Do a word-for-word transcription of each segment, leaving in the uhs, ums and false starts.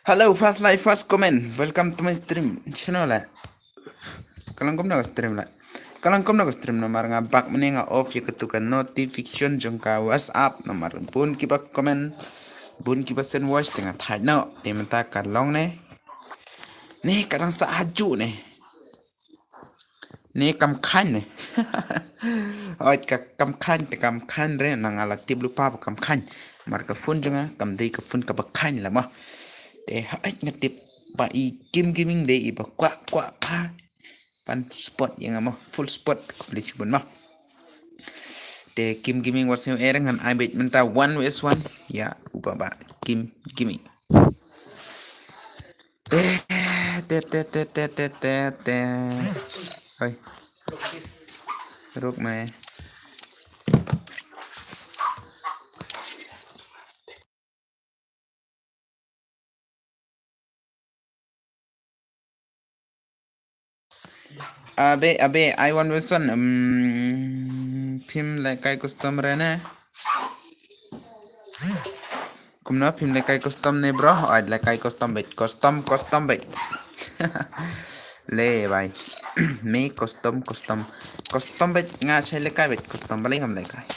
Hello, first like, first comment. Welcome to my stream. Shano la? Ka long kumno ka stream la? Ka long kumno ka stream namar nga bak mynne nga off ïa katu ka notification jong ka WhatsApp namar bun kiba comment, bun kiba send voice te nga thait noh. Te mynta ka long ne. Ne ka dang sa haju ne. Ne kam khaiñ ne. Oi ka kam khaiñ te kam khaiñ re na nga la tip lypa ba kam khaiñ. Mar ka phone jong nga kam dei ka phone kaba khaiñ la mo. Te hooid nga tip ba i Kim Gaming dei i ba kwah kwah pha. Pan support ïa nga mo, full support, khublei shibun mo. Te Kim Gaming wat sngewbha ngan ai beit mynta one versus one ïa u Baba Kim Gaming. Te te te te te te te te. Oi. Ruk mai. Abe, abe, ai one versus one. Um, phim lehkai custom re ne. Kumno phim lehkai custom ne bro? Ai lehkai custom beit, custom, custom beit. Le bai. Me custom, custom. Custom beit nga shai lehkai beit, custom balei ngam lehkai.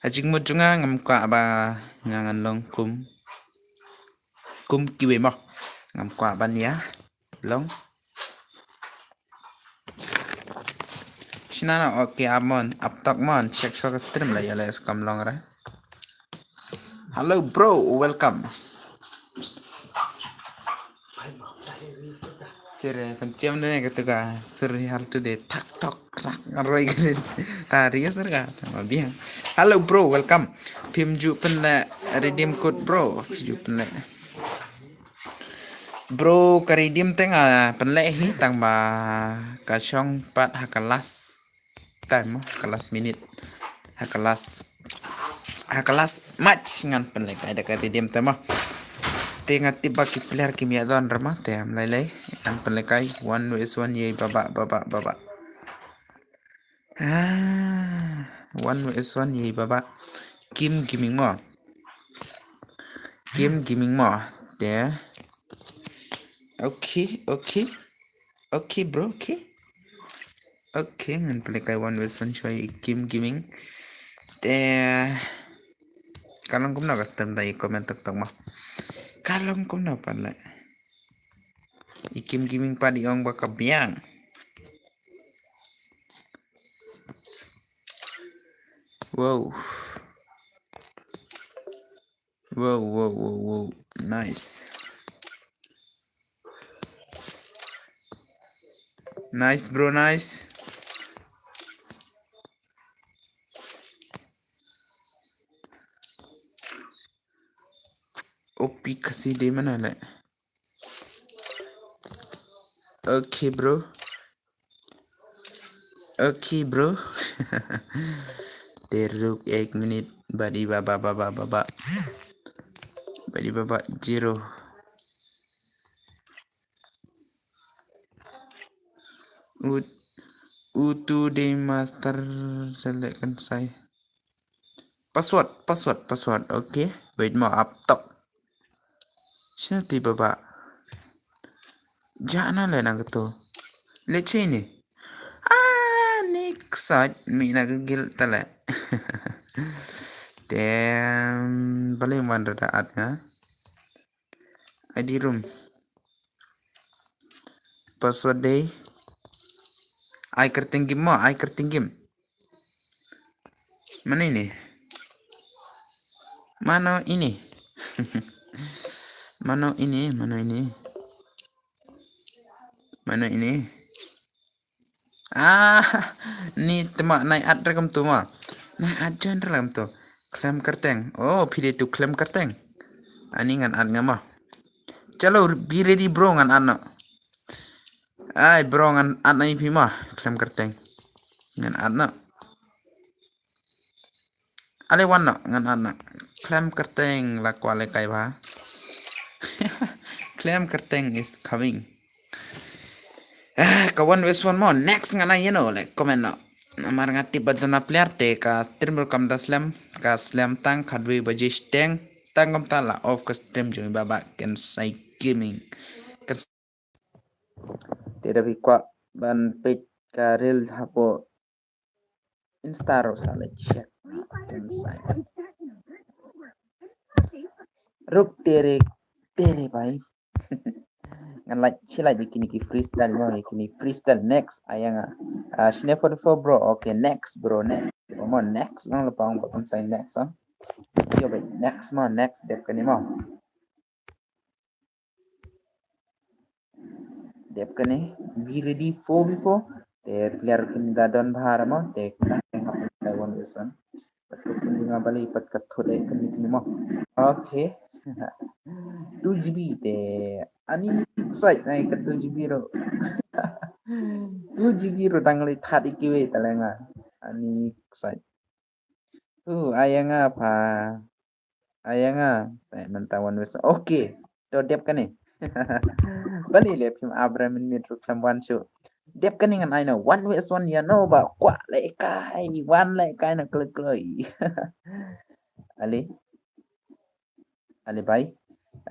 Ha jingmut jong nga ngam kwah ba nga ngan long kum, kum kiwei mo. Ngam kwah ban ïa long. Shna na, okay, amon, ap tok mon, check shuwa ka stream la ïa la skam long re. Hello bro, welcome. Kire, pyntiam ne katu ka serial today, tak tok rak ngaroi kire. Ta ria serka, ta ma biang. Hello bro, welcome. Phim ju pynleh redeem code bro, phim ju pynleh. Bro, ka redeem te nga pynleh hi tang ba ka shong pat ha ka last time mo, ha ka last minute. Ha ka last, ha ka last match ngan pynlehkai da ka redeem te mo. Te nga tip ba ki player kim ïa don re mo, te ym lei lei ngan pynlehkai one versus one ïa i Baba, Baba, Baba. Ah, one versus one ïa i Baba. Kim Gaming mo. Kim Gaming mo. Te. Okay, okay. Okay bro, okay. Okay, ngan pynlehkai one versus one shuwa i Kim Gaming. Te. Ka long kumno ka stream da i comment tok tok mo. Ka long kumno pat leh. I Kim Gaming pat i ong ba ka biang. Wow. Wow, wow, wow, wow. Nice. Nice, bro, nice. O P kasi dei mana leh. Okay, bro. Okay, bro. Te ruk ek minit. Badi baba, baba, baba. Badi baba, zero. Ut-, utu de master select kan sai. Password, password, password. Okay. Wait mo, up top. Shna te baba. Jana le na kato. Leche ni. Ah, ni ksat mi na gigil tale. Tem bale man da at nga. I D room. Password dei. Ai kerteng gim mo, ai kerteng gim. Mano ini? Mano ini? Mano ini? Mano ini? Mano ini? Ah, ni tema nai at rekam tu ma. Nai at jan rekam tu. Klem kerteng. Oh, pide tu klem kerteng. Ani ngan at ngama. Chalo, be ready bro, ngan at na. Ai bro, ngan at na i phi ma, klem kerteng. Ngan at na. Ale wan na, ngan at na. Klem kerteng la kwale kai ba. Klem kerteng is coming. Ah, ka one versus one mo. Next ngan ai, you know, like, comment na. Namar nga tip ba dona player te ka stream ruh kam da slem, ka slem tang ka dui baje steng. Tang kumta la off ka stream jong i Baba Kensai Gaming. Kensai. Te da phi kwah ban peit ka reel hapoh Insta ruh sa leit check. Kensai. Ruk tere tere bhai. Ngan lait shi lait ïa kine ki freestyle mo, ïa kine freestyle. Next, ai ïa nga. Ah, shine forty-four bro. Okay, next bro, next. Mo, next lang la pang button sign next, ah. Yo bhai, next mo, next dep kane mo. Dep kane, be ready four v four. Te player kin da don bha mo, te kin da hap one versus one. Pat ka phone jong nga balei pat ka thut eh kane kane mo. Okay. Two G B te ani site nai ka two G B ruh. Two G B ruh dang lei that i kiwei ta lei nga. Ani site. Uh, ai ïa nga pha. Ai ïa nga. Sai mynta one versus. Okay. To dep kane. Balei le phim Abraham Minmit ruh khlem wan shuh. Dep kane ngan ai na one versus one ïa no ba kwah lehkai, wan lehkai na kloi kloi. Ale. Ale bhai.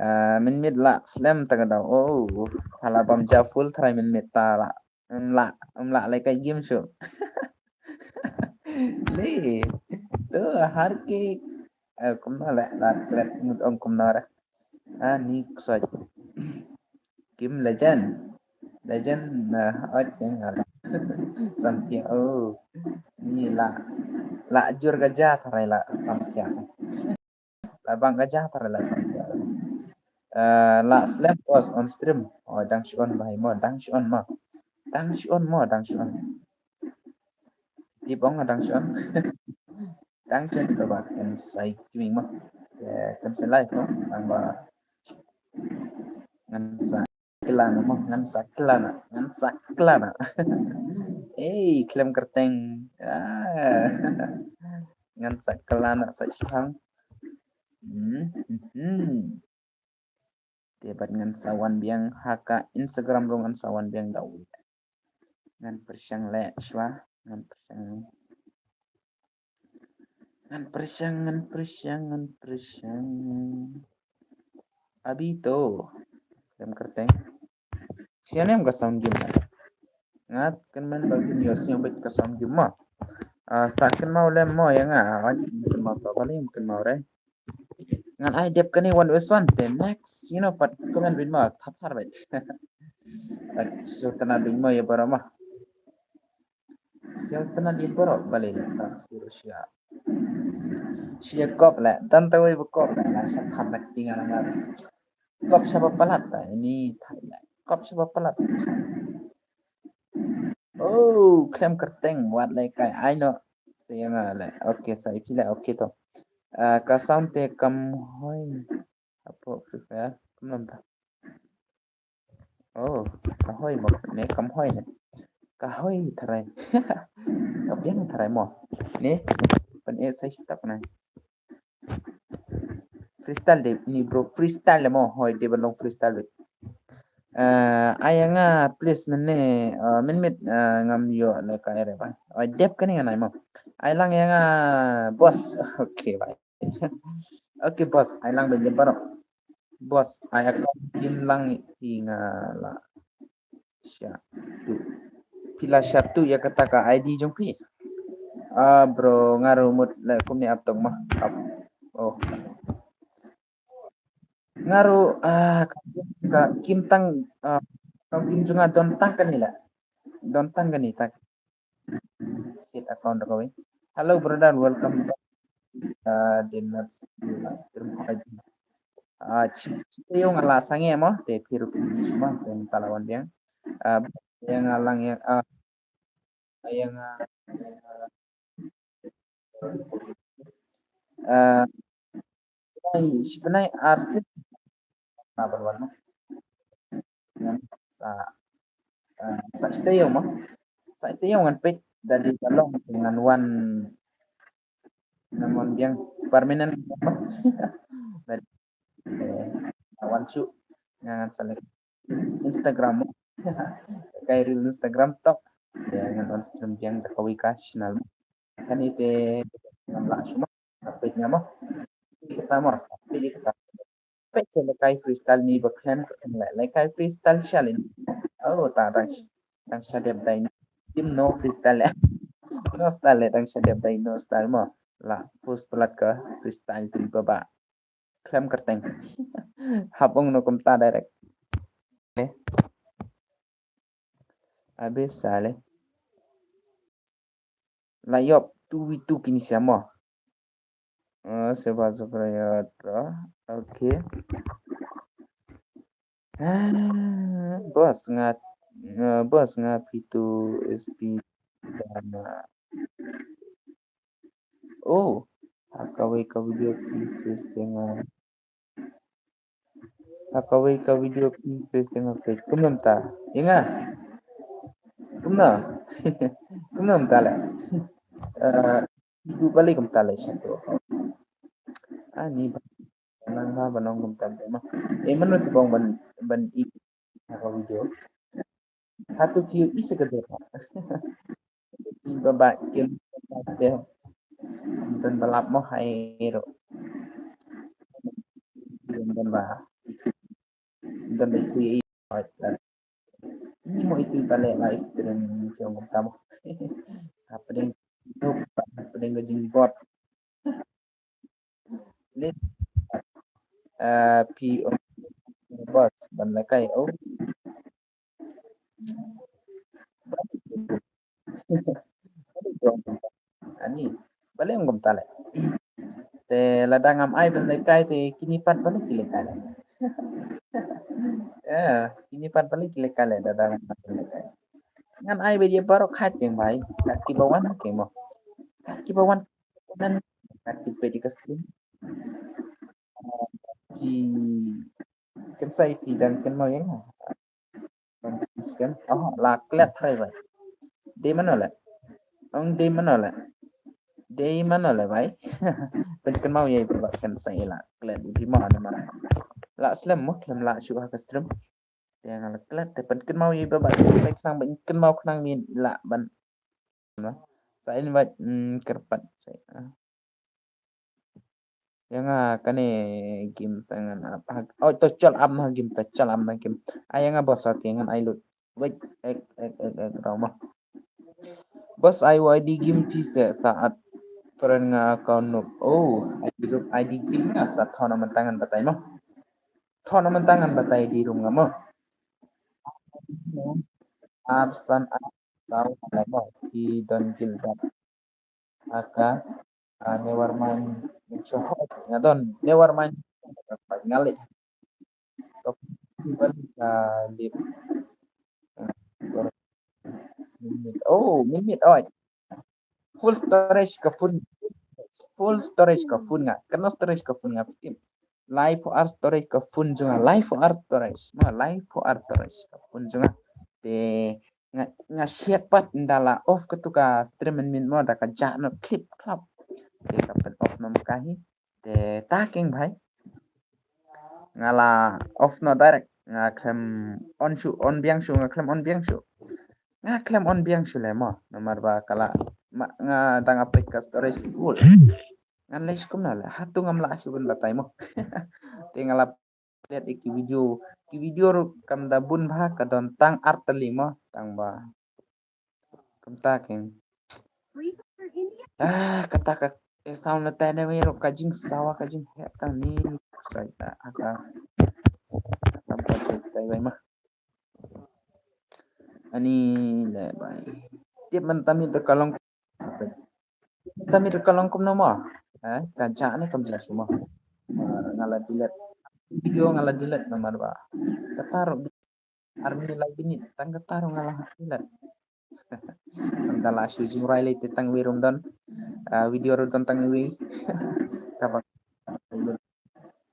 Ah, Minmit la slem ta ka daw. Oh, hala bam ja full try Minmit ta la. Em la, em la lehkai game shuh. Le. To har ki, eh, kumno le, la klet mut ong kumno re. Ah, ni ksoi. Kim legend. Legend na ot yang ala. Samtia, oh. Ni la, la jur ka ja tharai la samtia. La bang ka ja tharai la samtia. Eh, la slem was on stream. Oh, dang shi on bhai mo, dang shi on mo. Dang shi on mo, dang shi on. Tip ong dang shi on. Dang shi on to ba Kensai Gaming mo. Eh, Kensai live mo. Dang ba. Ngan sa klan mo, ngan sa klan, ngan sa klan. Eh, khlem kyrteng. Ah. Ngan sa klan sa shipang. Hmm, hmm. Te bad ngan sa wan biang ha ka Instagram ruh ngan sa wan biang da u. Ngan pyrshang leh shwa, ngan pyrshang. Ngan pyrshang, ngan pyrshang, ngan pyrshang. Abi to. Khlem kyrteng. Sngewbha ka sound game. Ngat kynmaw ba kin ïoh sngewbha ka sound game mo. Ah, sa kynmaw lem mo ïa nga. Ai kynmaw to ba lem kynmaw re. Ngan ai dep kane one versus one te next, you know, pat comment bit mo, thap thar bit. Pat so tana bit mo ïa baroh mo. Sngewtynnat ïa baroh balei la tang shu shia. Shia kop la, dan tawei ba kop la, la sha thap na kti nga na nga. Kop shaba palat ta, ini thai la. Kop shaba palat. Oh, khlem kyrteng, wat lehkai, ai no. Sa ïa nga la. Okay, sa ïa phi la, okay to. Ah, ka sound te kam hoi. Hapoh Free Fire, kam lam ta. Oh, ka hoi mo, ne kam hoi ne. Ka hoi tharai. Ka biang tharai mo. Ne, pan e sai stap na. Freestyle de, ni bro, freestyle de mo, hoi de ban long freestyle de. Eh, ai ïa nga, please, mynne, eh, mynmiet, eh, ngam ïoh lehkai re ba. Oi, dep kane ngan ai mo. Ai lang ïa nga, boss. Okay, bye. Okay, boss, ai lang bad ïa baroh. Boss, ai account pin lang i nga la. Sha tu. Phi la sha tu ïa kata ka I D jong phi. Ah, bro, nga ruh mut la kumne ap tong ma. Ap. Oh. Nga ruh, ah, ka, ka kim tang, ah, ka kim jong nga don tang kane la. Don tang kane ta. Hit account da kawei. Hello brother, welcome back. Uh, did not see you last time. Uh, chi, chi te yung ala sange mo, te phi ruh phi sma, te mynta la wan biang. Uh, yang alang yang, uh, yang, uh, uh, Ai, shi bnai ar sien. Na ban wan mo. Ngan sa, ah, sa shi taïew mo. Sa shi taïew ngan peit da dei ba long ngan wan, ngan wan biang permanent mo. Da dei, eh, wan shu ngan sa leh Instagram mo. Kai reel Instagram tok. Ya, ngan wan stream biang da kawei ka channel mo. Kane te ngam lah shu mo. Sa peit nga mo. Kita mo sa pili kita. Pek se lekai freestyle ni ba khlem ka khlem le lekai freestyle shalin. Oh ta dang dang shadep dai ni. Tim no freestyle le. No style le dang shadep dai no style mo. La first pelat ka freestyle tu ba ba. Khlem kerteng. Hap ong no kumta direct. Eh. Habis sale. La yop tu wi tu kini siamo. Ah, seba Zubrayat. Okay. Ah, bos ngat ah, bos ngat pitu S P dana. Oh, ha kawei ka video clip test nga. Ha kawei ka video clip test nga. Kumno mynta? Ïa nga. Kumno? Kumno mynta le? Eh, idu bali kumta le sha tu. Ani ba nang ba ba nong kumta le ma. Eh, mano tu bong ban ban i ha ka video. Hatu ki i se ka dor. Ba ba kin te. Dan balap mo hai ro. Dan ba dan ba kui. Ni mo itu bale live stream jong ka mo. Happening. Happening ka jingbot. Lin. Ah, P O bos ban lekai. Oh. Ani bale ngom tale. Te lada ngam ai ban lekai te kini pat bale ki lekai le. Eh, kini pat bale ki lekai le lada ngam ai ban lekai. Ngan ai ba ye barok hat keng bai. Kat ki ba wan keng mo. Kat ki ba wan. Kat ki pe di ka stream. Ki kan sai pi dan kan mau yang. Kan scan. Oh, la klet hai bai. Dei mano le? Ong dei mano le? Dei mano le bai? Pen kan mau yai ba kan sai la klet di ma na ma. La slem mo, slem la shu ha ka stream. Te nga la klet te pen kan mau yai ba ba sai khnang ba kan mau khnang min la ban. Sa invite mm, kyrpad sai. Ah. Ïa nga kane game sa ngan ap. Oh to chal ap na game to chal ap na game. Ai ïa nga bos okay ngan ai lut. Wait ek ek ek ek rama. Bos ai wa I D game pisa saat peren nga account nuk. Oh, I D group I D game nga sa thona mentangan batai mo. Thona mentangan batai di room nga mo. Absan absan mo. Di don gil dat. Aka ah, never mind. Ngadon never mind. Ngali. Ka lip. Oh, minit oi. Full storage ka phone. Full storage ka phone nga. Kena storage ka phone nga pitin. Live for art storage ka phone jong nga. Live for art storage. Ma live for art storage ka phone jong nga. Te nga nga siat pat nda la off ka tu ka stream min mo da ka ja no clip club. Te ka pen off nom ka hi. Te ta keng bhai. Nga la off no direct nga khlem on shu on biang shu nga khlem on biang shu. Nga khlem on biang shu le mo namar ba kala nga dang aplik ka storage full. Ngan leh shu kumno le hatu ngam lah shu ban batai mo. Te nga la upload ki video ki video ru kam da bun bha ka don tang artylli mo tang ba. Kumta keng. Ah, kata ka sound na tane me ro ka jing sawa ka jing he ka ni. Sai ta aka. Kam ka sai tai bai ma. Ani le bai. Tip man tami ro kalong. Tami ro kalong kum nama. Eh, ka ja ne kam ja suma. Ngala delete. Video ngala delete namar ba. Kata ro army lai binit tang kata ro ngala delete. Tang kala shu jing rai lai te tang wi rum don. Ah, video rum don tang wi. Kaba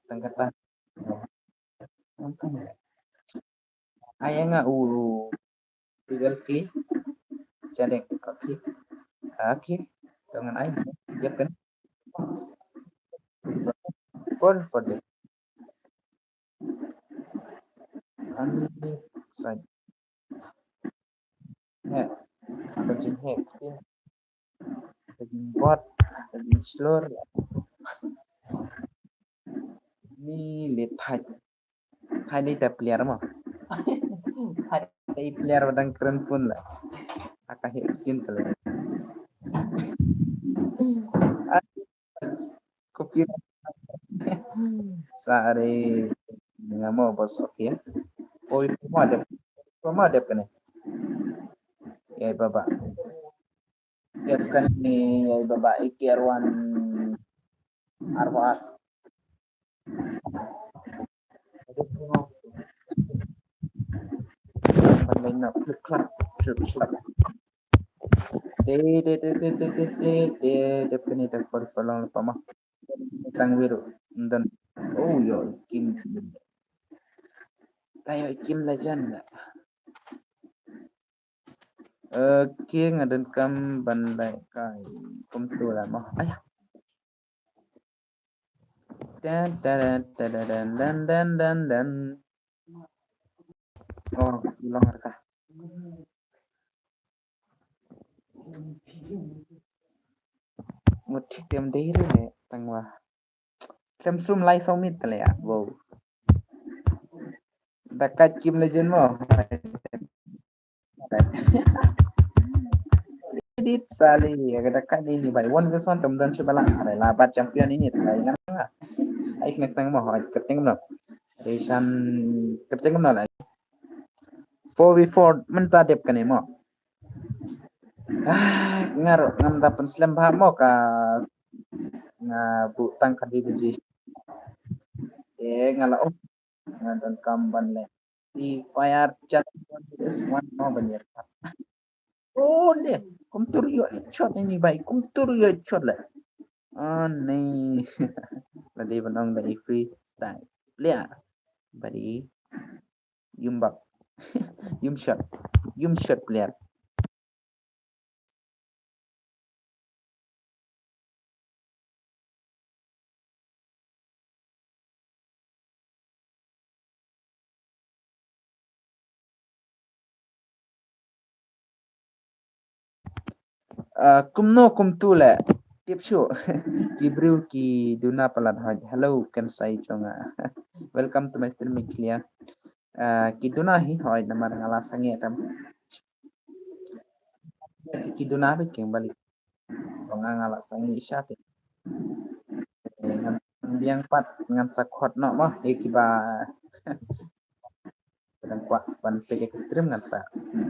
tang kata. Ai nga u U L K. Chadek. Okay. Okay. Tangan ai. Jep kan. For for the. Ani sai. He. Ka jing he. Ka jing bot. Ka jing slur. Ni le thait. Thait ni ta player mo. Thait ni player ba dang kren pun la. Aka hit kin ta le. Copyright. Sorry. Nga mo bos, okay. Oi, pama dep. Pama dep kane. Ya baba. Dep kane ya baba, iki arwan. Arwan. Te te te te te te te te te te pini te for for long pama. Tang wiru. Ndan. Oh yo, Kim. Tayo Kim Legend. Okay, nga donkam ban lehkai kumtu la mo. Aya. Dan dan dan dan dan dan dan dan. Oh, long rka. Mut tem dei re ne tang wa. Klem sum lai saw mit le ya. Wow. Da ka Kim Legend mo. Edit sali ya ka da ka ni ni bai one versus one tam dan shu bala. Are la bat champion ini tai ngan. Ai knek tang mo. Ai keteng no. Resan keteng no la. Four v four mynta dep kane mo. Ah, ngar ngam da pynslem bha mo ka nga bu tang ka di biji. Eh, nga la off. Nga donkam ban leh. Free Fire chat is one mo ban yer. Oh, ne. Kumtu ïoh shot ini bai. Kumtu ïoh shot le. Oh, ne. Lada ban ong da i freestyle player. Bari. Yumbak. Yum shot. Yum shot player. Ah, kumno kumtu le. Tip shu. Ki briew ki duna palat hoi. Hello, kan sai chonga. Welcome to my stream, Clear. Ah, ki duna hi hoi namar nga la sangeh tam. Ki duna ba king balik. Ba nga nga la sangeh sha te. Eh, ngan biang pat ngan sa khot noh mo. Eh, kiba dang kwah ban peit ïa ka stream ngan sa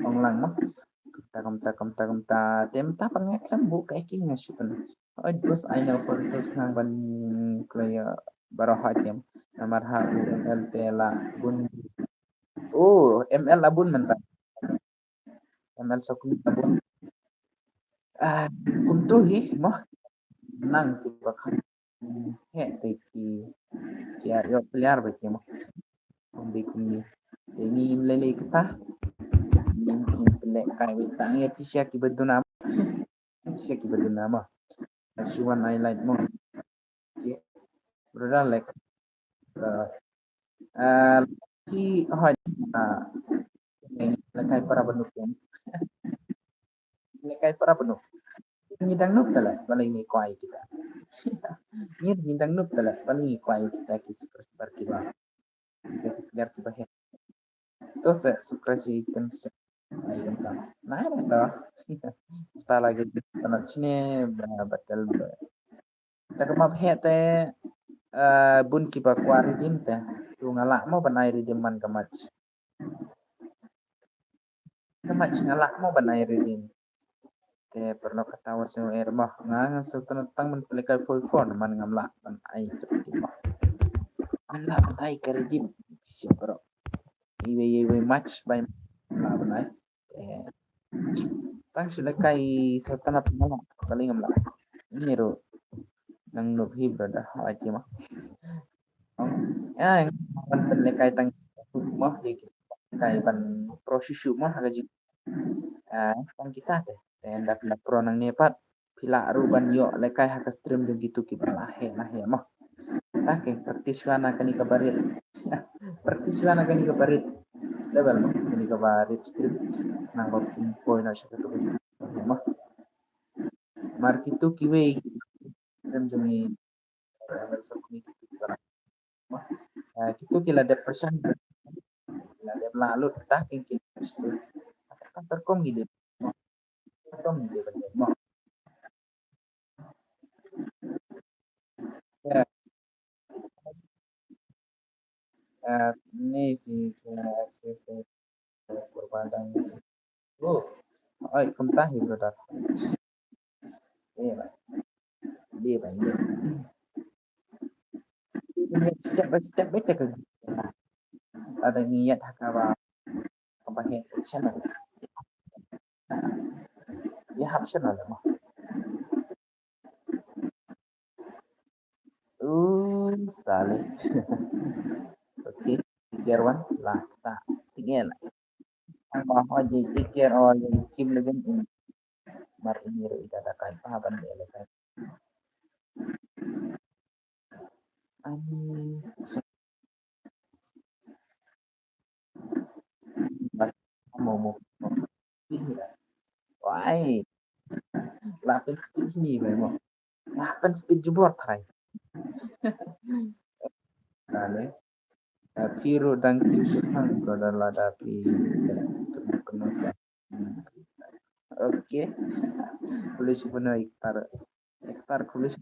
ong lang mo. Kumta kumta kumta kumta. Te mynta pat nga khlem buh kaei kaei nga shu pyn. Oi, bos ai na for for nang ban kloi baroh ha jem. Namar ha U M L te la bun. Oh, M L la bun mynta. M L sa kuni la bun. Ah, kumtu hi mo. Nang tu bakhan. He te ki ki ïa ïoh player ba ki mo. Kumbi kumbi. Te ngi im lele kita. Ngi im lele kai wei tang ïa pisa ki ba duna. Pisa ki ba duna mo. Shuwan highlight mo. Okay. Brother, like, uh, uh, ki hoi, uh, lehkai para banuk ïa. Lehkai para banuk. Ngi dang nup tala, bala ngi kwai kita. Ngi, ngi dang nup tala, bala ngi kwai kita ki super super ki ba. Kita ki player ki ba he. To se, subscribe shi kan se. Ai kan ta. Nai to. Ta lagi ta na chine ba battle ba. Ta ka map he te, eh, bun ki ba kwah redeem te. Tu nga lah mo ban ai redeem man ka match. Ka match nga lah mo ban ai redeem. Te pyrno kata wa sing er mo. Nga nga so tang tang man pele kai four four man ngam lah ban ai redeem mo. Ngam lah ban ai ka redeem. Sim pyrno. Iwe iwe match bai lah ban ai. Eh, tang shi lehkai sa tana tana la, kali ngam la. Ni ru nang nup hi brother, ha ki ma. Oh, ya, yang ban lehkai tang ma, lehkai ban pro shishu ma, ha ka ji. Ah, tang kita te. Te enda kena pro nang ne pat. Phi lah ruh ban ïoh lehkai ha ka stream jong kitu kiba la heh la heh mo. Ta ke practice shwa na kane ka barit. Practice shwa na kane ka barit. Level mo kane ka barit stream. Nang ba phi poi na sha katu ka stream mo. Mar kitu kiwei stream jong ngi. Level sa kane kitu kiba la. tu ki la dep pyrshang, ki la dep la lut ta ki ki. Ka ta kum ngi dep, kum ngi dep mo. Ya. Eh, ni ki ki accept kurban dan. Oh, oi, kumta hi brother. Iya, Pak. Iya, Pak. Iya. Step by step bete ka. Ada niat ha kaba, kaba he channel. Ïa hap channel mo. Uh, sale. Okay, tiga wan lah ta. Tiga lah. Ang ba ho ji tiga o ji kim le jin in. Mar ini ru ida da kai pa ban de le kai. Ani bas mo mo. Wai. Lapin speed ni bai mo. Lapin speed jubor thai. Sale. Phi ruh dang kiew shiphang ko da lada phi. Okay. Police pun iktar. Iktar police.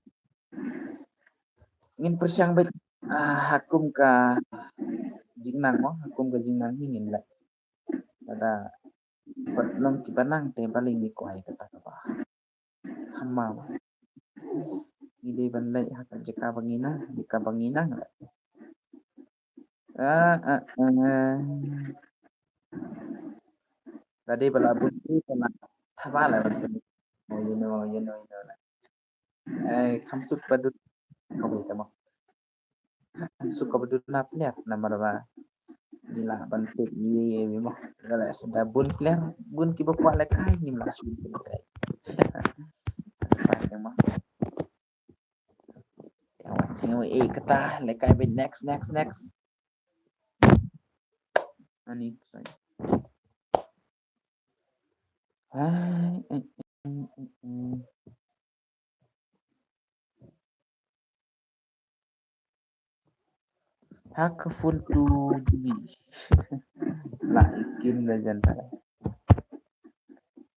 Ngin pyrshang bad, ah, ha kum ka jingnang mo, ha kum ka jingnang hi ngin leh. Lada pat long kiba nang te balei ngi kwai kata kaba. Hama ba. Ngi dei ban leh ha ka jaka ba ngi nang, jaka ba ngi nang leh. Ah, ah, ah. Tadi bala buntu kena thaba lah buntu. Oh, you know, you know, you know lah. Eh, kham suk badut kawei tama. Kham suk ka badut na player namar ba. Ni lah ban tip ni ni mo. Gala sada bun player, bun kiba kwah lekai ni lah suk lekai. Apa yang mah. Sing eh kata lekai be next, next, next. Ani sorry. Hai, eh, eh, eh, eh. Hak full to be. Lah, ikim legend.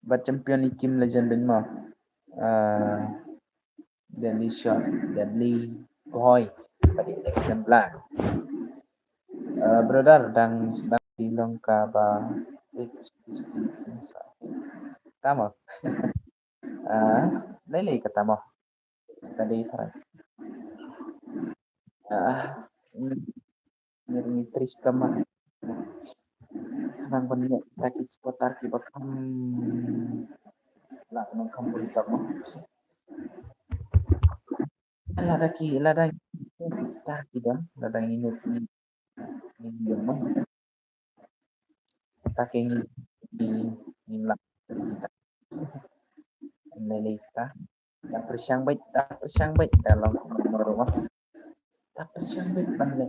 Ba champion ikim legend ben mo. Ah, Deadly shot, deadly boy. Padi next and black. Uh, brother dang dang di long ka ba. Tama. Ah, lele ka tama. Tadi tara. Ah, Ngir ngi tris kama. Nang ban ngi taki supporter ki ba kham. La nang kham bun tak mo. Lada ki, lada ki ta ki da, lada ngi ngi ngi ngi mo. Ta ki ngi ngi ngi la. Ngi ta. Ta pyrshang bad, ta pyrshang bad, ta long kumno ruh. Ta pyrshang bad ban leh.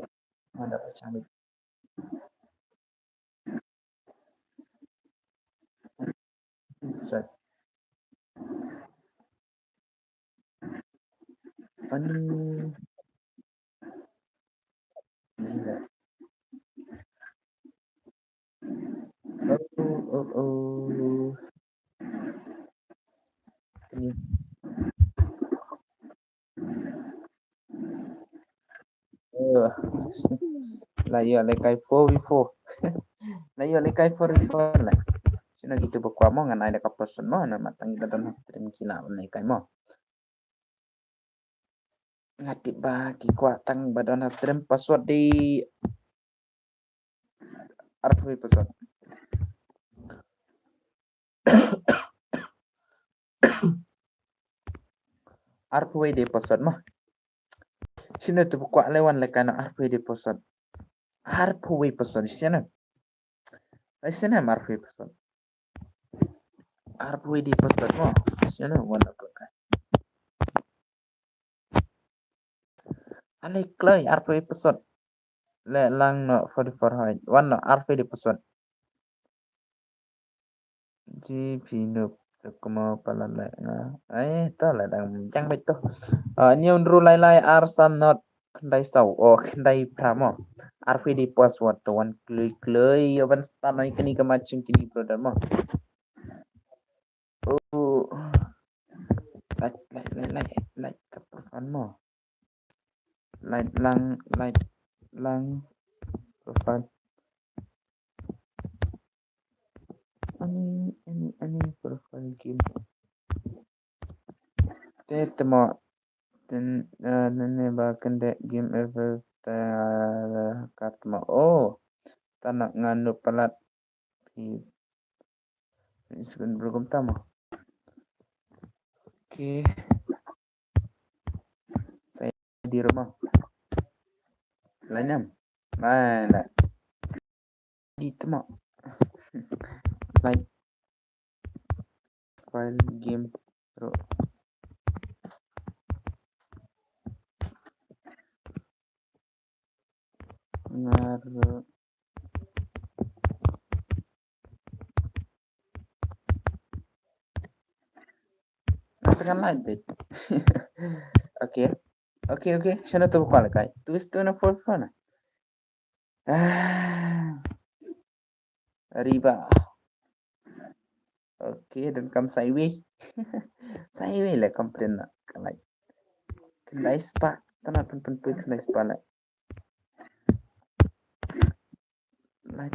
Ma ta pyrshang bad. Sorry. Ani. Oh, oh, oh. Ni. Oh. La ïoh lekai four v four. La ïoh lekai four v four la. Sino gitu ba kwah mo ngan ai da ka person mo na matang da don stream kila lekai mo. Nga tip ba ki kwah tang ba don ha stream password di arphew password. Arphew di password ma. Sino tu ba kwah leh wan leh kana arphew di password. Arphew password sino. Ai sino arphew password. Arphew di password mo. Sino wan apa ka. Ale kloi arphew password. Leh lang no forty-four hoi. Wan no arphew password. Ji phi nup sukmo pala leh nga. Ai to leh dang jang bad to. Ah, ni un ru lai lai ar san not. khyndai saw, o khyndai phra mo. Arphew dei password, to wan kloi kloi ïa ban start noh ïa kane ka match jong kine brother mo. Oh. Lait, lait, lait, lait, lait ka profile mo. Lait lang, lait lang profile. Ani, ani, ani profile game. Te te mo. Ten, eh, nane ba kynde game ever ta kat mo. Oh. Tana nganu palat. Pi. Ni sekun bergum tama. Oke. Saya di rumah. Lainam. Mana? Di tema. Like. File game pro. Ngar. Ngar tengah light bit. Okay. Okay, okay. Shano tu buka lekai. Twist tu na four four na. Ah. Riba. Okay, dan kam sideways. Sideways lah kam pren nak. Kalai. Kendai spa. Tana pun pun pun kendai spa lah. Like.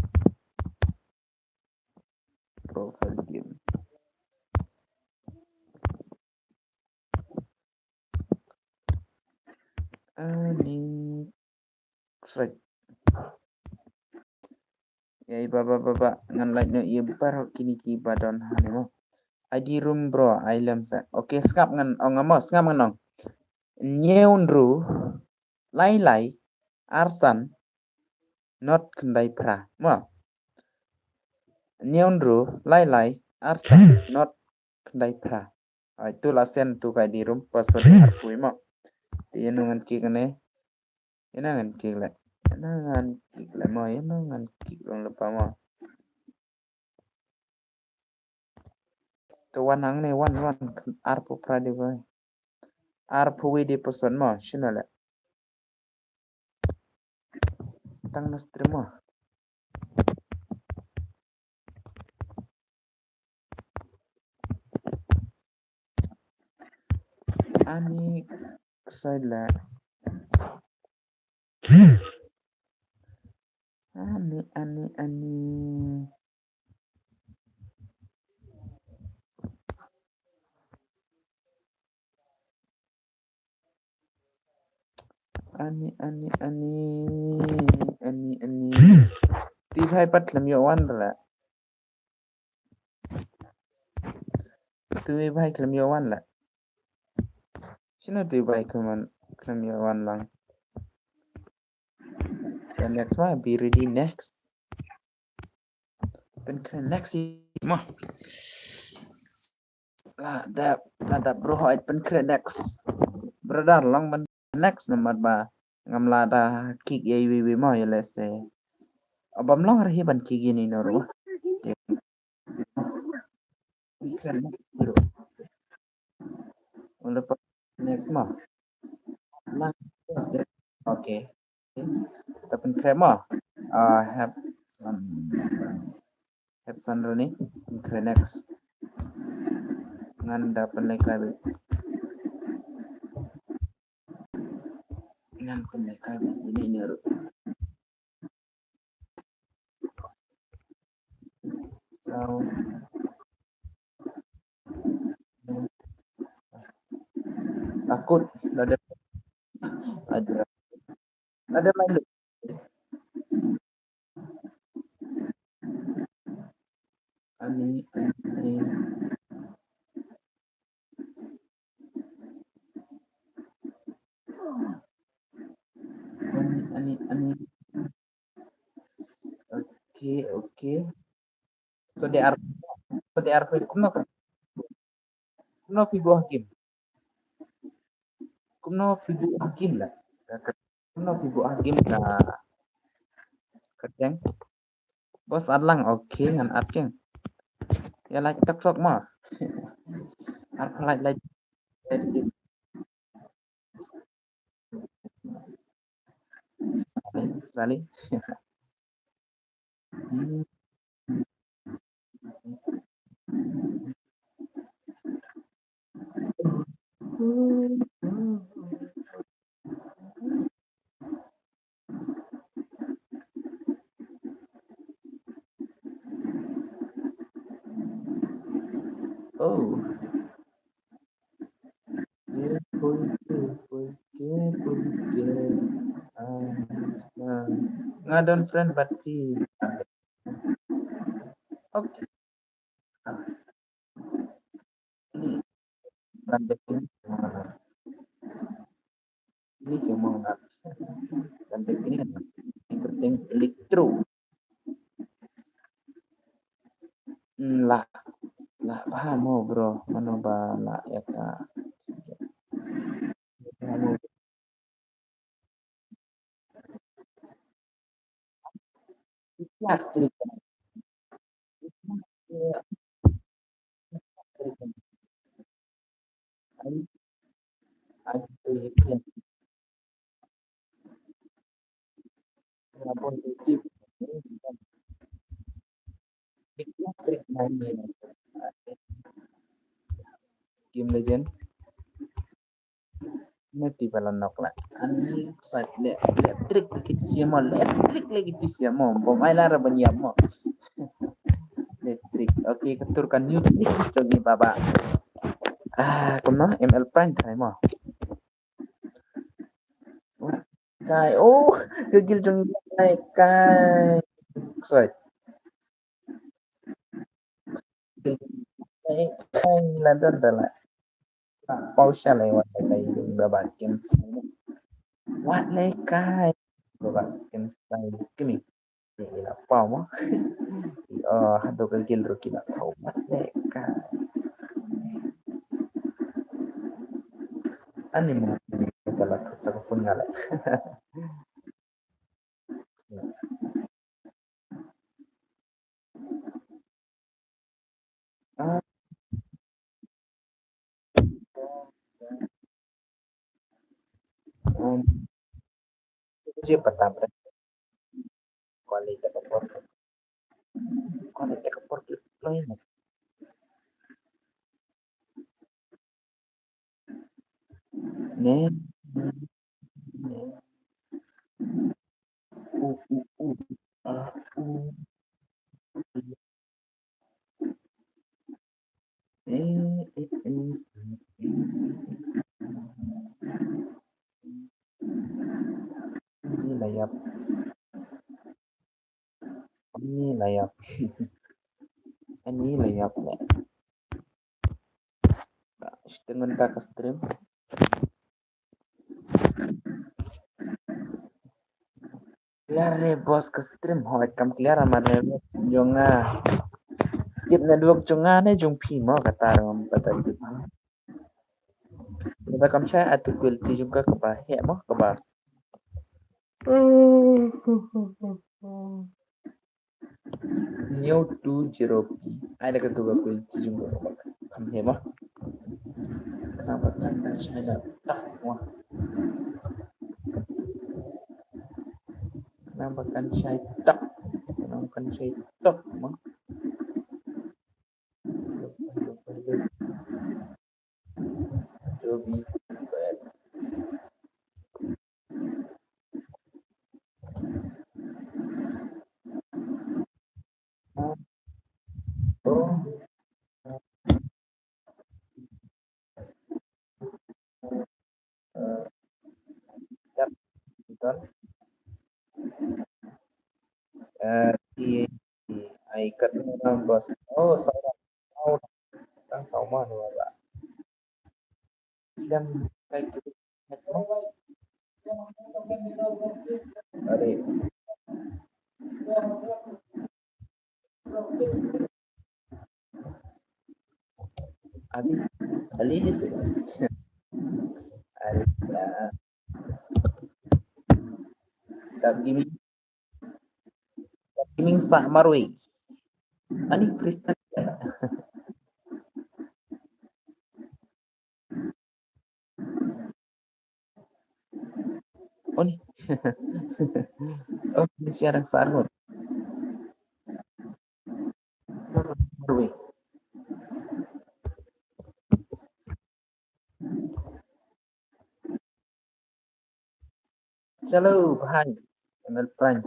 Profile game. Ani. Right. Yai ba ba ba ba ngan like no ïa baroh kine ki ba don ha ne mo. I D room bro, ai lem sa. Okay, sngap ngan ong mo, sngap ngan ong. Hynñiew hynriew, lai lai, ar san, not khyndai phra. Mo. Hynñiew hynriew, lai lai, ar san, not khyndai phra. Ai tu la send tu ka I D room, password arphew mo. Te ïa ngan klik ne. Ïa ngan klik le. Ïa ngan klik le mo, ïa ngan klik long lepa mo. To wan hangne, wan, wan, arphew phra dei ba. Arphew wei dei password mo, shino le. Tang na stream mo. Ani ksai la. Ani, ani, ani. Ani, ani, ani, ani, ani. Ti bhai pat khlem ïoh wan la. Ti bhai khlem ïoh wan la. Shino ti bhai khlem, khlem ïoh wan lang. The next one, be ready next. Pynkhreh next mo. La da, la da bro, hoi pynkhreh next. Brother, long ban next namar ba ngam la da kick ïa iwei iwei mo ïa lehse. Abam long re hi ban kick ïa ni no ruh. Pynkhreh next bro. Ula pa next mo. Lang. Okay. Ta pynkhreh mo. Ah, have some, have some running. Pynkhreh next. Ngan da pynleit lai beit. Ngan pynleit lai beit. Ini, ini ruh. So, takut lada, ada, ada main. Ani, ani, ani. Ani, ani, ani. Okay, okay. So they are, so they are, kumno, kumno phi buh ha game? Kumno phi buh ha game la? Kumno phi buh ha game la? Kyrteng. Boss, add lang, okay, ngan add keng. Ïa like tok tok mo. Ar phalai like. Sally. Oh. Por qué, por qué, por qué? Ah, ah. Nga don friend but please. Okay. Ni, nanti ni, ni ke mo na. Nanti ni, ni kyrteng Electro. Hmm, lah, lah, paham mo, bro? Mano ba lah ïa ka? Game Legend. Meti ba la nok la. Ani sait le, le trick ki ti siamo, le trick le ki ti siamo. Bom ai la ra ban yam mo. Le trick. Okay, ka tur ka new trick to ni baba. Ah, kumno M L Prime thai mo. Kai, oh, ka guild jong kai, kai. Sait. Kai, kai, la don da la. Pau sha lai wat lai kai ba ba kin sai. Wat lai kai. Ba ba kin sai. Kimi. Ila pau mo. Oh, hado ka guild ruh ki la pau. Wat lai kai. Ani mo. Ka la thut sa ka phone nga la. Ah. Um, je pata bre. Kuali ta kapor. Kuali ta kapor ki play mo. Ne. U, u, u. Ah, u. Eh, eh, eh, eh. Ni la ïap. Ni la ïap. Ni la ïap ne. Shiteng ngan ta ka stream. Clear ne boss ka stream, hooid kam clear, amar ne jong nga tip network jong nga ne jong phi mo, kata ruh ngam pat tip. Kata kam shai atu quality jong ka kaba heh mo, kaba Neo two zero P. Ai da ka tu ka quality jong ka ba kham heh mo. Khnang ba kan shai da tak mo. Khnang ba kan shai tak. Khnang ba kan shai tak mo. Yep. Betul. Eh, di, di, ai kat ni orang bos. Oh, sawa. Oh, kan sawa ni wala. Siam kai tu. Ari. Ali, Ali itu. Ali, ya. Tapi ini, tapi ini tak marui. Ani freestyle. Oh, ni. Oh, ni siar sar ngut. Chalo, bhai. M L Prime.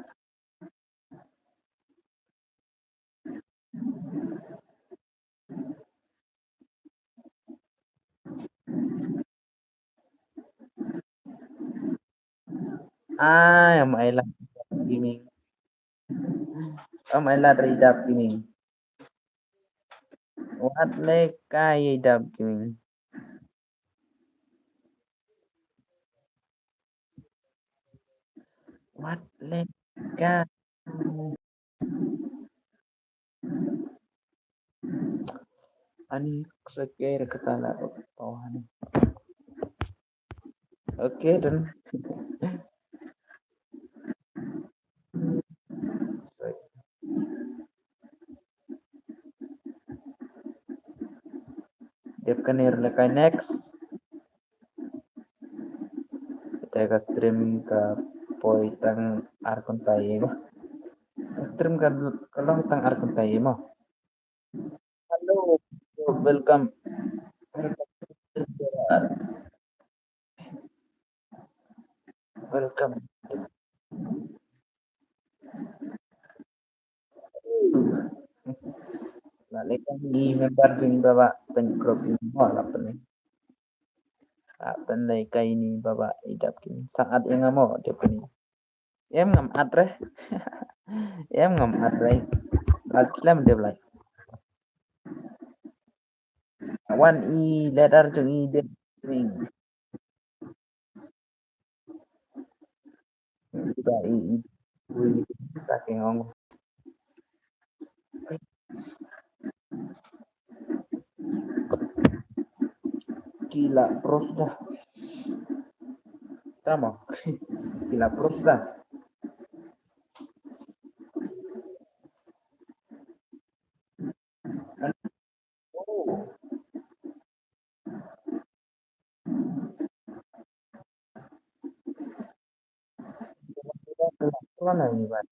Ai, am ai lad Gaming. Am ai lad Ridap Gaming. Wat le kai Ridap Gaming. Wat le kai. Ani sa kere kata la. Oh, ani. Okay, done. Dep kane ruh lehkai next. Te ka stream ka poi tang ar kynta ïa mo. Ka stream ka, ka long tang ar kynta ïa mo. Hello, welcome. Welcome. Welcome. Balik lagi member jing baba pen group ini mo la pen ni. Ah, pen lehkai ini baba Idap kini. Saat yang amo dia pen ni. Em ngam at re. Em ngam at re. Lad slem dep lai. Wan i letter jong i dep ring. Ita i i. Ui, ta ke ngong. Kila pros da. Tama. Kila pros da. Oh. Mana ni ban?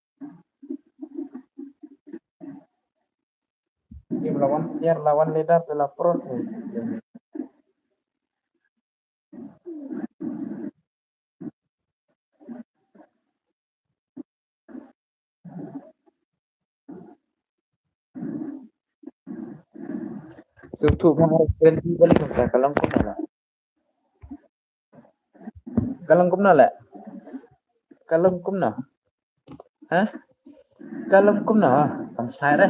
Ni lawan, biar lawan leader de la pro. Sum tu ma har kren ti balik ka kalong kumno la. Kalong kumno la. Kalong kumno. Ha? Kalong kumno. Kam sai re.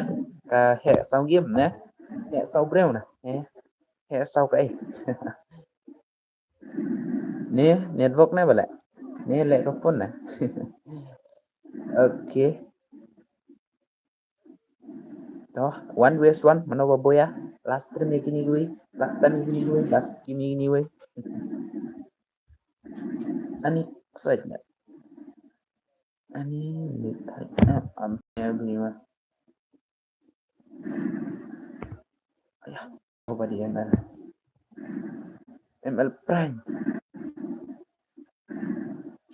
Ka he sau game ne. He sau breu ne. He. He sau ka ai. Ni network ne bale. Ni le ka phone ne. Okay. To, one vs one, mano ba boya. Last time kini gue, last time kini gue, last kini kini gue. Ani side ne. Ani ni thai. Am ya gue ma. Ayah. Over the M L. M L Prime.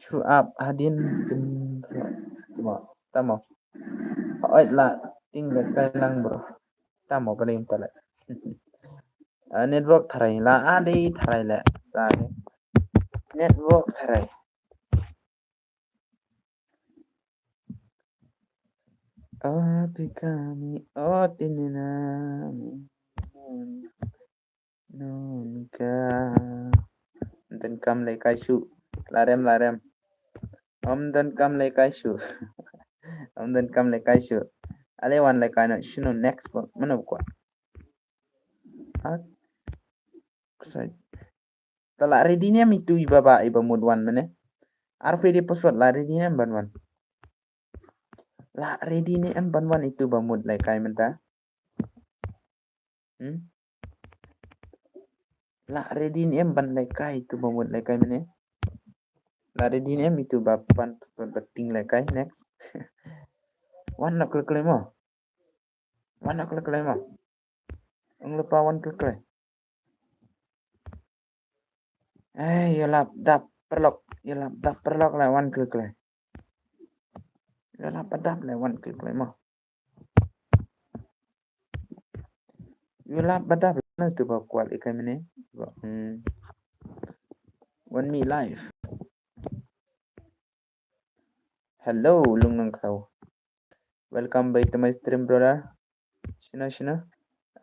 Show up hadien kin timo. Tamo. Oi la ting le kai lang bro. Tamo paling tale. Ah, network tharai la adi tharai le. Sa network tharai. Apikami otinina nunka. Ym don kam lehkai shuh. Larem larem. Ym don kam lehkai shuh. Ym don kam lehkai shuh. Ale wan lehkai noh shano next ba mano ba kwah. Ak. Ksai. Te la ready ne em itu i baba i ba mut wan mynne. Arphew di password la ready ne em ban wan. La ready ne em ban wan itu ba mut lehkai mynta. Hmm? La ready ne em ban lehkai itu ba mut lehkai mynne. La ready ne em itu ba pan password ba ting lehkai next. Wan na klik klik mo. Wan na klik klik mo. Ong lepa wan klik klik. Eh, ïa lap dap. paralok, ïa la dap paralok la wan klik klik. Ïa la ba dap la wan klik klik mo. Ïa la ba dap la tu ba kwal ikai mene. Ba, hmm. Wan mi live. Hello, Lungnang Kau. Welcome back to my stream, brother. Shino, shino.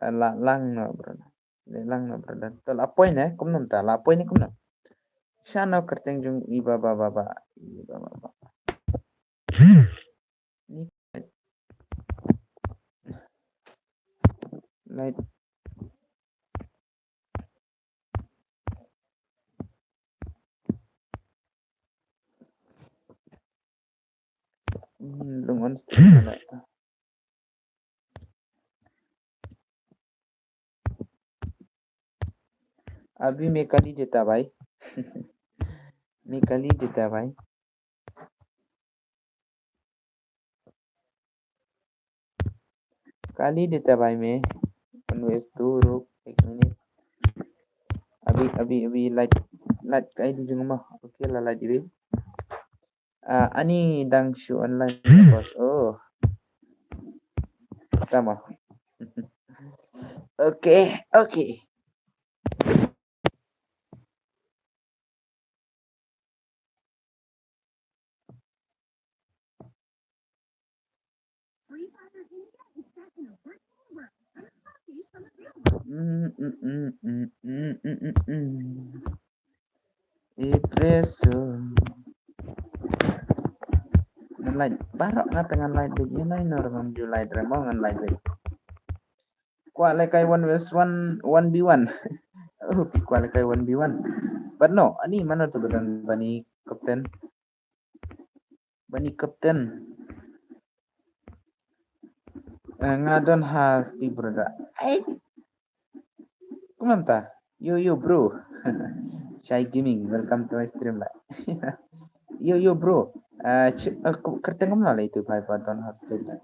Ah, la lang no, brother. La lang no, brother. To la poi ne, kumno ta, la poi ne, kumno. Shano kerteng jung i ba, ba, ba, ba. I ba, ba, ba. Ni. Light. Hmm, long on stream na. Abi me kali data bai. Me kali data bai. Kali data bai me. One wes tu ruk. Ek minit. Abi, abi, abi light, light kai di jung ma. Okay la light di. Ah, ani dang shu online, boss. Oh. Tama. Okay, okay. Mm, mm, mm, mm, mm, mm, mm, mm. Espresso. Ngan light. Baroh nga te ngan light beit. Ïa nai nor ngam ju light re mo ngan light beit. Kwah lehkai one versus one, one v one. Oh, kwah lehkai one v one. But no, ani mano to ba don bani captain. Bani captain. Eh, nga don ha spi brother. Ai. Kumno mynta? Yo, yo, bro. Shy Gaming, welcome to my stream la. Yo, yo, bro. Eh, ch-, eh, ku-, kerteng kumno la itu bhai ba don ha stream la.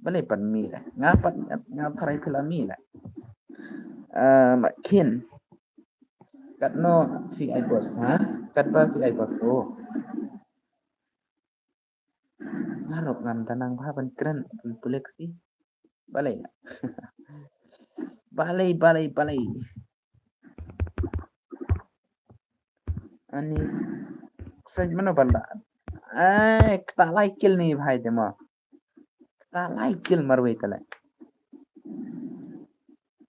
Balei pat mi la. Nga pat nga tharai phi la mi la. Eh, Makin. Katno phi ai boss, ha? Katba phi ai boss, oh. Nga ruh ngam da nang bha ban kren, ban pule ka si. Balei la. Balei, balei, balei. Ani, sa mano ban da. Ai, kata lai kill ni bhai te mo. Kata lai kill marwei tale.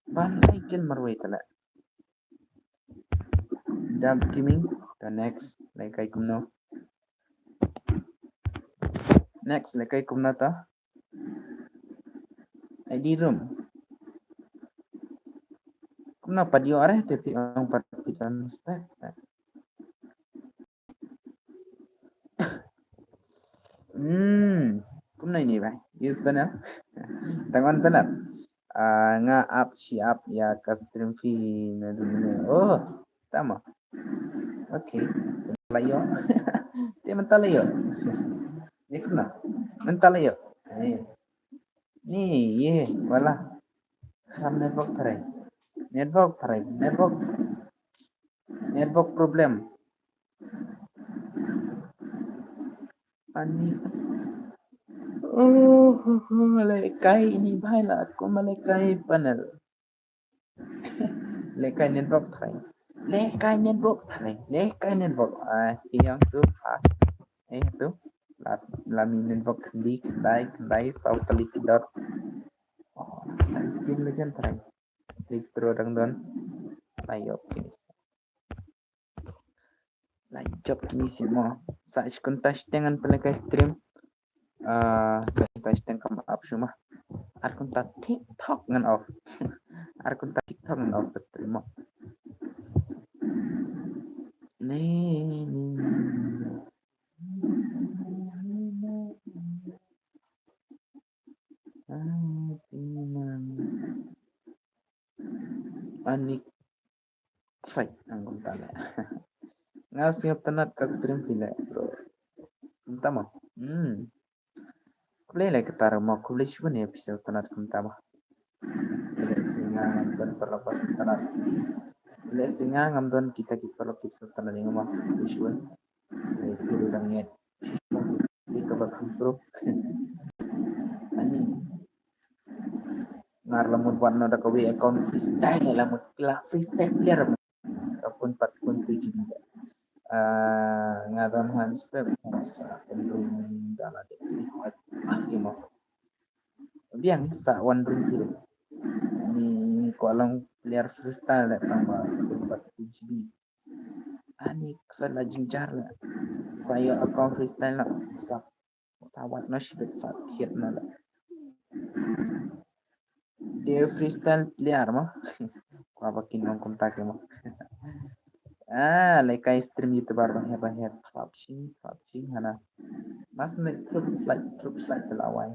Ban lai kill marwei tale. Jump Gaming, the next, lehkai kumno. Next, lehkai kumno ta. I D room. Kumno pat ïoh areh te phi ong pat phi don spec. Hmm, kumno ini bhai? Use banner. Tang on banner. Ah, nga up shi up ïa ka stream fee na dunia. Oh, tama. Okay. Layo. Dia mentah layo. Ni kumno? Mentah layo. Ni. Ni, ye, wala. Kham network tharai. Network tharai. Network. Network problem. Ani. Oh, lehkai ini bhai la, ko ma lehkai panel. Lehkai network tharai. Lehkai network tharai. Lehkai network. Ah, hiang tu. Ah. Eh tu. La, la mi network di, dai, dai, sau kali kidot. Oh, jin le jin tharai. Klik terus dang don. Lai yok kini. Lai jop kini si mo. Sa shi kunta shi tengan pele kai stream. Ah, sa kunta shi teng kam up shuma. Ar kunta TikTok ngan off. Ar kunta TikTok ngan off ka stream mo. Ni, ni. Ani sai ang kumta le. Nga sngewtynnat ka stream phi le, bro. Kumta mo. Hmm. Khublei le kata mo, khublei shibun ïa phi sngewtynnat kumta mo. Khublei shi nga ban paralok ba sngewtynnat. Lehse nga ngam don kita ki paralok ki sat tana ning ma. Visual. Ki dang ngeit. Ki ka ba control. Ani. Ngar la mut wan no da ka wi account freestyle la mut kila freestyle player. Ka phone pat phone tu jin. Ah, nga don han spek sa pun rum da la de. Aki mo. Biang sa wan rum ki. Ni ko long player freestyle da tang ba phone pat tu jin. Ani sa la jingjar la. Ko ïoh account freestyle na sa sa wat no shibit sa khiet na la. De freestyle player ma. Ko ba kin ong kumta ki ma. Ah, lehkai stream YouTuber ba he ba he. Trap sing, trap sing hana. Mas ne trap slide, trap slide la wai.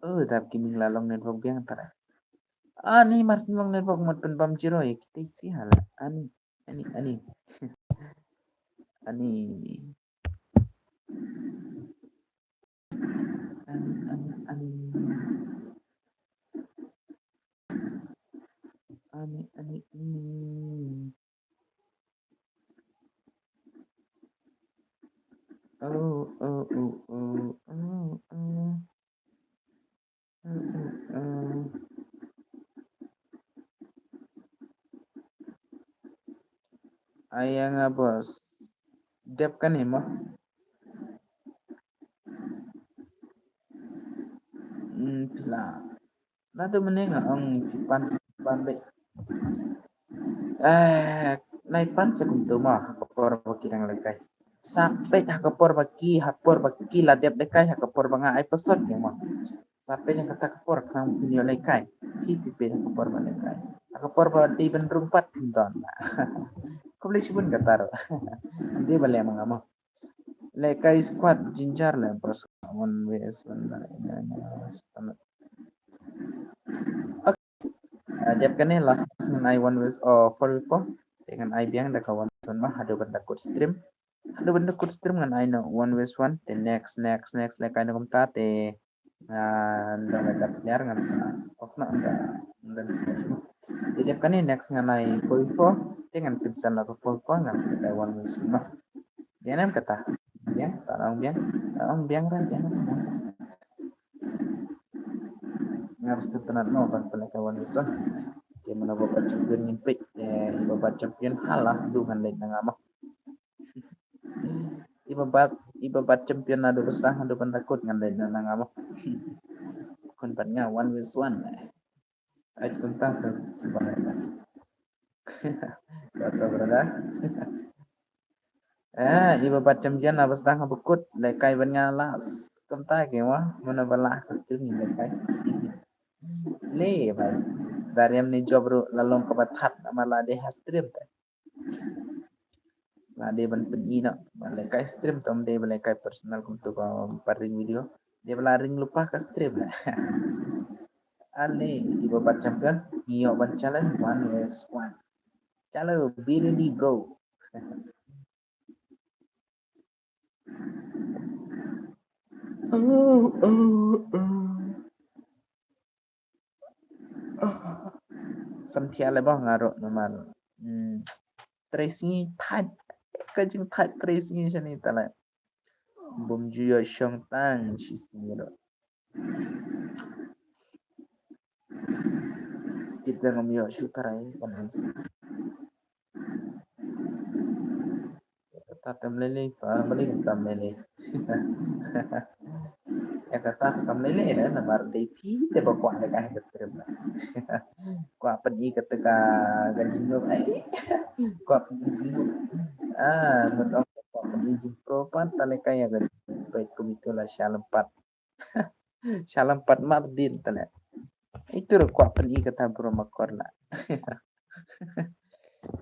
Oh, dap ki ming la long network biang tara. Ani mar long network mut pynbam zero ïa kita si hala. Ani, ani, ani. Ani. Ani, ani, ani. Ani, ani, ani. Oh, oh, oh, oh, oh, oh. Oh, oh, oh. Aya nga bos. Dep kane mo. Hmm, pila. Natu mene nga ong phi pan sa phi pan beit. Eh, nai pan sa kumtu mo, ha ka por ba ki dang lehkai. Sa peit ha ka por ba ki, ha por ba ki la dep lehkai, ha ka por ba nga ai password ne mo. Sa peit ha kata ka por khnang phin ïoh lehkai. Phi phi peit ha ka por ba lehkai. Ha ka por ba dei ban rung pat phin don. Khublei shibun kata ruh. Dei ba leh ma nga mo. Lehkai squad jynjar leh bos. One way is one. Okay. Ah, dep kane last ngan ai one way, oh, four way four. Te ngan ai biang da ka one way one ma haduh ban da kut stream. Haduh ban da kut stream ngan ai no one way one. Te next, next, next lehkai no kumta te ngan da da player ngan sa off na da da. Te dep kane next ngan ai four way four. Te ngan cancel la ka four way four ngan ai one way one ma. Biang em kata. Biang, sa ong biang. Ong biang ra biang. Nga bas tu tena no ban pynlehkai wan ison. Te mano ba bat champion ngin peit. Eh, iba bat champion halas du ngan leit na nga mo. Iba bat, iba bat champion naduh ba sdang haduh ban da kut ngan leit na nga mo. Khun bat nga one versus one. Ai kumta sa sa ba. Kata brother. Eh, iba bat champion na ba sdang ha ba kut lehkai ban nga last. Kumta ki mo, mano ba lah ka kill ngi lehkai. Le bai. Dariam ni job ruh la long kaba that namar la dei ha stream te. La dei ban pyni noh ba lehkai stream te, ym dei ba lehkai personal kumtu ba ring video. Dei ba la ring lypa ka stream. Ale, iba bat champion, ngi ïoh ban challenge one versus one. Chalo, be ready bro. Oh, oh, oh. Samthia le ba nga ruh namar. Hmm. Trei sngi thait. Ka jingthait trei sngi shane tale. Bym ju ïoh shong tang shi sngi ruh. Tip da ngam ïoh shu trai kan. Kata tam lele pa beli tam lele. Ya kata tam lele da namar dei phi te ba kwah lehkai ha ka stream. Kwah pyni kata ka ka jingno. Kwah pyni jingno. Ah, mut ong kwah pyni jingpro pat ta lehkai ha ka peit kumtu la sha lem pat. Sha lem pat mar dien tale. Itu ruh kwah pyni kata bro makor la.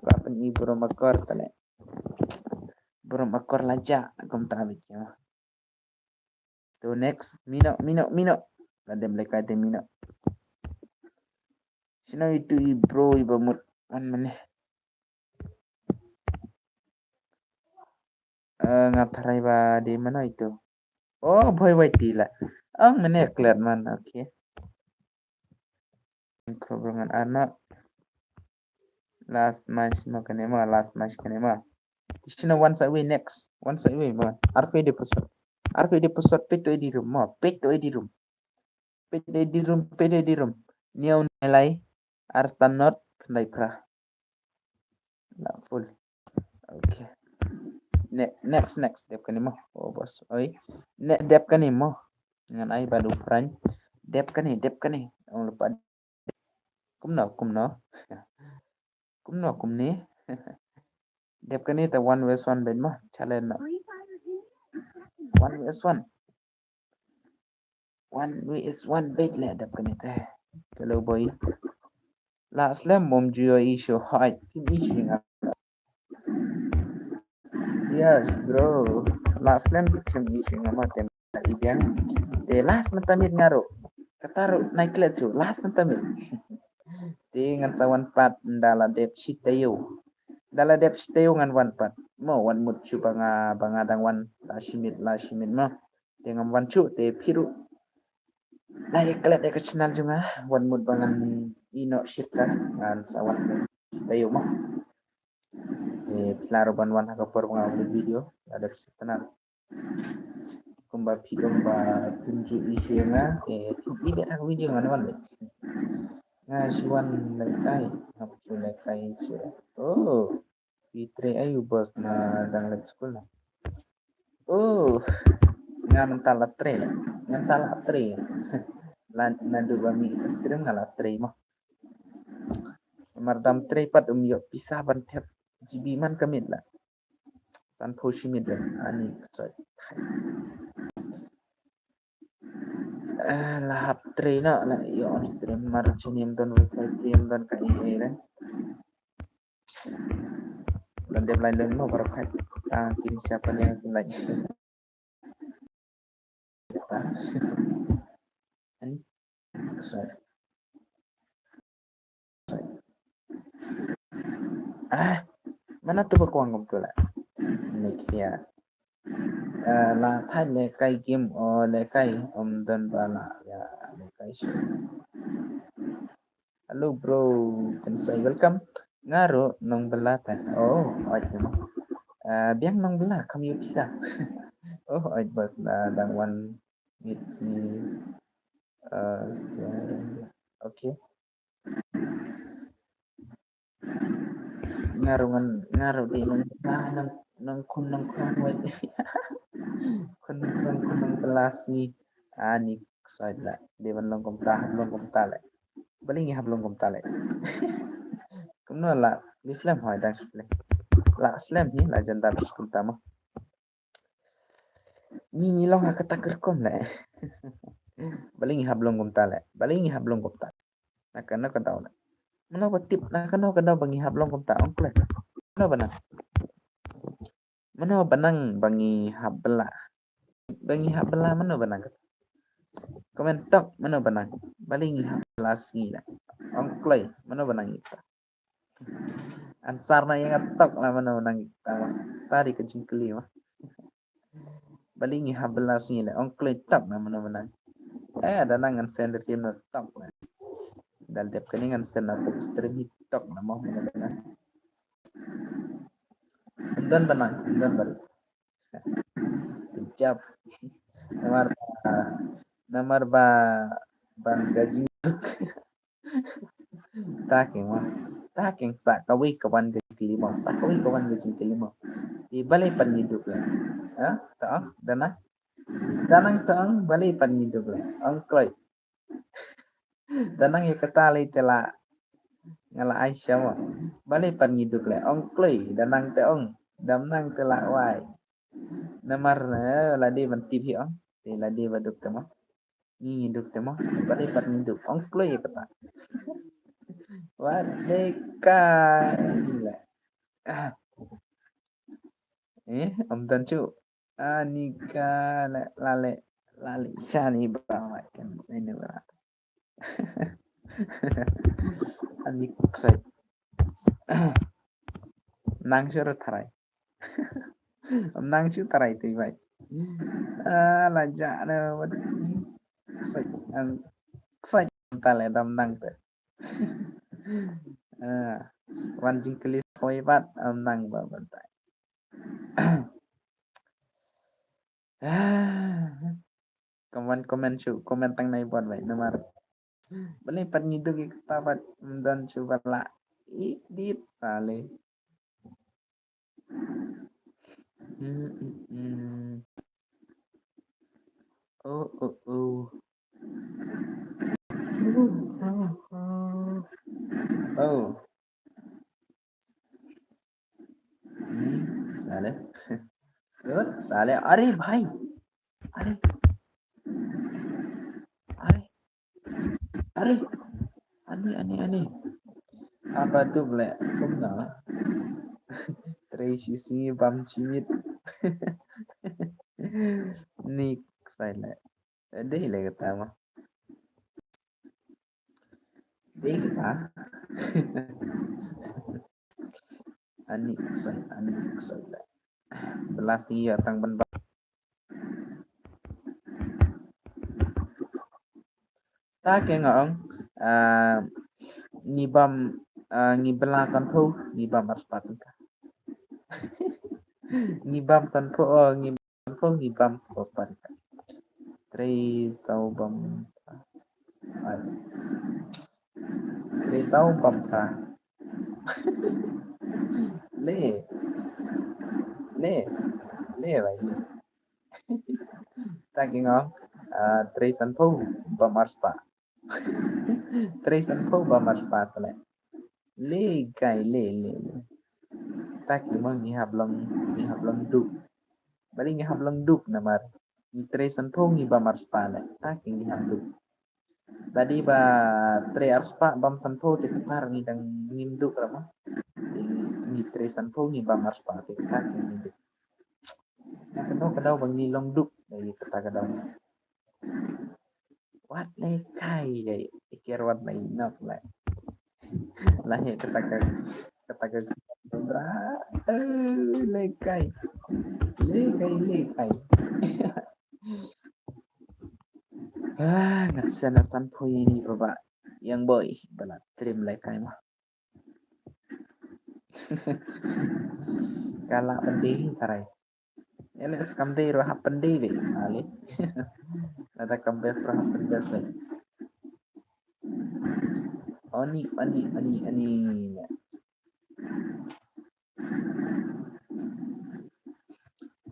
Kwah pyni bro makor tale. Bro makor la ja kumta bit ya. To next, mino, mino, mino. La dem lehkai te mino. Shino itu i bro iba mut wan mane. Eh, nga tharai ba dei mano itu. Oh, Boy Whitey la. Ang mene klet man, okay. Problem ngan ano. Last match mo kane mo, last match kane mo. Sino one side way next, one side way mo. Arfi di pusot. Arfi di pusot pito di room mo, pito di room. Pito di room, pito di room. Niau nilai. Arstan not, kandai pra. La full. Okay. Ne-, next, next. Dep kane mo. Oh, boss. Oi. Ne, dep kane mo. Ngan ai ba du friend. Dep kane, dep kane. Ong lupa. Kumno, kumno. Kumno, kumne. Dep kane ta one versus one ben mo. Challenge no. One versus one. One versus one bad le dep kane te. Hello boy. Last lem mom juo issue high. Team issue nga. Yes, bro. Last lem team issue nga ma tem ibiang. Te last mentamit ngaro. Kataro naiklet su. Last mentamit. Te ngan sa one part ndala dep sitayo. Ndala dep sitayo ngan one part. Mo one mut su banga, banga dang one. La simit, la simit mo. Te ngam wan shuh, te phi ruh la ïa klet ïa ka channel jong nga, wan mut ba ngan ïeh noh shirta, ngan sa wan taïew mo. Te phi lah ruh ban wan ha ka por ba nga upload video, la dep shirta na. Kumba phi ong ba phin ju ïeh shuh ïa nga, te phin ïeh beit ha ka video ngan wan beit. Nga shu wan lehkai, nga shu lehkai shuh. Oh. Phi trei aiu boss, na dang leit skul na. Oh, nga mynta la trei la. Nga mynta la trei. La naduh ba mih ka stream nga la trei mo. Mar dam trei pat um ïoh pisa ban thep G B man ka miet la. Sanphew shi miet la. Ani ksoi. Eh, la hap trei na la ïoh on stream mar chini ym don wifi free ym don ka ei ei re. Don dep lai lun mo baroh khat. Tang kin siapa ni kin lai. Ani. Sorry. Ah, mana tu ba kwang kumtu la. Ni kia. Eh, la thait lehkai game o lehkai ym don ba la ïa lehkai shuh. Hello bro, Kensai, welcome. Nga ruh nongbylla te. Oh, oi te mo. Eh, biang nongbylla kam ïoh pisa. Oh, oi boss, na dang wan meet ni. Eh, okay. Nga ruh ngan, nga ruh dei nong, nong, nongkhun nongkhun wei. Khun nongkhun nongbylla sngi. Ani ksoi la. Dei ban long kumta, long kumta le. Balei ngi hap long kumta le. Kumno la, ngi slem hoi dang slem. La slem hi, la jan da kumta mo. Ngi ngi long ha kata ka rukom le. Balei ngi hap long kumta le. Balei ngi hap long kumta. Na kano ka daw le. Mano ba tip na kano ka daw ba ngi hap long kumta ong khlem. Mano ba nang. Mano ba nang ba ngi hap bylla. Ba ngi hap bylla mano ba nang. Comment tok mano ba nang. Balei ngi hap bylla sngi le. Ong khlem mano ba nang ita. Answer na ïa nga tok la mano nang ita. Tadi ka jingkylli ma. Balei ngi hap bylla sngi le ong khlem tok na mano ba nang. Eh da nang ngan send team na tok na. Dal dep kane ngan send na tok stream hi tok na mo mano ba nang. Don ba nang, don ba. Good job. Namar ba, namar ba ban ka jingduk. Ta keng wa. Ta keng sa kawei ka wan ka jingkylli mo. Sa kawei ka wan ka jingkylli mo. Te balei pat ngi duk le. Ha? Ta ong, da nang. Da nang ta ong, balei pat ngi duk le. Ong khlem. Da nang ïa kata lei te la. Nga la ai sha mo. Balei pat ngi duk le. Ong khlem. Da nang te ong. Dam nang te la wai. Namar, eh, lade ban tip hi ong. Te lade ba duk te mo. Ngi ngi duk te mo. Balei pat ngi duk. Ong khlem ïa kata. Wat dei kai le. Ah. Eh, ym don shuh. Ani ka le, la le, la le, shani ba ma kan sai ne ba. Ani sai. Nang shuh tharai. Nang shuh tharai te bai. Ah, la ja na wat. Ksai, ang ksai tale dam nang te. Ah, wan jingkylli soi bat am nang ba ban tai. Ah, comment, comment shu, comment tang nai buat bai namar. Bani pat ngi duk ïa kata pat mdan shu bala. Idit sale. Hmm, hmm, hmm. Oh, oh, oh. Oh. Hmm, sale. Good, sale. Are bhai. Are. Are. Are. Ani, ani, ani. Aba tu ble kumna. Trei shi sngi bam shi miet. Ni ksai le. Dei le kata ma. Dei kata. Ani ksai, ani ksai le. Bala sngi ïa tang ban bam. Ta ke nga ong, ah, ngi bam, ah, ngi bala sanphew, ngi bam arspah tyngka. Ngi bam sanphew, oh, ngi bam sanphew, ngi bam saw spah tyngka. Trei saw bam. Ai. Trei saw bam phra. Le. Le. Le bai. Ta ki ngong, ah, trei sanphew bam arspah. Trei sanphew bam arspah tale. Le kai le, le, le. Ta ki ma ngi hap long, ngi hap long duk. Bali ngi hap long duk namar. Ngi trei sanphew ngi bam arspah le. Ta ki ngi hap duk. Tadi ba trei arspah bam sanphew te kata ngi dang ngim duk ra ma. Ngi trei sanphew ngi bam arspah te kata ngi duk. Kano kano ba ngi long duk dei kata kano. Wat le kai dei ikir wat le nok le. Lah he kata ka kata ka bra. Eh, le kai. Le kai le kai. Ah, ngat sana sanphew ini baba. Yang boy bala trim le kai ma. Kala pending tarai. Ele skam dei roh hap pending be sali. Ada kam bes roh hap pending be. Oni, oni, oni, oni.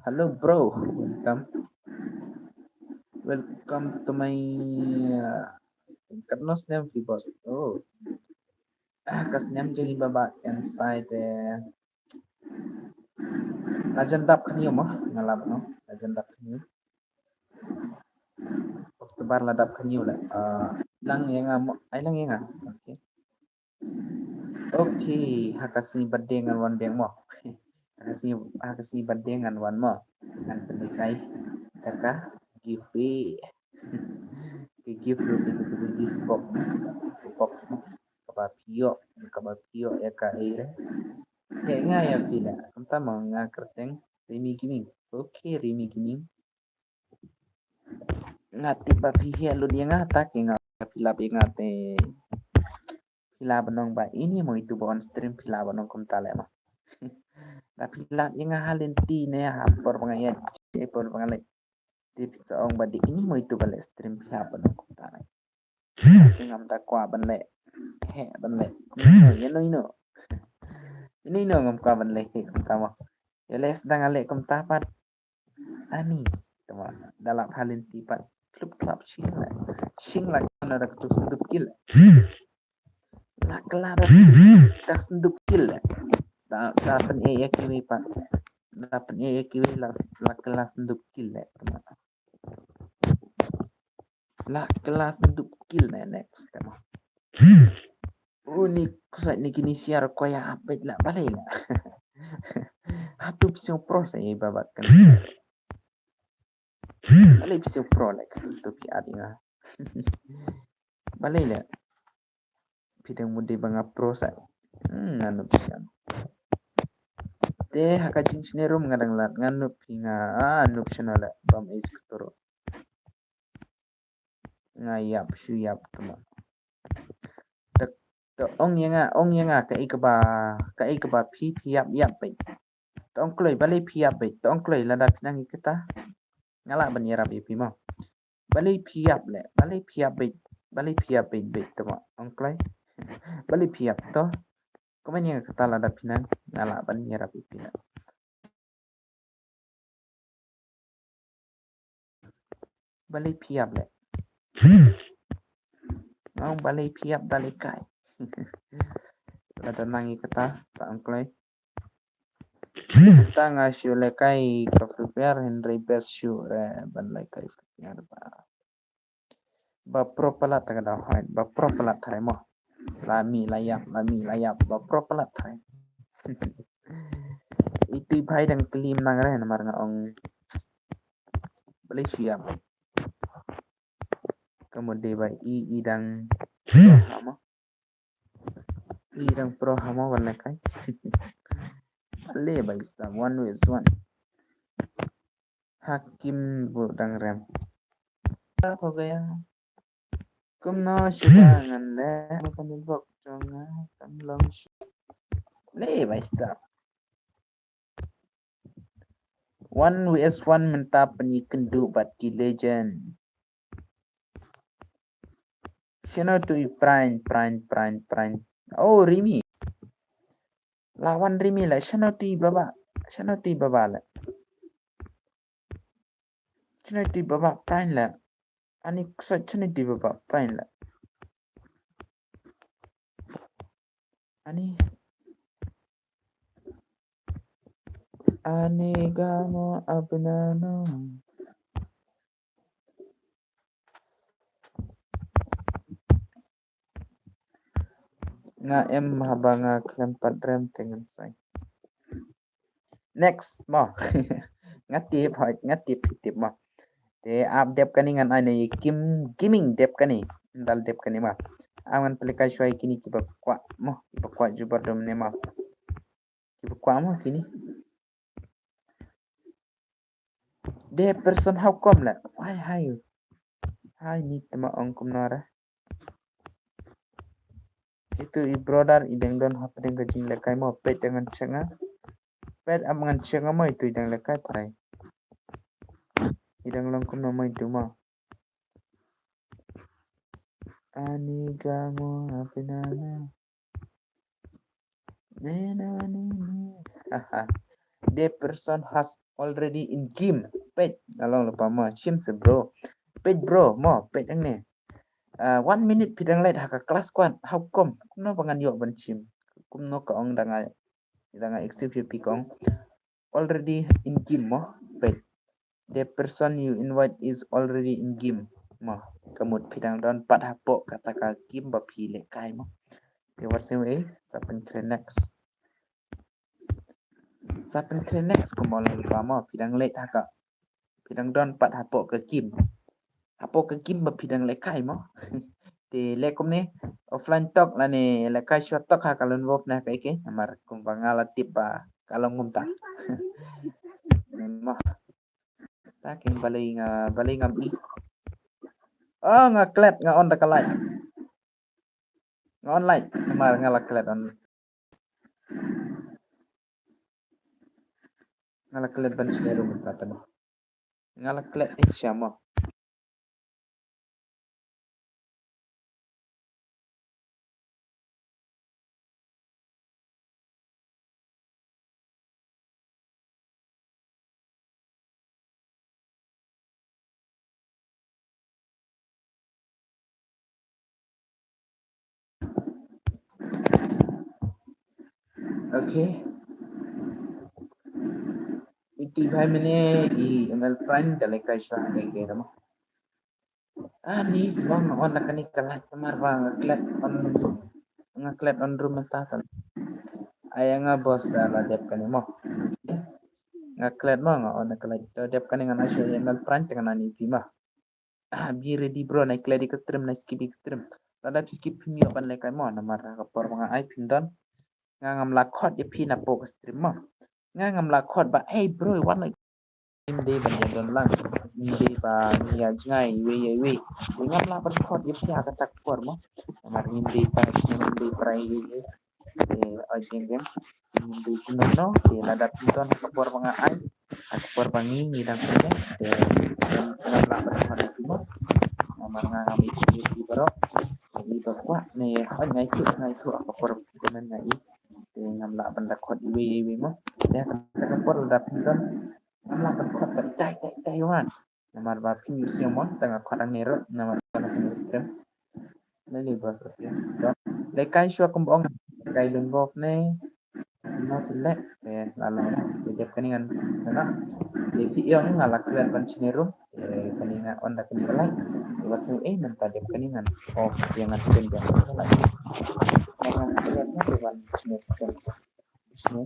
Hello bro, welcome. Welcome to my uh, katno snem phi boss. Oh. Ah, ka snem jong i baba inside eh. La jan dap khynñiew mo, nga lap no. La jan dap khynñiew. Oktober la dap khynñiew le. Ah, lang ïa nga mo, ai lang ïa nga. Okay. Okay, ha ka sngi birthday ngan wan biang mo. Ha ka sngi, ha ka sngi birthday ngan wan mo. Ngan pyndonkam ïa ka gift. Ka gift ruh ka gift box. Box mo. Kaba phi ïoh, kaba phi ïoh ïa ka ei re. Heh nga ïa phi la. Kumta ma nga kyrteng Rimi Gaming. Okay, Rimi Gaming. Nga tip ba phi heh lut ïa nga ta ki nga phi lap ïa nga te. Phi lap ban ong ba ini mo itu ba on stream phi lap ban ong kumta le ma. Ta phi lap ïa nga ha lynti ne ha por ba nga ïa por ba nga le. Te phi sa ong ba dei ini mo itu ba le stream phi lap ban ong kumta le. Ngam da kwah ban leh. Heh ban leh. Ino, ino, ino. Ino, ino ngam kwah ban leh heh kumta mo. Ïa leh sdang leh kumta pat. Ani. Tama. Da lap ha lynti pat. Klup klap shing la. Shing la kana da katu sdup kil. La kala da sdup kil. Da, da pyn-e ïa kiwei pat. Da pyn-e ïa kiwei la, la kala sdup kil. Tama. La kala sdup kil ne next tema. Uni kusai ni kini siar ko ya apet la balei la. Hatu psiu pro sa i baba kan. Balei psiu pro le kan tu pi adinga. Balei le. Pidang mudi banga pro sa. Hmm, nganu psiu. Te haka jing sini rum ngadang lat nganu pi nga anu psiu la bam is kuturu. Nga ïap shu ïap kumno. Te, te ong ïa nga, ong ïa nga kaei kaba, kaei kaba phi, phi ïap ïap beit. Te ong kloi, balei phi ïap beit? Te ong kloi, lada phi nang ïa kata, nga lah ban ïarap ïa phi mo. Balei phi ïap leh? Balei phi ïap beit? Balei phi ïap beit beit te mo? Ong kloi. Balei phi ïap to? Comment ïa nga kata, lada phi nang, nga lah ban ïarap ïa phi leh. Balei phi ïap leh? Nga ong balei phi ïap da lehkai. Lada nang ïa kata, sa ong kloi. Kata nga shu lehkai ka Free Fire, hynrei best shuh re ban lehkai Free Fire ba. Ba pro palat ta ka dau hoi, ba pro palat tharai mo. La mih la ïap, la mih la ïap, ba pro palat tharai. Itu i bhai dang klim nang re namar nga ong. Balei shu ïap. Ka mut dei ba i, i dang pro ha mo. I dang pro ha mo ban lehkai. Ale bhai sahab, one vs one. Hakim bu dang rem. Ho gaya. Kumno shuwa ngan leh, ma ka network jong nga kam long shuwa. Le bhai sahab. One vs one mynta pynïakynduh bad ki legend. Shano tu i Prime, Prime, Prime, Prime. Oh, Rimi. La wan Rimi la, shano tu i Baba. Shano tu i Baba la. Shano tu i Baba Prime la. Ani ksat shano tu i Baba Prime la. Ani. Ani gamo abnano. Nga em haba nga khlem pat rem te ngan sai. Next mo. Nga tip hoi, nga tip, tip mo. Te ap dep kane ngan ai na i Kim Gaming dep kane. Dal dep kane mo. Ap ngan pynlehkai shuwa ïa kine kiba kwah mo, kiba kwah jubor dum ne mo. Kiba kwah mo kine. De person how come la. Hai hai. Hai ni te ma ong kumno re. Itu i brother i dang don hapdeng ka jinglehkai mo, peit dang ngan check nga. Peit ap ngan check nga mo, itu i dang lehkai trai. I dang long kumno mo itu mo. Ani gamo apnana. Nena nene. Haha. The person has already in game. Peit, along lupa mo. Shim se bro. Peit bro, mo, peit ang ne. Ah, one minute phi dang leit ha ka class kwat. How come? Kumno ba ngan ïoh ban shim? Kumno ka ong dang ai, dang ai accept ïa phi ka ong. Already in game mo. Peit. The person you invite is already in game. Mo, ka mut phi dang don pat hapoh kata ka game ba phi lehkai mo. Te wat sngewsih, sa pynkhreh next. Sa pynkhreh next kumba long ba mo, phi dang leit ha ka. Phi dang don pat hapoh ka game. Hapoh ka game ba phi dang lehkai mo. Te leh kumne, offline talk lane lehkai shuwa talk ha ka lynwoh na ka ike, namar kumba nga la tip ba ka long kumta. Mo. Ta king balei nga, balei ngam i. Oh, nga klet, nga on da ka light. Nga on light, namar nga la klet on. Nga la klet ban share room mynta te mo. Nga la klet eh sha mo. Okay. Iti bhai mene i M L Prime da lehkai sha ke ke mo. Ani, tbang nga on la kane ka light namar ba nga klet on, nga klet on room mynta kan. Ai nga boss da la dep kane mo. Nga klet mo, nga on la ka light. Da dep kane ngan ai sha M L Prime te ngan ai ni phi mo. Ah, be ready bro, nai klet ïa ka stream, nai skip ïa ka stream. Lada phi skip phim ïoh ban lehkai mo, namar ha ka por ba nga ai phim don. Nga ngam la khot ïa phi napoh ka stream mo. Nga ngam la khot ba, hey bro, wat la stream dei ban ïa don lang. ngim dei ba ngi ïa jngai iwei ïa iwei. Te ngam lah ban khot ïa phi ha kata ka por mo. Namar ngim dei tang shisnem, ngim dei prai iwei iwei. Te oi jingim ngim dei kumno. Te lada phi don ha ka por ba nga ai, ha ka por ba ngi ngi dang connect, te ngam lah ban khot ïa phi mo. Namar nga ngam ïohi ïa phi baroh. Te i ba kwah ne oi nga ïathuh, nga ïathuh ha ka por ba phi comment nga i. Te ngam lah ban da khot iwei iwei mo. Te ha kata ka por lada phi don, ngam lah ban khot ba itai itai itai wan. Namar ba phi ïohi mo, tang nga khot hangne ruh namar ba phi ïohi stream. Lei lei ba sa phi. Lei kai shuwa kumba ong, lei kai lun bok ne. Not leh. Eh, la la. Te dep kane ngan, na. Te phi ïohi nga la klet ban shane room. Eh, kane nga on da kane ka light. Te wat sngew eh mynta dep kane ngan off ïa, ngan shane biang ka light. Ngan klet na te ban shane, shane.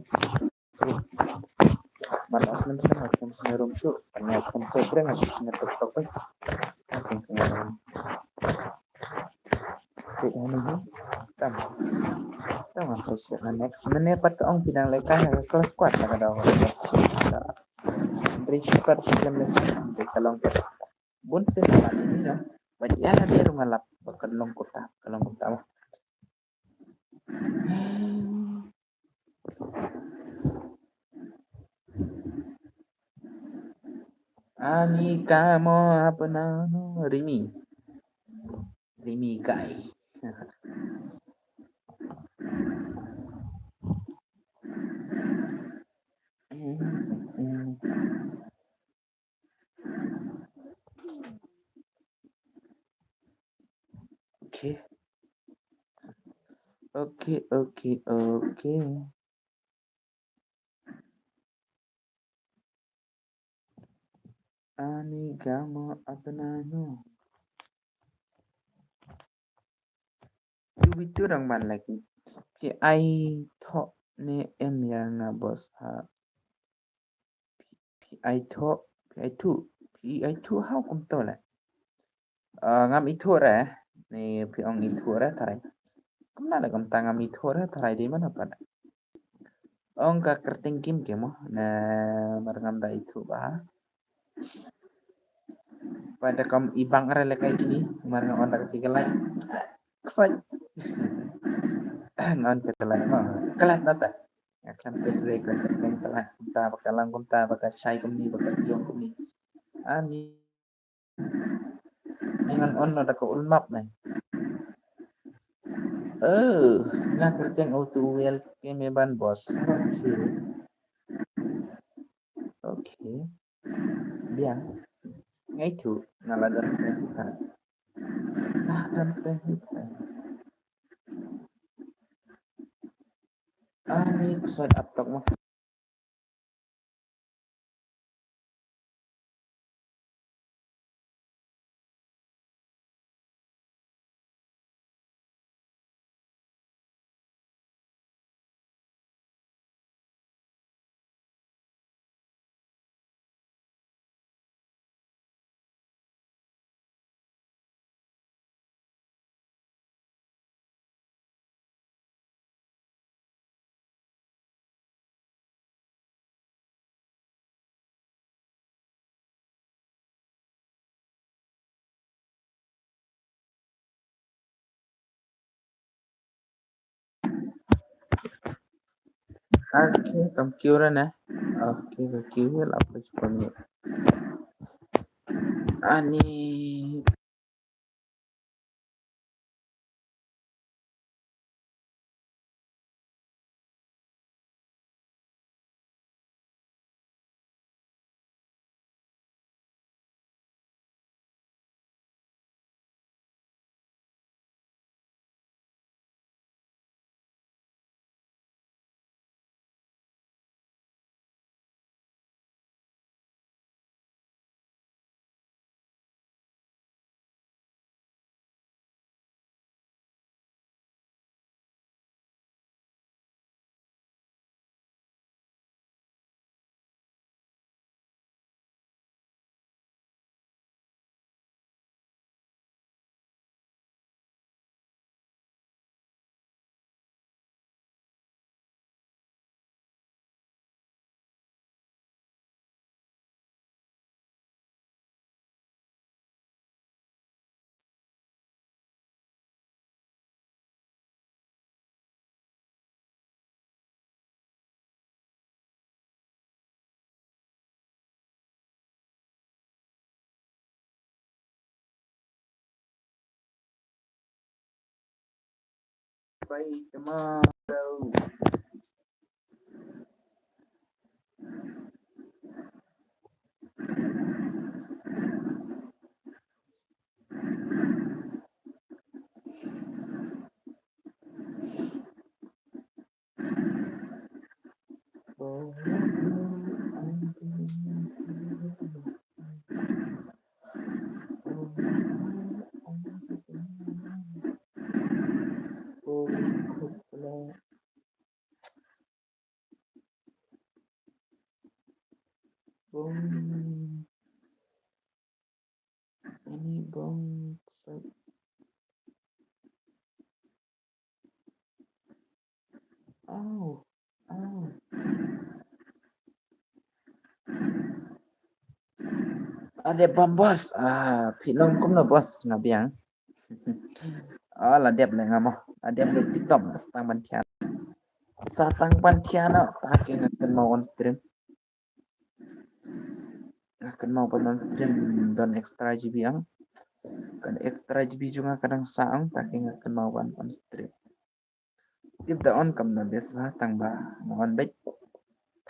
Ban off mynta ngan shane room shuh. Ban ïa comfort bre ngan shane tok tok eh. Ka kane. Wait, ano yun? Tama. Tama, so siya na next. Mynne pat ka ong phi dang lehkai ha ka class kwat na ka daw. Hynrei pat ka lem lem. Hynrei ka long pat. Bun sien pat ini, no? Bad ïa lade ruh nga lap ba ka long kumta, ka long kumta mo. Ani ka mo apna no, Rimi. Rimi guy. Okay. Okay, okay, okay. Ani ka mo apna no. Tu bitu dang ban lagi. Phi ai thoh ne em ïa nga boss ha. Phi ai thoh, phi ai thoh, phi ai thoh ha kumto le. Ah, ngam ithuh re, ni phi ong ithuh re tharai. Kumno le kumta ngam ithuh re tharai dei mano pat. Ong ka kyrteng kim kim mo, namar ngam da ithuh bha. Pat da kam ibang re le kai kini, namar nga on da ka tiga lai. Ksai. Nga on ka tiga lai mo. Klet na ta. Nga khlem peit re ka kyrteng ka lai kumta, ba ka lang kumta, ba ka shai kumni, ba ka jong kumni. Ani Ngan on no da ka ulmap ne. Oh, nga kyrteng auto welcome ban boss. Okay. Okay. Biang. Ngai tu, nga la don penghitan. Nga don penghitan. Ani ksot aptok mo. Okay, kam kiew re ne. Okay, kam kiew la pus pun ni. Ani Bye tomorrow. Bong. Ani bong. Aw, aw. Ade bam boss. Ah, phi long kumno boss nga biang. Ah, la dep le nga mo. La dep le TikTok sa tang ban thian. Sa tang ban thian no. Ta ki nga kynmaw on stream. Nga kynmaw ban on stream don extra G B ang. Kan extra G B jong nga ka dang sah ang, ta ki nga kynmaw ban on stream. Tip da on kam da bes ba tang ba nga on beit.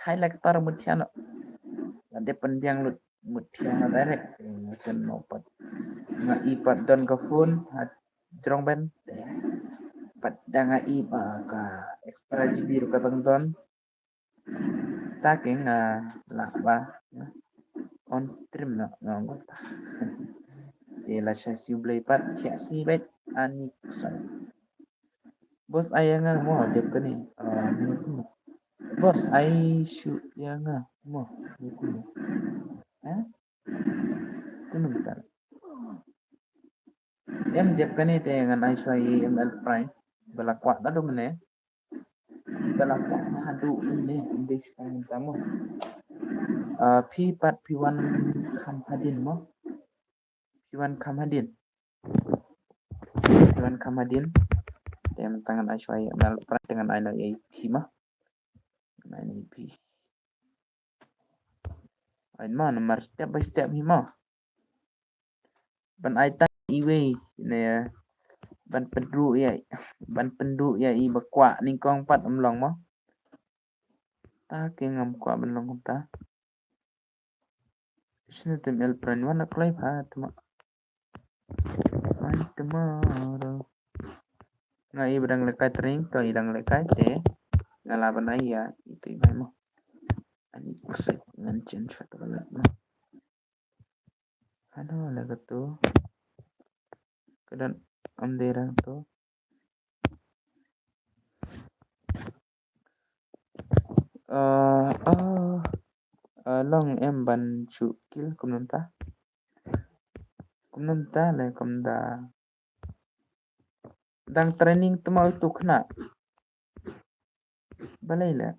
Thai lektor mut thian no. La dep pynbiang lut mut thian no direct. Nga kynmaw pat. Nga i pat don ka phone ha jrong ben. Pat da nga i ba ka extra G B ruh ka dang don. Ta ki nga lah ba on stream no nga ong ta. Te la sha siew blei pat, sha siew beit ani kusa. Boss ai ïa nga mo dep kane. Ah, boss ai shu ïa nga mo. Ha? Kumno ta? Em dep kane te ngan ai shuwa ïa i M L Prime. Ba la kwah naduh mynne. Ba la kwah naduh mynne. Ym dei shuwa mynta mo. Ah, phi pat phi wan kham hadien mo. Phi wan kham hadien. Phi wan kham hadien. Te mynta ngan ai shuwa ïa i M L Prime te ngan ai noh ïa i phi mo. Ngan ai noh ïa i phi. Ai mo namar step by step hi mo. Ban ai tang iwei ne ban pynduh ïa i, ban pynduh ïa i ba kwah nyngkong pat ym long mo. Ta ki ngam kwah ban long kumta. Shane te M L Prime wan kloi pha te mo. Bye tomorrow. Nga i ba dang lehkai training to i dang lehkai te. Nga lah ban ai ïa i te i bai mo. Ani kusek ngan chen shwa to leh mo. Hano leh ka to. Ka don am dei rang to. Ah, ah, ah, long em ban shu kill kumno mynta. Kumno mynta leh kumta. Dang training te mo utu khynnah. Balei leh.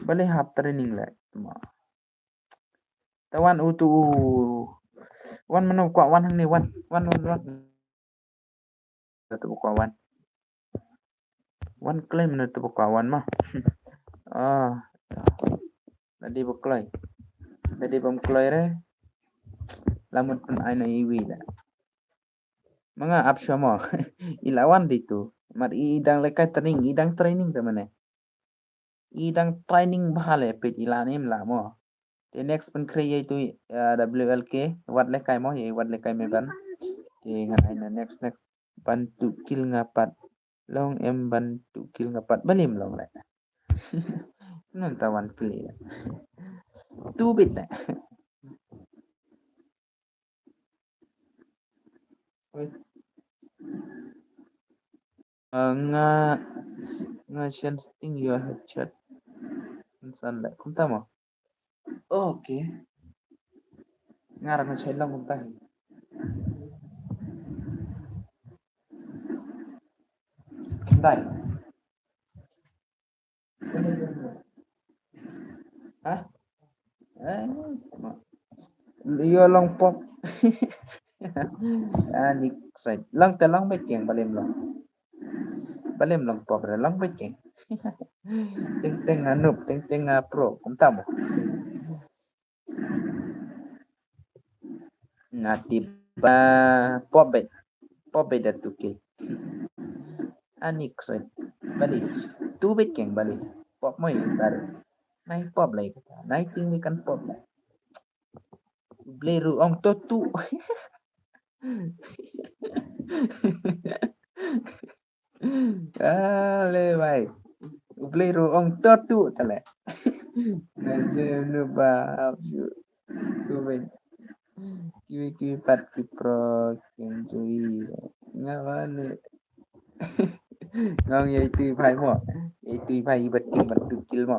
Balei hap training leh te mo. Te wan utu u. Wan mano kwah wan hangne wan. Wan wan wan. Te ba kwah wan. Wan kloi mynta te ba kwah wan mo. Ah. Lada ba kloi. Lada bym kloi re. La mut pyn ai noh iwei leh. Ma nga ap shuwa mo. I la wan dei tu. Mar i dang lehkai training, i dang training te mynne. I dang training bha leh peit i la ne em la mo. Te next pynkhreh ïa itu, eh, W L K, wat lehkai mo, ïa wat lehkai me ban. Te ngan ai na next, next. Ban tu kill nga pat. Long em ban tu kill nga pat. Balei ym long leh. Ngan ta wan kill ïa. Tu bit leh. Ah, nga, nga send sting your headshot. Insan leh. Kumta mo. Okay. Nga ra nga send long kumta. Kumta. Ha? Eh, ïa long pop. Ani ksai. Long te long beit keng balei ym long. Balei ym long pop re long beit keng. Teng teng nga noob, teng teng nga pro, kumta mo. Nga tip ba pop beit. Pop beit da tu kill. Ani ksai. Bali. Tu bit keng bali. Pop mo yu tar. Nai pop lai kata. Nai ting ni kan pop lai. Blei ru ong to tu. Ale bai. Blei ru ong to tu tale. Na je nu ba. Tu bit. Kiwi kiwi pat ki pro kin jui. Nga ba ni. Ngong yai tui phai mo. Yai tui phai ibat ki bat tu kil mo.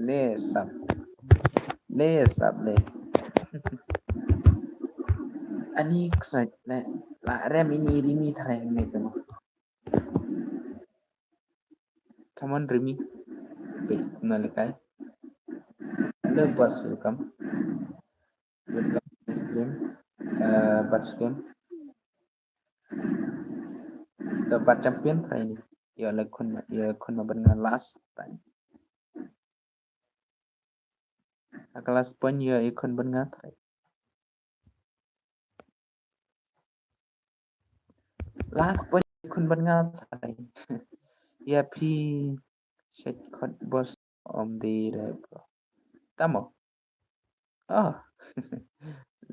Le sap. Le sap le. Ani ksai le. La rem ini rimi thai ne tu mo. Come on, Rimi. Wait, no lekai. Hello, boss. Welcome. Welcome to the stream. Uh, but stream. The but champion training. Yo le khun, yo khun ma ban nga last time. Ka last point yo i khun ban nga training. Last point khun ban nga thai. Ya phi shet khot boss om di re bro. Tamo. Oh.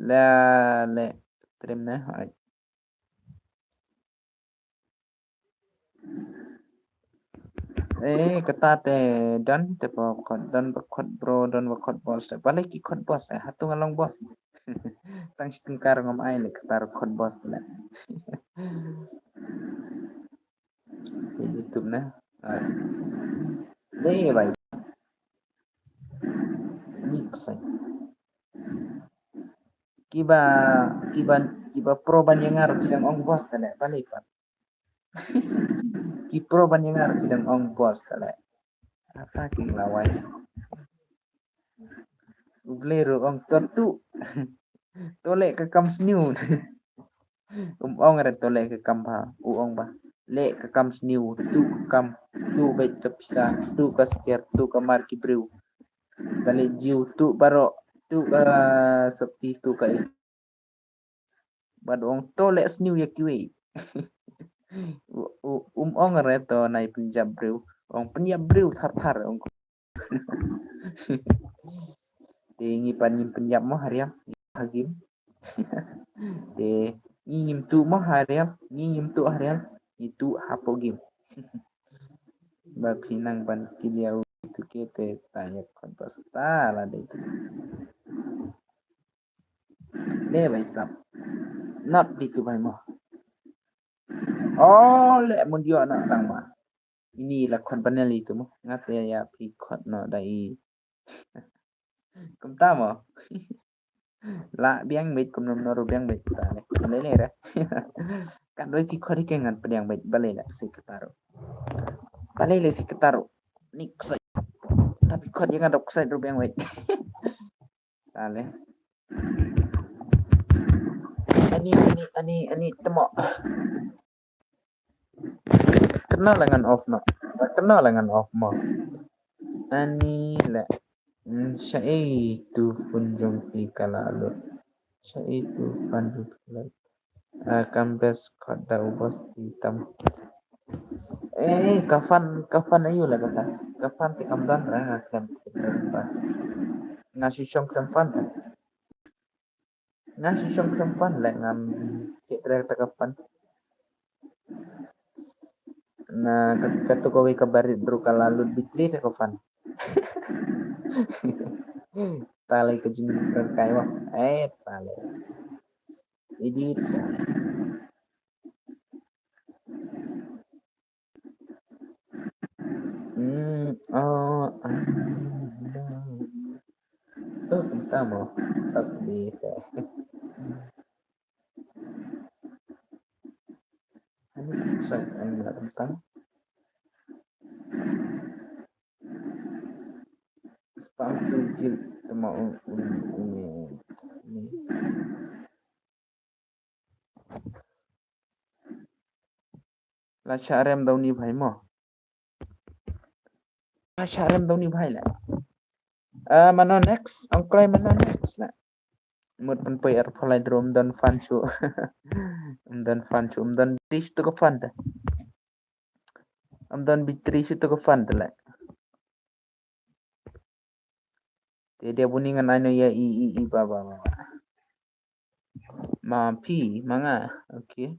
La le trim ne hai. Eh, kata te don te ba khot, don ba khot bro, don ba khot boss. Te bale ki khot boss, eh, hatung along boss. Tang shi tengkar ngam ai le kata khot boss le. Di YouTube na. Ah. Dei bai. Ni ksai. Kiba, kiba, kiba pro ban yangar ki dang ong boss tale, bale pat. Ki pro ban yangar ki dang ong boss tale. Ata ki lawai. U Blei ru ong to tu. To le ka kam sniew. Um ong re to le ka kam ba. U ong ba. Le ka kam sniew. Tu ka kam. Tu beit ka pisa. Tu ka sker. Tu ka mar ki briew. Tale jiw. Tu baro. Tu ka sopti. Tu ka i. Bad ong to le sniew ya kiwei. U- u- Um ong re to nai pynjap briew. Ong pynjap briew thar thar ong. Te ngi pan ngim pynjap mo hariam. Hagim. Te ngi ngim tu mo hariam. Ngi ngim tu hariam. Ngi tu hapo gim. Ba phi nang ban kiliau tu ke te sta ya khon to sta la de tu. Le bai sap. Not di tu bai mo. Oh, le mun dio na tang ma. Ini la khot panel itu mo. Ngat ya ya pi khot no da i. Kumta mo. La biang bit kum nom no ru biang bit ta le. Le le ra. Kan doi pi khot ke ngan pediang bit bale la si ketaro. Bale le si ketaro. Ni ksai. Tapi khot yang ada ksai ru biang bit. Sale. Ani, ani, ani, ani temo. Kena lengan off no. Kena lengan off mo. Ani le. Hmm, sha ei tu phone jong phi ka la lut. Sha ei tu phone jong phi ka la lut. Ah, kam best khot da u boss ti tam. Eh, ka fan, ka fan ayu la kata. Ka fan te kam don ra nga klem. Nga shu shong klem fan ta. Nga shu shong klem fan le ngam kit re ta ka fan. Na ka, ka tu kawei ka barit bru ka la lut bitri ta ka fan. Tale ka jing kai wa. Eh, tale. Edit. Hmm, oh, ah, oh, kumta mo. Tak di ka. Ani sak ani la kumta. Spam tu gil tama un un un. La sha rem da uni bhai mo. La sha rem da uni bhai la. Ah, mano next? Ong kloi mano next la. Mut pun poi er pholai drum don fan shu. Um don fan shu, um don dish tu ka fan ta. Am don bitri shu tu ka fan tu le. Te dia bunyi ngan ai no ya i i i ba ba ba. Ma phi ma nga. Okay.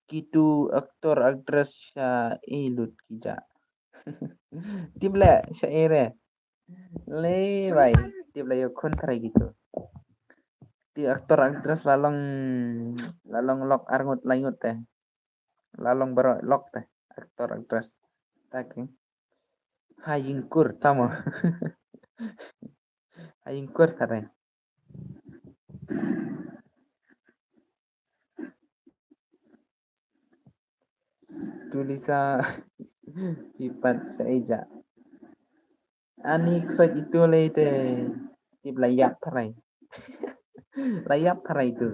Kitu aktor aktris sha i lut kija. Tip le sha i re. Le bai. Tip le yo khun trai gitu. Ti aktor aktris lalong lalong lok arngut laingut te. Lalong baro lok te. Aktor aktris. Taki. Hayingkur tamo. Hayingkur tare. Tulisa ipat sa ija. Ani ksat itu le te. Tip layap tare. Layap tare itu.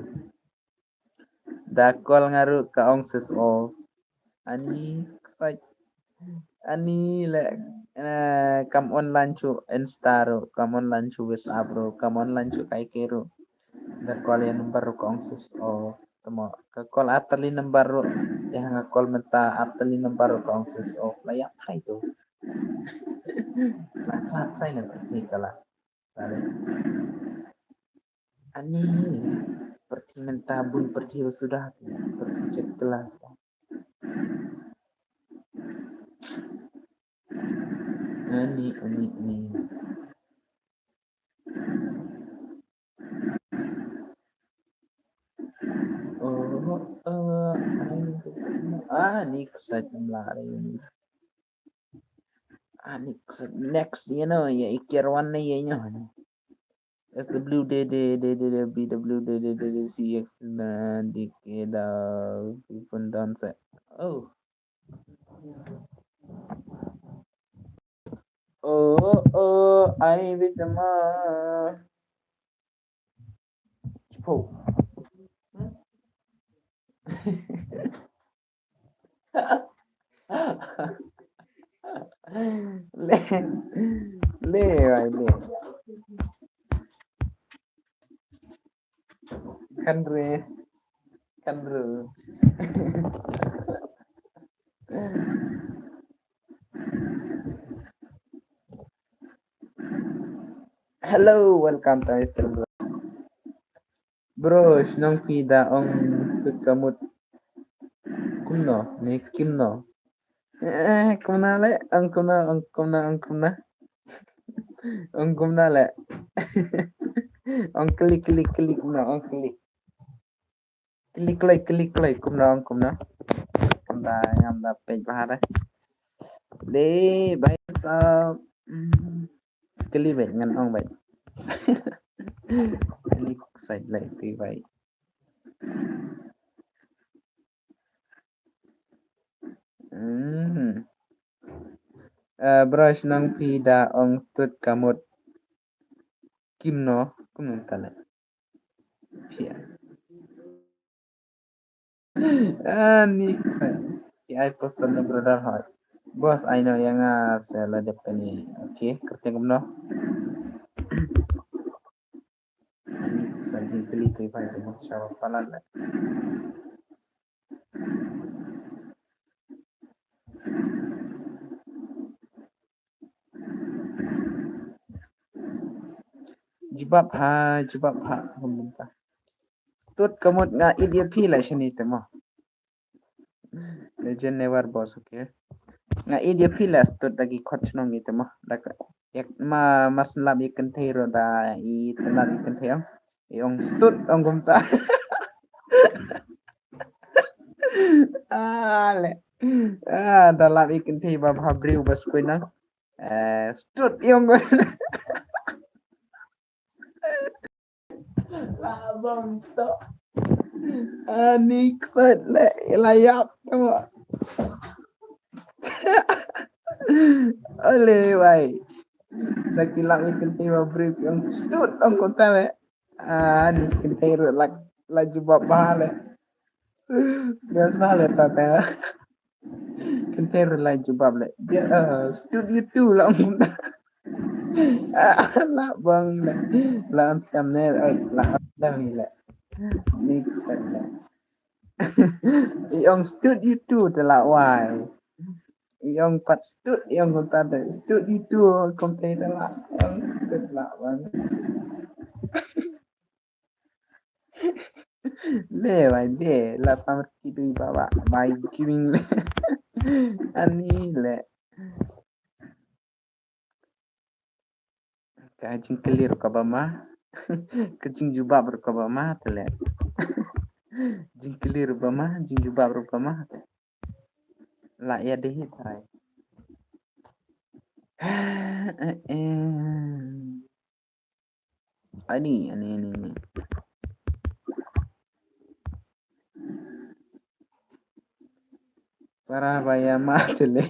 Da kol ngaru ka ong sis of. Ani ksai. Ani le eh, kam online chu Insta ru, kam online chu WhatsApp ru, kam online chu kai ke ru. Da kol ya number ru ka ong sis of. Tamo ka kol atali number ru. Ya nga kol menta atali number ru ka ong sis of. La ya kai tu. La ka kai na tu ni kala. Tare. Ani, pyrthei mynta bun pyrthei ba suda, pyrthei chet kelas. Ani, ani, ani. Oh, oh, ani, ani, keset mlari. Ani, keset next, you know, ya ikir wan ni, you know. S W D D D D D B W D D D D C X na D K da pipun dan se. Oh. Oh, oh, ai bitama. Chipo. Le, le, bai, le. Kanre, kanre. Hello, welcome to my channel. Bro, shnong phi da ong tut kamut. Kumno, ne kimno. Eh, kumna le, ong kumna, ong kumna, ong kumna. Ong kumna le. Ong klik, klik, klik, kumna, ong klik. Klik, klik, klik, klik, kumna, ong kumna. Kumna, ngam da page bahar eh. De, bai sa. Hmm. Klik bai, ngan ong bai. Klik side lai, klik bai. Hmm. Eh, bro, shnong phi da ong tut kamut. Kimno, kumno kala. Phi. Ani. Phi ai post na brother hot. Boss, ai no yang ah, sa la dep kani. Okay, kerteng kumno. Ani, sa jingkylli tu bai tu mo, sa palat la. Jubab ha, jubab ha, kumta. Tut kamut nga id ïa phi la shani te mo. Legend never boss, okay. Nga id ïa phi la tut da ki khot shnong ite mo. Da ka, yak ma, ma slap ïa kynthei ro da i slap ïa kynthei ong. I ong stut ong kumta. Ah, le. Ah, da lap ïa kynthei ba bha briew ba skui na. Eh, stut i ong. Labang to. Ani ksat le, la ïap to. Ole bai. Da ki lak ni kynthei ba briew ki ong stut ong kumta le. Ani kynthei ruh la, la jubab bha le. Biasa le ta ta. Kynthei ruh la jubab le. Dia, eh, studio tu la ong kumta. Ah, la bang le. La ong thumbnail, eh, la ong thumbnail le. Ni ksat le. I ong studio tu te la wai. Ïong pat stud, ïong kumta te. Stud itu kumta te la. Ïong stud la bang. Le bai de la pam ki dui baba bai giving le. Ani le. Ka jingkylli ruh kaba ma. Ka jingjubab ruh kaba ma te le. Jingkylli ruh ba ma, jingjubab ruh ba ma te. La ïa dei hi tai. Ani, ani, ani, ani. Para ba ïa ma te le.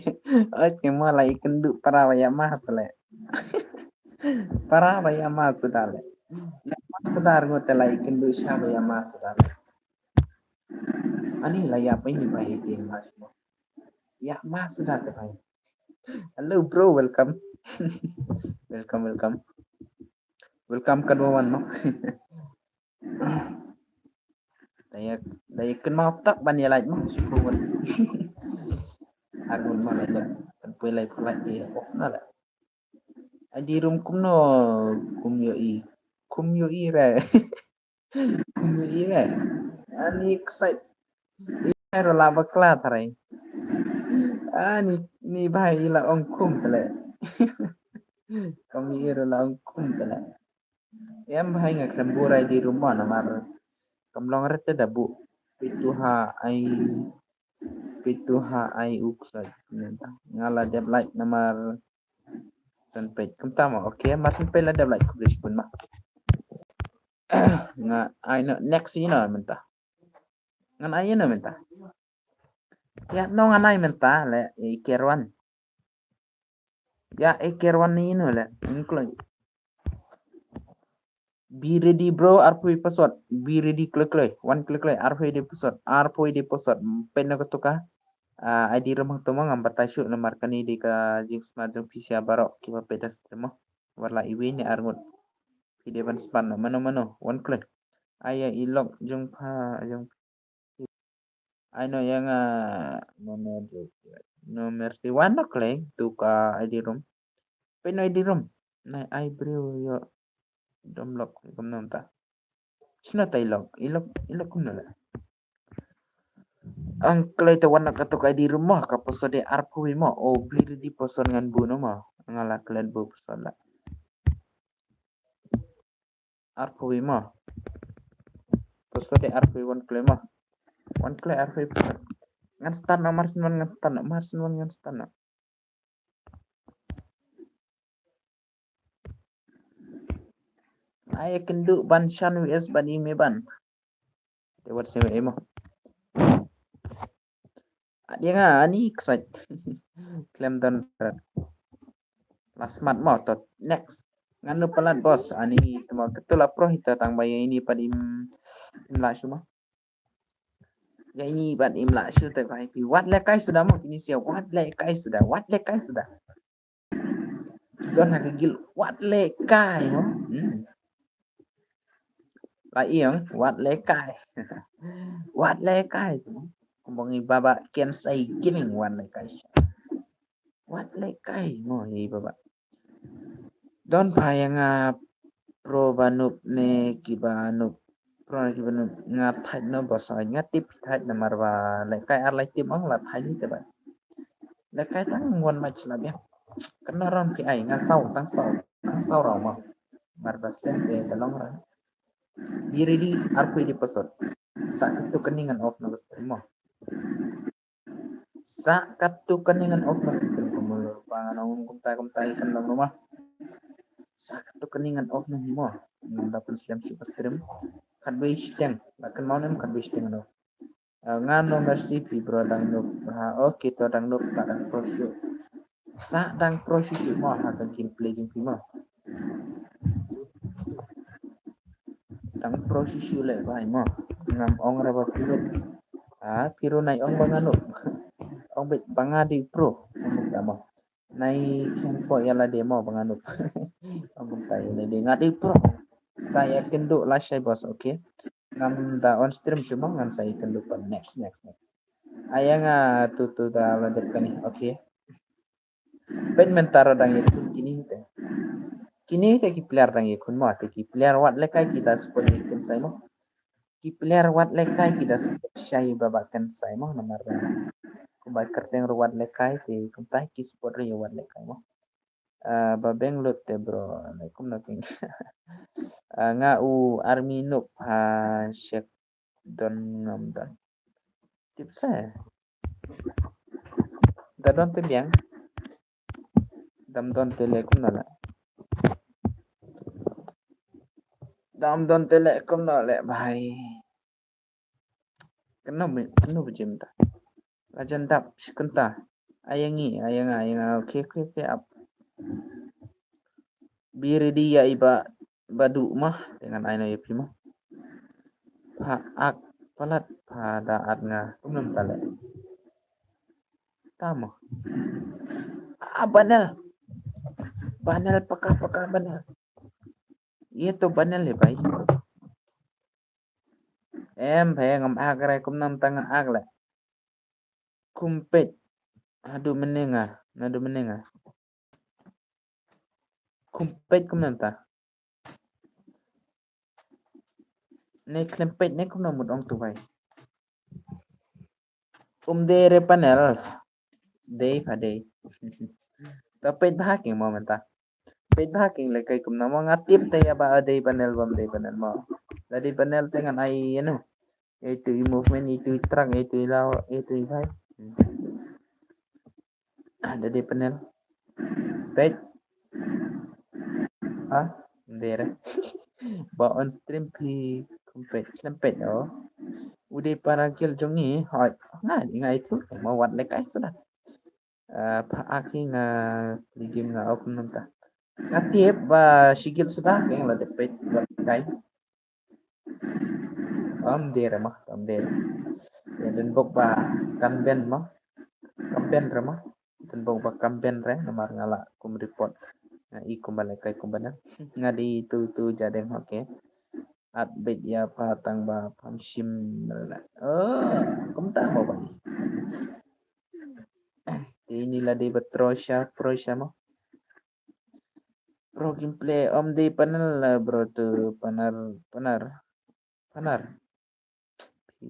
Oi, te ma la ïa kynduh para ba ïa ma te le. Para ba ïa ma suda le. Ïa ma suda ngut te la ïa kynduh sha ba ïa ma suda le. Ani la ïa pa ini ba ïa ma. Ïa ma suda te ba. Hello bro, welcome. Welcome, welcome. Welcome ka dua wan mo. Da ïa, da ïa kynmaw tak ban ïa like mo. Syukur wan. Ar ngut mo like. Kan poi like, like ïa off na la. Ai di rum kumno kum ïohi. Kum ïohi re. Kum ïohi re. Ani excited. Ïa ro la bakla tharai. Ani ni bai ila ong kum tele. Kum ïohi ro la ong kum tele. Em bha nga khlem buh rai di rum mo namar kam long ret da buh. Pitu ha ai, pitu ha ai uk sa. Nga la dep like namar san page kumta mo. Okay, mar san page la dep like khublei shibun ma. Nga ai no next ino mynta. Ngan ai ino mynta. Ya no ngan ai mynta le i kerwan. Ya, eh, ker wan ni ino le. Include. Be ready bro, arphew password. Be ready kloi kloi. Wan kloi kloi, arphew de password. Arphew de password. Peit na katu ka. Ah, I D rum hangto mo ngam batai shuh namar kane de ka jingsmart jong phi sha baroh kiba peit da stream mo. Wat la iwei ne ar ngut. Phi dei ban span no mano mano. Wan kloi. Ai ïa i lok jong pha jong Ai no ïa nga, ah, no, no, no mercy wan no kleng tu ka I D rum. Peit no I D rum. Nai ai briew ïoh dom lok kumno mynta. Shano ta i lok, i lok, i lok kumno la. Ang klei te wan na katu ka I D rum mo, ka password de arphew mo. O bli ready password ngan buh no mo. Nga la klet buh password la. Arphew mo. Password de arphew wan klei mo. Wan klei arphew. Ngan start no, mar shen wan ngan start no, mar shen wan ngan start no. Ai kynduh ban shan V S ban i me ban. Te wat se me mo. Ade nga ani excited. Klem don rat. La smat mo to next. Nganu palat bos ani temo ketul apro hita tang ba ïa ini pat im, im la shu mo. Ïa ini pat im la shu te kai pi. Wat le kai suda mo kini sia wat le kai suda, wat le kai suda. Don ha ka gil wat le kai mo. Hmm. La iong wat le kai. Wat le kai. Kumba ngi baba ken sai kining wat le kai. Wat le kai mo hi baba. Don pha ïa nga pro ba nup ne kiba nup. Pro ne kiba nup nga thait no ba sa nga tip thait namar ba le kai ar lai tip ong la thait ni te ba. Le kai tang wan mach la biang. Kena ron pi ai nga sau tang sau tang sau rau mo. Mar ba stem te te long ra. Be ready arphew de password. Sa katu kani ngan off na ka stream mo. Sa katu kani ngan off na ka stream kumno ba ngan ong kumta kumta i kan long mo. Sa katu kani ngan off na hi mo. Ngan da pun stream shu ka stream. Khatwei shiteng. Ba kan mau nem khatwei shiteng no. Ah, nga no mercy pi bro dang nup. Ha, okay to dang nup sa dang pro shu. Sa dang pro shu shu mo ha ka gameplay jong pi mo. Dang pro shu shu le bai mo. Ngam ong ra ba pi ruh. Ah, pi ruh nai ong ba nga nup. Ong bit ba nga dei pro. Ong bit mo. Nai khen po ïa lade mo ba nga nup. Ong kumta ïa lade nga dei pro. Sa ïa kynduh lashai bos, okay. Ngam da on stream shu mo ngan sa ïa kynduh pat next, next, next. Ai ïa nga tu tu da la dep kane, okay. Peit mynta ruh dang ïakhun kine te. Kine te ki player dang ïakhun mo, te ki player wat lehkai ki da support ïa Kensai mo. Ki player wat lehkai ki da support sha ïa Bah Kensai mo, namar ba kumba kyrteng ruh wat lehkai te kumta ki support ruh ïa wat lehkai mo. Ah, ba beng lut te bro, alaikum nothing. Ah, nga u army noob ha shek don ngam don. Tip sa. Da don te biang. Dam don te le kumno le. Dam don te le kumno le bhai. Kano mi, kano bujim ta. Rajan dap shkenta. Ayangi, ayanga, ayanga. Okay, okay, okay, up. Be ready ya iba badu mah dengan aino ya pima. Pha ak palat pha da at nga kumnam tale. Tama. Ah, banel. Banel paka paka banel. Ye to banel le bai. Em phe ngam ak re kumnam tang ak le. Kumpet. Adu menenga, nadu menenga. Kumpet kumnam ta. Ne klem peit ne kumno mut ong tu bai. Um dei re panel. Dei pha dei. Ta peit bha king mo mynta. Peit bha king le kai kumno mo nga tip te ya ba dei panel bam dei panel mo. La dei panel te ngan ai ïa no. Itu i movement itu i track itu i law itu i bai. Ada di panel. Peit. Ah, ndere. Ba on stream phi kumpet klempet oh. Ude para gil jongi hoi. Nga di ngai tu ma wat lek ai sudah. Ah, pa aki nga ligim nga ok nunta. Nga tip ba shigil sudah keng la depet wat kai. Am de rama, am de. Ya den bok ba kamben ma. Kamben rama. Den bok ba kamben re namar ngala kum report. Nga i kum bale kai kum bana. Nga di tu tu jadeng hoke. At bet ya pa tang ba pam shim rela. Oh, kum ta mo ba. Ini la di ba trosha, trosha mo. Pro gameplay om di panel la bro tu panar panar panar.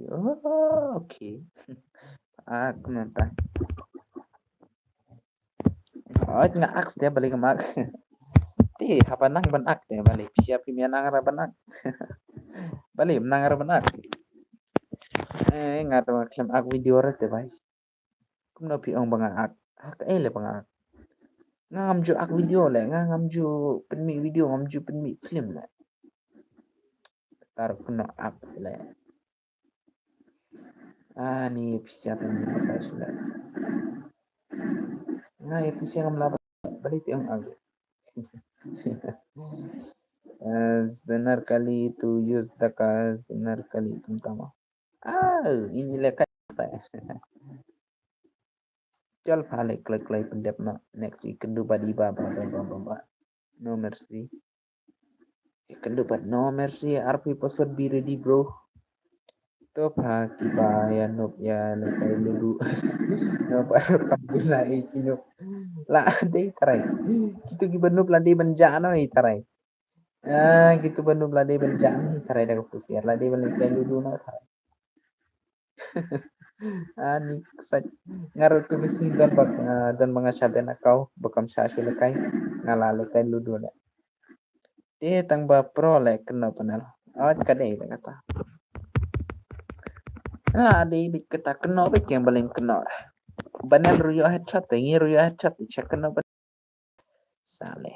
Oh, okay. Ak nanta. Oh, nga ak dia balik mak. Ti haba nang ban ak dia balik. Siap phi mian nang ra ban ak. Balik nang ra ban ak. Eh, nga tu klem ak video ra te bai. Kumno phi ong ba nga ak. Ak eh le ba nga ak. Nga ngam ju ak video le, nga ngam ju pynmih video, ngam ju pynmih film le. Tar kumno ak le. Ani pisa tang ni ka sula. Nga ya pisa ngam la balik phi ong ak. Eh, sebenar kali tu use daka sebenar kali tum tama. Ah, ini le ka. Chal pha le kloi kloi pyndep na. Next i kyndu bad i ba ba ba ba ba ba. No mercy. I kyndu bad no mercy. Arphi password be ready bro. To pha ki ba ya nup ya le kai lulu. No ba kam guna i ki nup. La dei tarai. Kitu ki ba nup la dei ban ja no i tarai. Ah, kitu ba nup la dei ban ja no i tarai da ka pu fiar la dei ban le kai lulu no tarai. Ani ksat ngar tu bisi don bak don banga shaben akau bakam sha shu lekai ngala lekai ludu le. Te tang ba pro le keno panel. Awat ka dei le kata. La dei bit kata keno bit yang baling keno. Banel ruyo headshot te ngi ruyo headshot te check keno. Sale.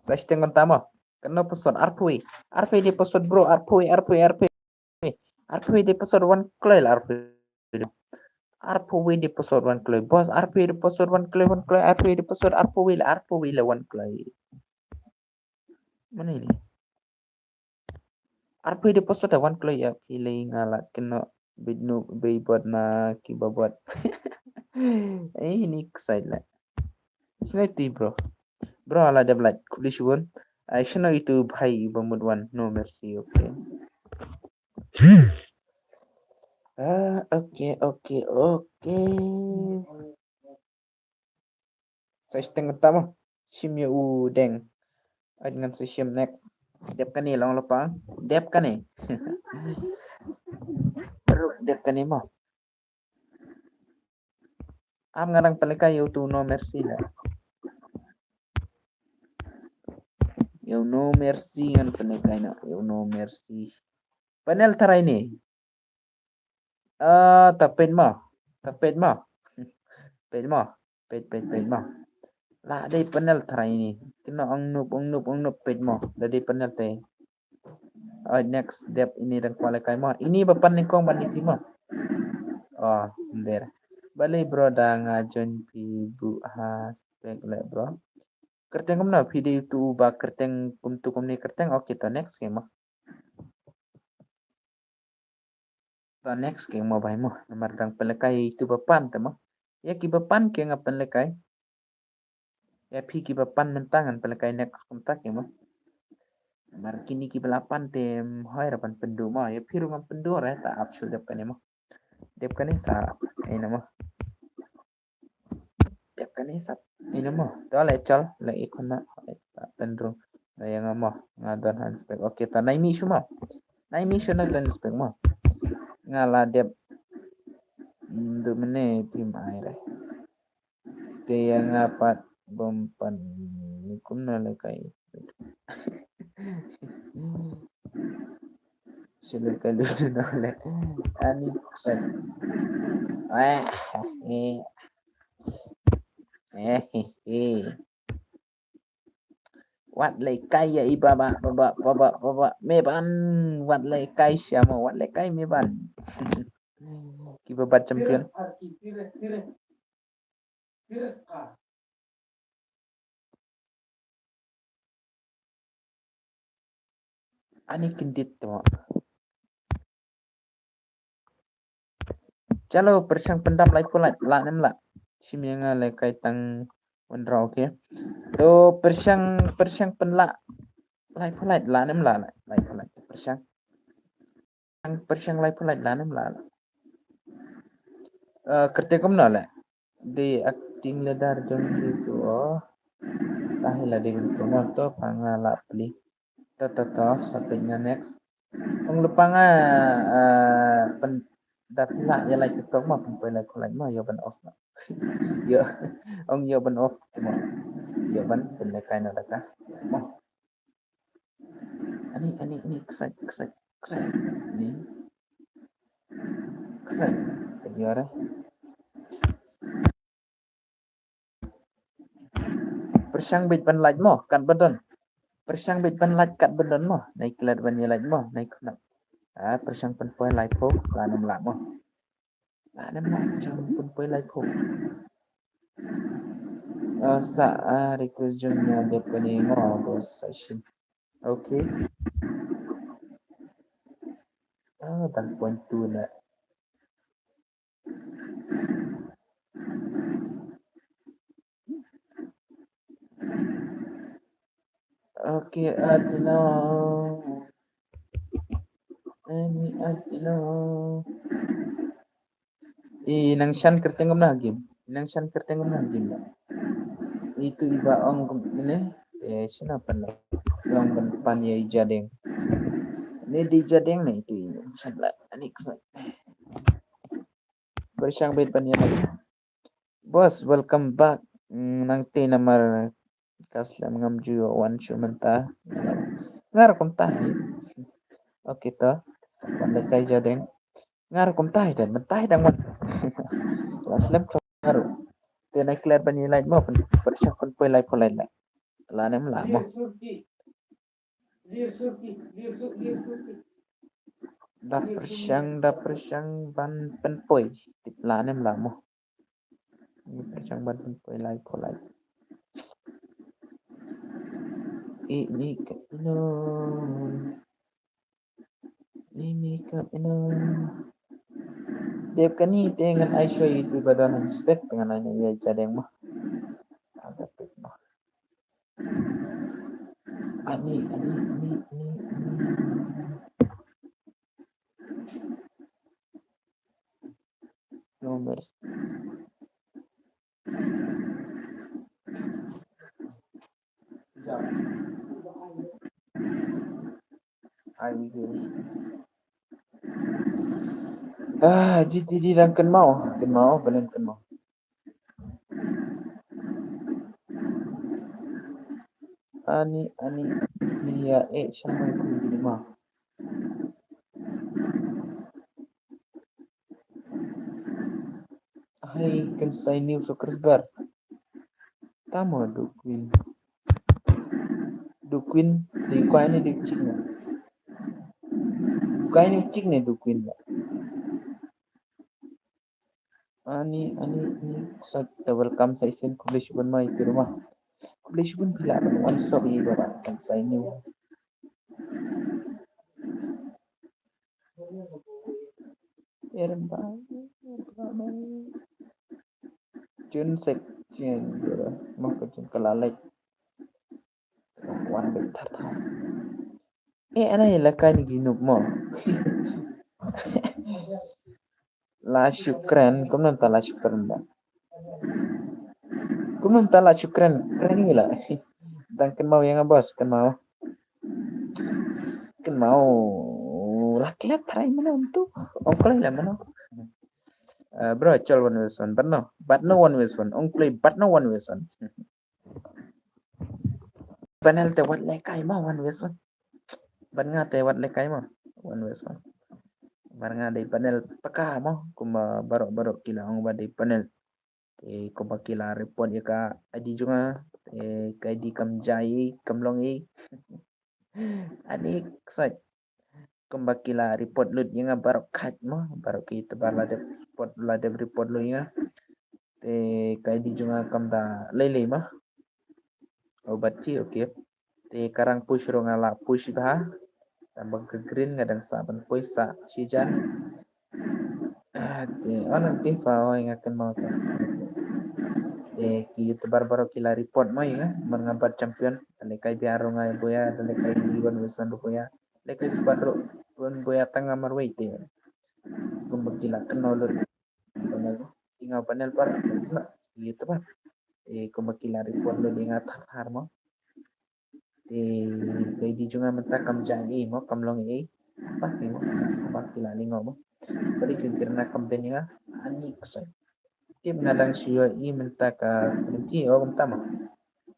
Sa siteng kon tama. Kano password arphew. Arphew di password bro, arphew, arphew, arphew. Arphew di password wan kloi la arphew. Arphew di password wan kloi. Boss, arphew di password wan kloi, wan kloi, arphew di password arphew la, arphew la wan kloi. Mana ini? Arphew di password wan kloi ya phi lei ngala keno bit nu bei bot na ki babot. Eh, ini ksai la. Sini ti bro. Bro ala dep like kuli shibun. Ai shino itu bhai ba mut wan no mercy okay. Ah, okay. Okay, okay, okay. Sa shiteng kata mo. Shim ïa u Deng. Ai ngan sa shim next. Dep kane long lapang. Dep kane. Ruh dep kane mo. Am ngan pynlehkai ïa utu No Mercy la. Ïa u No Mercy ngan pynlehkai na. Ïa u No Mercy. Panel tharai ni. Ah, ta peit mo. Ta peit mo. Peit mo. Peit, peit, peit mo. La dei panel tharai ni. Kino ong Nup, ong Nup, ong Nup peit mo. La dei panel te. Oh, next dep ini dang kwah lehkai mo. Ini ba pan nyngkong ban ïa phi mo. Oh, nder. Balei bro da nga join phi bu ha spek le bro. Kyrteng kumno phi dei tu ba kyrteng kumtu kumne kyrteng. Okay, to next ke mo. To next ke mo bai mo. Namar dang pynlehkai itu ba pan te mo. Ïa ki ba pan ke nga pynlehkai. Ïa phi ki ba pan mynta ngan pynlehkai next kumta ke mo. Namar kini ki ba la pan te hoi ra ban pynduh mo. Ïa phi ruh ngan pynduh re ta ap shu dep kane mo. Dep kane sa ina mo. Dep kane sat. Ina mo. To le chal le ikuna. Pynrung. Na ïa nga mo. Nga don han spek. Okay, to nai mi shu mo. Nai mi shu na don spek mo. Nga la dep. Ndu mene pim ai re. Te ïa nga pat bom pan. Ni kumno lehkai. Sila kalu tu noleh. Ani kusan. Eh, eh. Eh, eh, eh. Wat lehkai ïa i baba, baba, baba, baba. Me ban. Wat lehkai sha mo, wat lehkai me ban. Ki baba champion. Ani kyndit to. Chalo, pyrshang pyndap laiphew lait, lah ne em lah. Shim ïa nga lehkai tang wanrau, okay. To pyrshang, pyrshang pynlah laiphew lait, lah ne em lah, laiphew lait. Pyrshang. Pyrshang laiphew lait, lah ne em lah. Eh, kyrteng kumno leh. Dei acting leader jong ki tu, oh. Tahi la dei kumno to, pa nga la plie. To, to, to, sa peit nga next. Ong lypa nga, eh, pyn, da phi lah ïa lait TikTok mo, pynpoi laiphew lait mo, ïoh ban off mo. Ïoh, ong ïoh ban off mo. Ïoh ban pynlehkai na da ka mo. Ani, ani, ani, ksai, ksai, ksai. Ani. Ksai. Ka jor eh. Pyrshang beit ban lait mo, kat ba don. Pyrshang beit ban lait kat ba don mo. Nai klet ban ïa lait mo, nai khnap. Ah, pyrshang pynpoi laiphew, lah ne em lah mo. Lah ne em lah, pyrshang pynpoi laiphew. Ah, sa, ah, request join na dep kane ngo, bos session. Okay. Ah, dang point two na. Okay, I don't know. Any, I don't know. I nang shan kyrteng kumno ha game. I nang shan kyrteng kumno ha game. Itu i ba ong kum ne. Eh, shano pan ne. Ong pan pan ïa i Jadeng. Ne dei Jadeng ne itu i nang shan la. Ani ksai. Pyrshang beit ban ïa. Boss, welcome back. Mm, nangta namar ka slem ngam ju wan shuh mynta. Nga ruh kumta hi. Okay to. Wan lehkai Jadeng. Nga ruh kumta hi dang mynta hi dang wan. Ka slem ka ruh. Te nai klet ban ïa lait mo, pyn, pyrshang pynpoi laiphew lait la. Lah ne em lah mo. Da pyrshang, da pyrshang ban pynpoi. Tip lah ne em lah mo. Pyrshang ban pynpoi laiphew lait. Ini ka ino. Ini ka ino. Dep kane te ngan ai shuwa ïa itu ba don spek te ngan ai ïa Jadeng mo. Ada pek mo. Ani, ani, ani, ani, ani. Numbers. Ai, ah, G T D dang kynmaw, kynmaw, balen kynmaw. Ani, ani, ni ya, eh, shamai kun di ma. Hai, kan sai new subscriber. Tamo Dukwin. Dukwin, di kwai ni di chik ni. Kwai ni chik ni Dukwin. Ani, ani, ani, sa ta welcome sa isin, khublei shibun ma i pi ruma. Khublei shibun phi la ban wan sop i ba kan sai new. Erem ba, Jun sek chen, ma ka Jun ka la lek. Wan bit thar thar. Eh, ana ila kai ni ginuk mo. La shukran, kumno ta la shukran ba. Kumno ta la shukran, kren ila. Dang kynmaw ïa nga boss, kynmaw. Kynmaw. La klet trai mano tu. Ong kloi la mano. Eh, bro, chol one way one. But no, but no one way one. Ong kloi, but no one way one. Panel te wat le kai mo one way one. Ban nga te wat le kai mo one way one. Bar nga dei panel paka mo, kumba barok barok ki la ong ba dei panel. Te kumba ki la report ïa ka I D jong nga, te ka I D kam jai, kam long i. Ani ksai. Kumba ki la report lut ïa nga barok khat mo, barok ki te ba la dep report, la dep report lut ïa nga. Te ka I D jong nga kam da lei lei mo. Oh, but phi, okay. Te ka rang push ruh nga la push bha. Tang ba ka green nga dang sa ban push sa shi jan. Ah, te on on te fa oi nga kynmaw te. Te ki YouTuber baroh ki la report mo ïa nga, man nga bat champion. Te lehkai biang ruh nga buya, te lehkai one way one ruh buya. Lehkai squad ruh bun buya tang nga marwei te. Kumba ki la kynmaw lut. Panel mo. Ki nga panel par. Ki YouTuber. Te kumba ki la report lut ïa nga thar thar mo. Te ka I D jong nga mynta kam jai ei mo, kam long ei. Ba ki mo, ba ki la lyngngoh mo. Ba dei ka Kyrna kam ben ïa nga, ani ksai. Tip nga dang shu ïohi mynta ka kynti o mynta mo.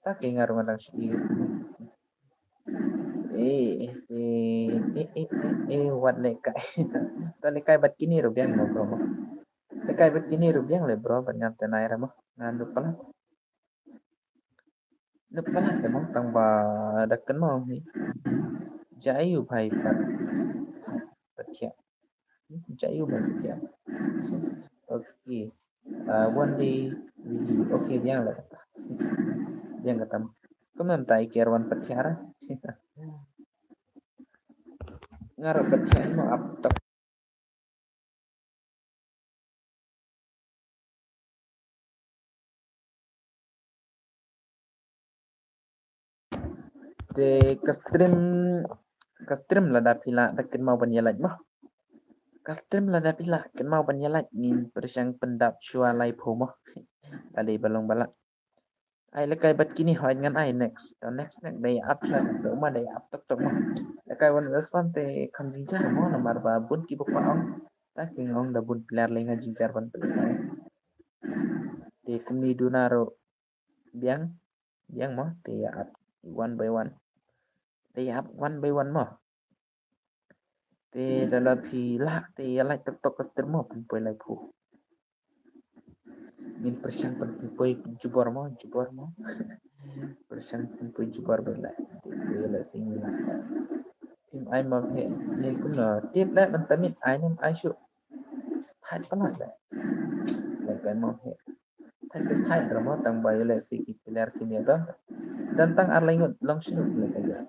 Ta ki nga ruh nga dang shu ïohi. Eh, eh, eh, eh, eh, eh, wat lehkai. Ta lehkai bad kine ruh biang mo bro mo. Lehkai bad kine ruh biang le bro, bad ngan te nai ra mo. Ngan ruh palat. Ngan palat te mo tang ba da kynmaw hi. Jai u bhai pat. Pat ya. Jai u bhai pat ya. Okay. Ah, one day with you. Okay, biang le kata. Biang kata mo. Kumno ta i kiar wan pat ya ra. Nga ruh pat ya mo ap tak. Te ka stream, ka stream lada phi lah da kynmaw ban ïa like mo. Ka stream lada phi lah kynmaw ban ïa like, ngin pyrshang pyndap shuwa laiphew mo. Ka dei ba long ba lah. Ai lehkai bad kine hooid ngan ai next. To next next dei ap shuwa to ma dei ap tok tok mo. Lehkai one versus one te kham jingjar mo namar ba bun kiba kwah ong. Ta ki nga ong da bun player lei nga jingjar ban pynlehkai. Te kumne duna ruh biang, biang mo te ïa ap one by one. Te ïa ap one by one mo. Te da la phi lah te ïa like tok tok ka stream mo pynpoi laiphew. Ngin pyrshang pynpoi jubor mo, jubor mo. Pyrshang pynpoi jubor ba lah. Te ïa lah sing lah. Phim ai mo he ne kumno tip lah ban tamit ai nem ai shu. Hai palat lah. Lehkai mo he. Thait te thait ra mo tang ba ïa leh si ki player ki mia don. Don tang ar lai ngut long shnong lehkai ïa.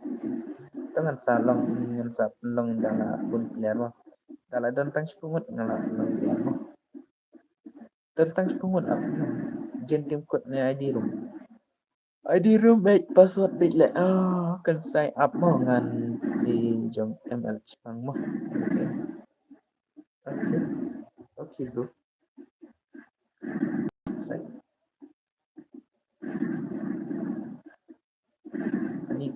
To ngan sa long ngan sa long da la bun player mo. Da la don tang shiphew ngut nga la long player mo. Don tang shiphew ngut ap. Jen tim kut ne I D room. I D room eight password bit le. Ah, kan sign up mo ngan di jong M L Chipang mo. Okay. Okay. Okay, bro.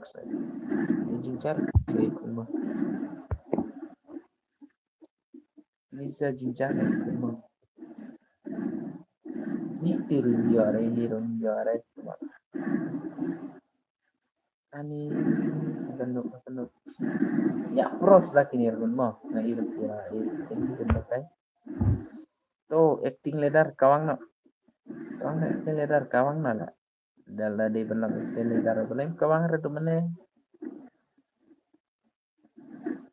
Ïa jingjar, ïa kumno. Lisa jingjar, ïa kumno. Ni tiru yare, ni ru yare, kumno. Ani, kano, kano. Ya, pros lagi ni, kumno. Na iru, ya, iru, iru, kumno, kai. To, acting leader, kawang no. Kawang no, acting leader, kawang no la. Dal da dei ban long acting leader, balem kawang re tu mane.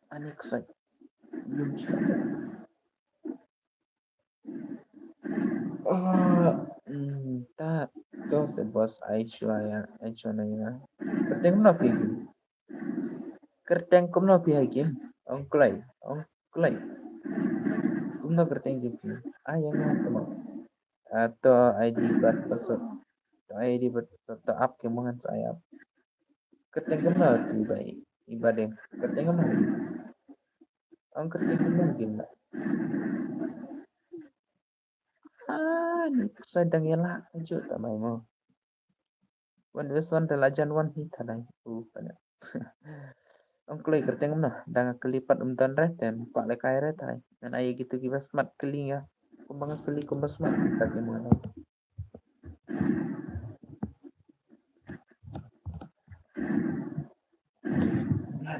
Ani ksai. Yun ksai. Ah, hmm, ta, to se boss ai chua ya, ai chua na ya. Kyrteng kumno phi ha game? Kyrteng kumno phi ha game? Ong kloi, ong kloi. Kumno kyrteng game phi? Ai ya nga kumno. Ah, to I D bad password. To I D bad password, to app ki mo ngan sa ai app. Kyrteng kumno tu bai. Iba deng. Kyrteng kumno. Ong kyrteng kumno game na. Ah, ni sa dang ïa la ju ta mai mo. Wan wes wan da la jan wan hi ta dang. U kana. Ong kloi kyrteng kumno. Dang kylli pat um don re te pa le kai re tai. Ngan ai gitu ki ba smat kylli ya. Kumba nga kylli kumba smat ta ki mo.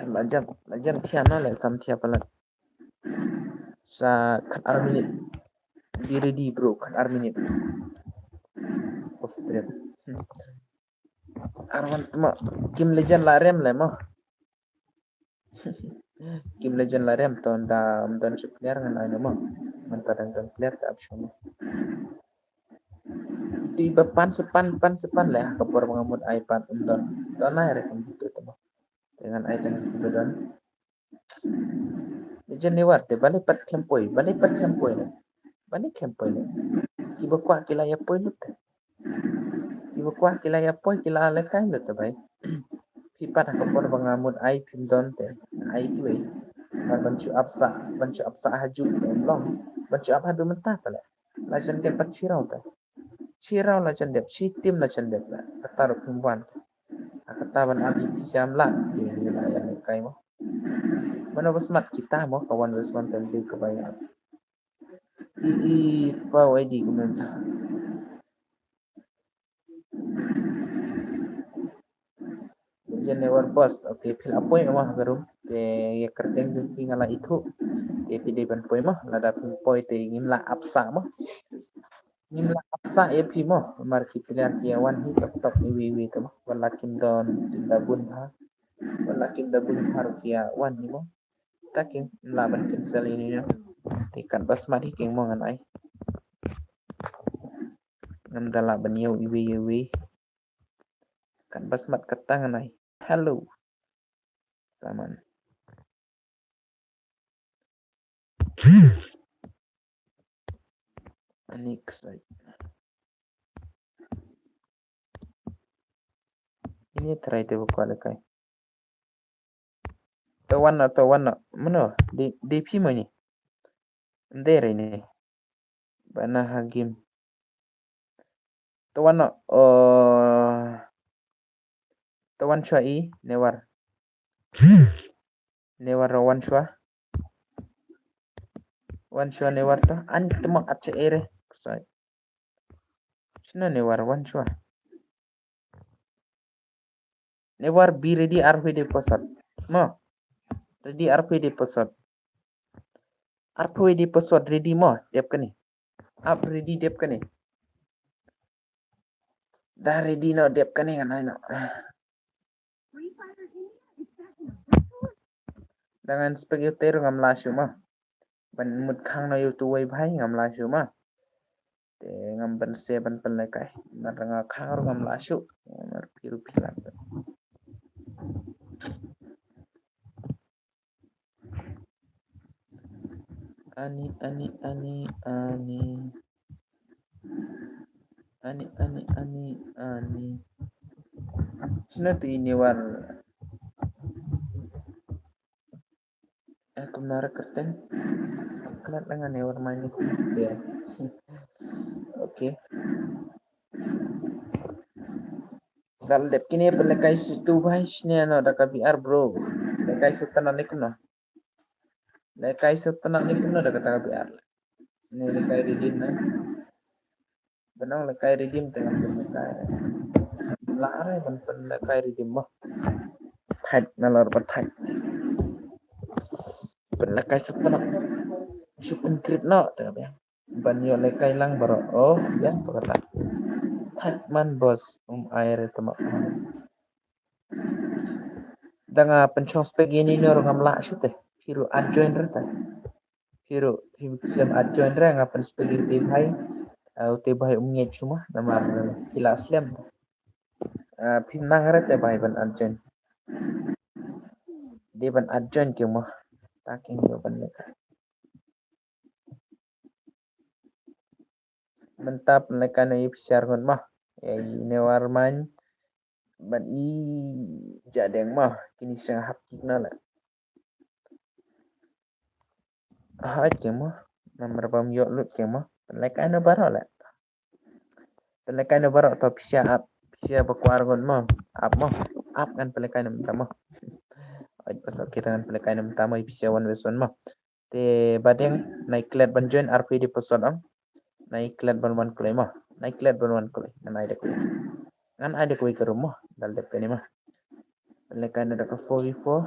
La jan, la jan thiah na le sam thiah palat. Sa khat ar minit. Be ready bro, khat ar minit. Of trip. Hmm. Arwan mo, Kim Legend la rem le mo. Kim Legend la rem to nda, um don shu player ngan ai no mo. Ngan ta dang don player ta ap shu mo. Ti ba pan sepan, pan sepan le ka por ba nga mut ai pan um don. To nai re kam gitu to mo. Te ngan ai tang gitu don. Jen ni war te bale pat khlem poi, bale pat khlem poi ne. Bale khlem poi ne. Ki ba kwah ki la ïa poi lut te. Ki ba kwah ki la ïa poi ki la le kai lut te bai. Phi pat ha ka por ba nga mut ai phim don te. Ai kiwei. Mar ban shu ap sah, ban shu ap sah ha ju te long. Ban shu ap ha du mynta te le. La jan dep pat shi raw te. Shi raw la jan dep, shi tim la jan dep la. Kata ruh phim wan. Kata ban ap ïa phi siam la. Ki la ïa le kai mo. Mano ba smat kita mo ka wan respond tem dei ka bai ap. I, i, pa wai di kumno. Jen ne war post. Okay, phi la poi ma ha ka room. Te ïa kyrteng jong phi nga la ithuh. Te phi dei ban poi ma. Lada phi poi te ngim lah ap sah ma. Ngim lah ap sah ïa phi mo. Mar ki player ki ïa wan hi tok tok iwi iwi te mo. Wat la kim don, kim da bun ha. Wat la kim da bun ha ruh ki ïa wan hi mo. Ta kim lah ban cancel ïa ine. Te kat ba smat hi king mo ngan ai. Ngam da lah ban ïew iwi iwi. Kat ba smat kata ngan ai. Hello. Saman. Ani ksai. Ini try te ba kwah le kai. To wan no, to wan no. Mano, dei, dei phi mo ini. Ndei re ini. Bana ha game. To wan no, oh. To wan shuwa i, Newar. Newar wan shuwa. Wan shuwa Newar to. Ani tmo ache ere. Ksai. Shino Newar wan shuwa. Newar be ready arphew de posot. Mo. Ready arphew de posot. Arphew de posot ready mo. Dep kane. Ap ready dep kane. Da ready no dep kane ngan ai no. Da ngan spek ïa u te ruh ngam lah shuh ma. Ban mut khang na ïa u tu wei bhai ngam lah shuh ma. Te ngam ban se ban pynlehkai. Mar nga khang ruh ngam lah shuh. Mar phi ruh phi lah. Ani, ani, ani, ani. Ani, ani, ani, ani. Shino te i Newar. Eh, kumno re kyrteng. Kynat langa Newar ma ini. Okay. Dal dep kine pynlekai situ bhai, shne no da ka B R bro. Lekai sutana ne kumno. Lekai sutana ne kumno da kata ka B R. Ne lekai redeem na. Benang lekai redeem tengah pynlekai. Lare ban pynlekai redeem mo. Thait na lor ba thait. Pynlekai sutana. Shu pyntrip no tengah biang. Ban ïoh lekai lang baroh. Oh, ïa, pakata. Thait man bos, um ai re tama. Da nga pynshong spek ïa ine ruh ngam lah shuh te. Phi ruh add join re te. Phi ruh, phi, phi add join re, nga pynspek ïa u te bhai. Ah, u te bhai um ngeit shuh ma, namar, eh, phi lah slem te. Ah, phi nang re te bhai ban add join. Dei ban add join ki ma. Ta ki ïoh ban lekai. Mynta pynlekai no ïa pisa arngut mo. Ïa ine u armaiñ. Bad i Jadeng mo. Kine seng hap kik no la. Hap kik mo. Namar bam ïoh lut kik mo. Pynlekai no baroh la. Pynlekai no baroh to pisa ap. Pisa ba kwah arngut mo. Ap mo. Ap ngan pynlekai no mynta mo. Oi, pasal kita ngan pynlekai no mynta mo ïa pisa one versus one mo. Te Badeng, nai klet ban join, arphew di password ong. Nai klet ban wan kloi mo. Nai klet ban wan kloi. Ngan ai da kawei. Ngan ai da kawei ka room mo. Dal dep kane mo. Pynlekai no da ka four v four.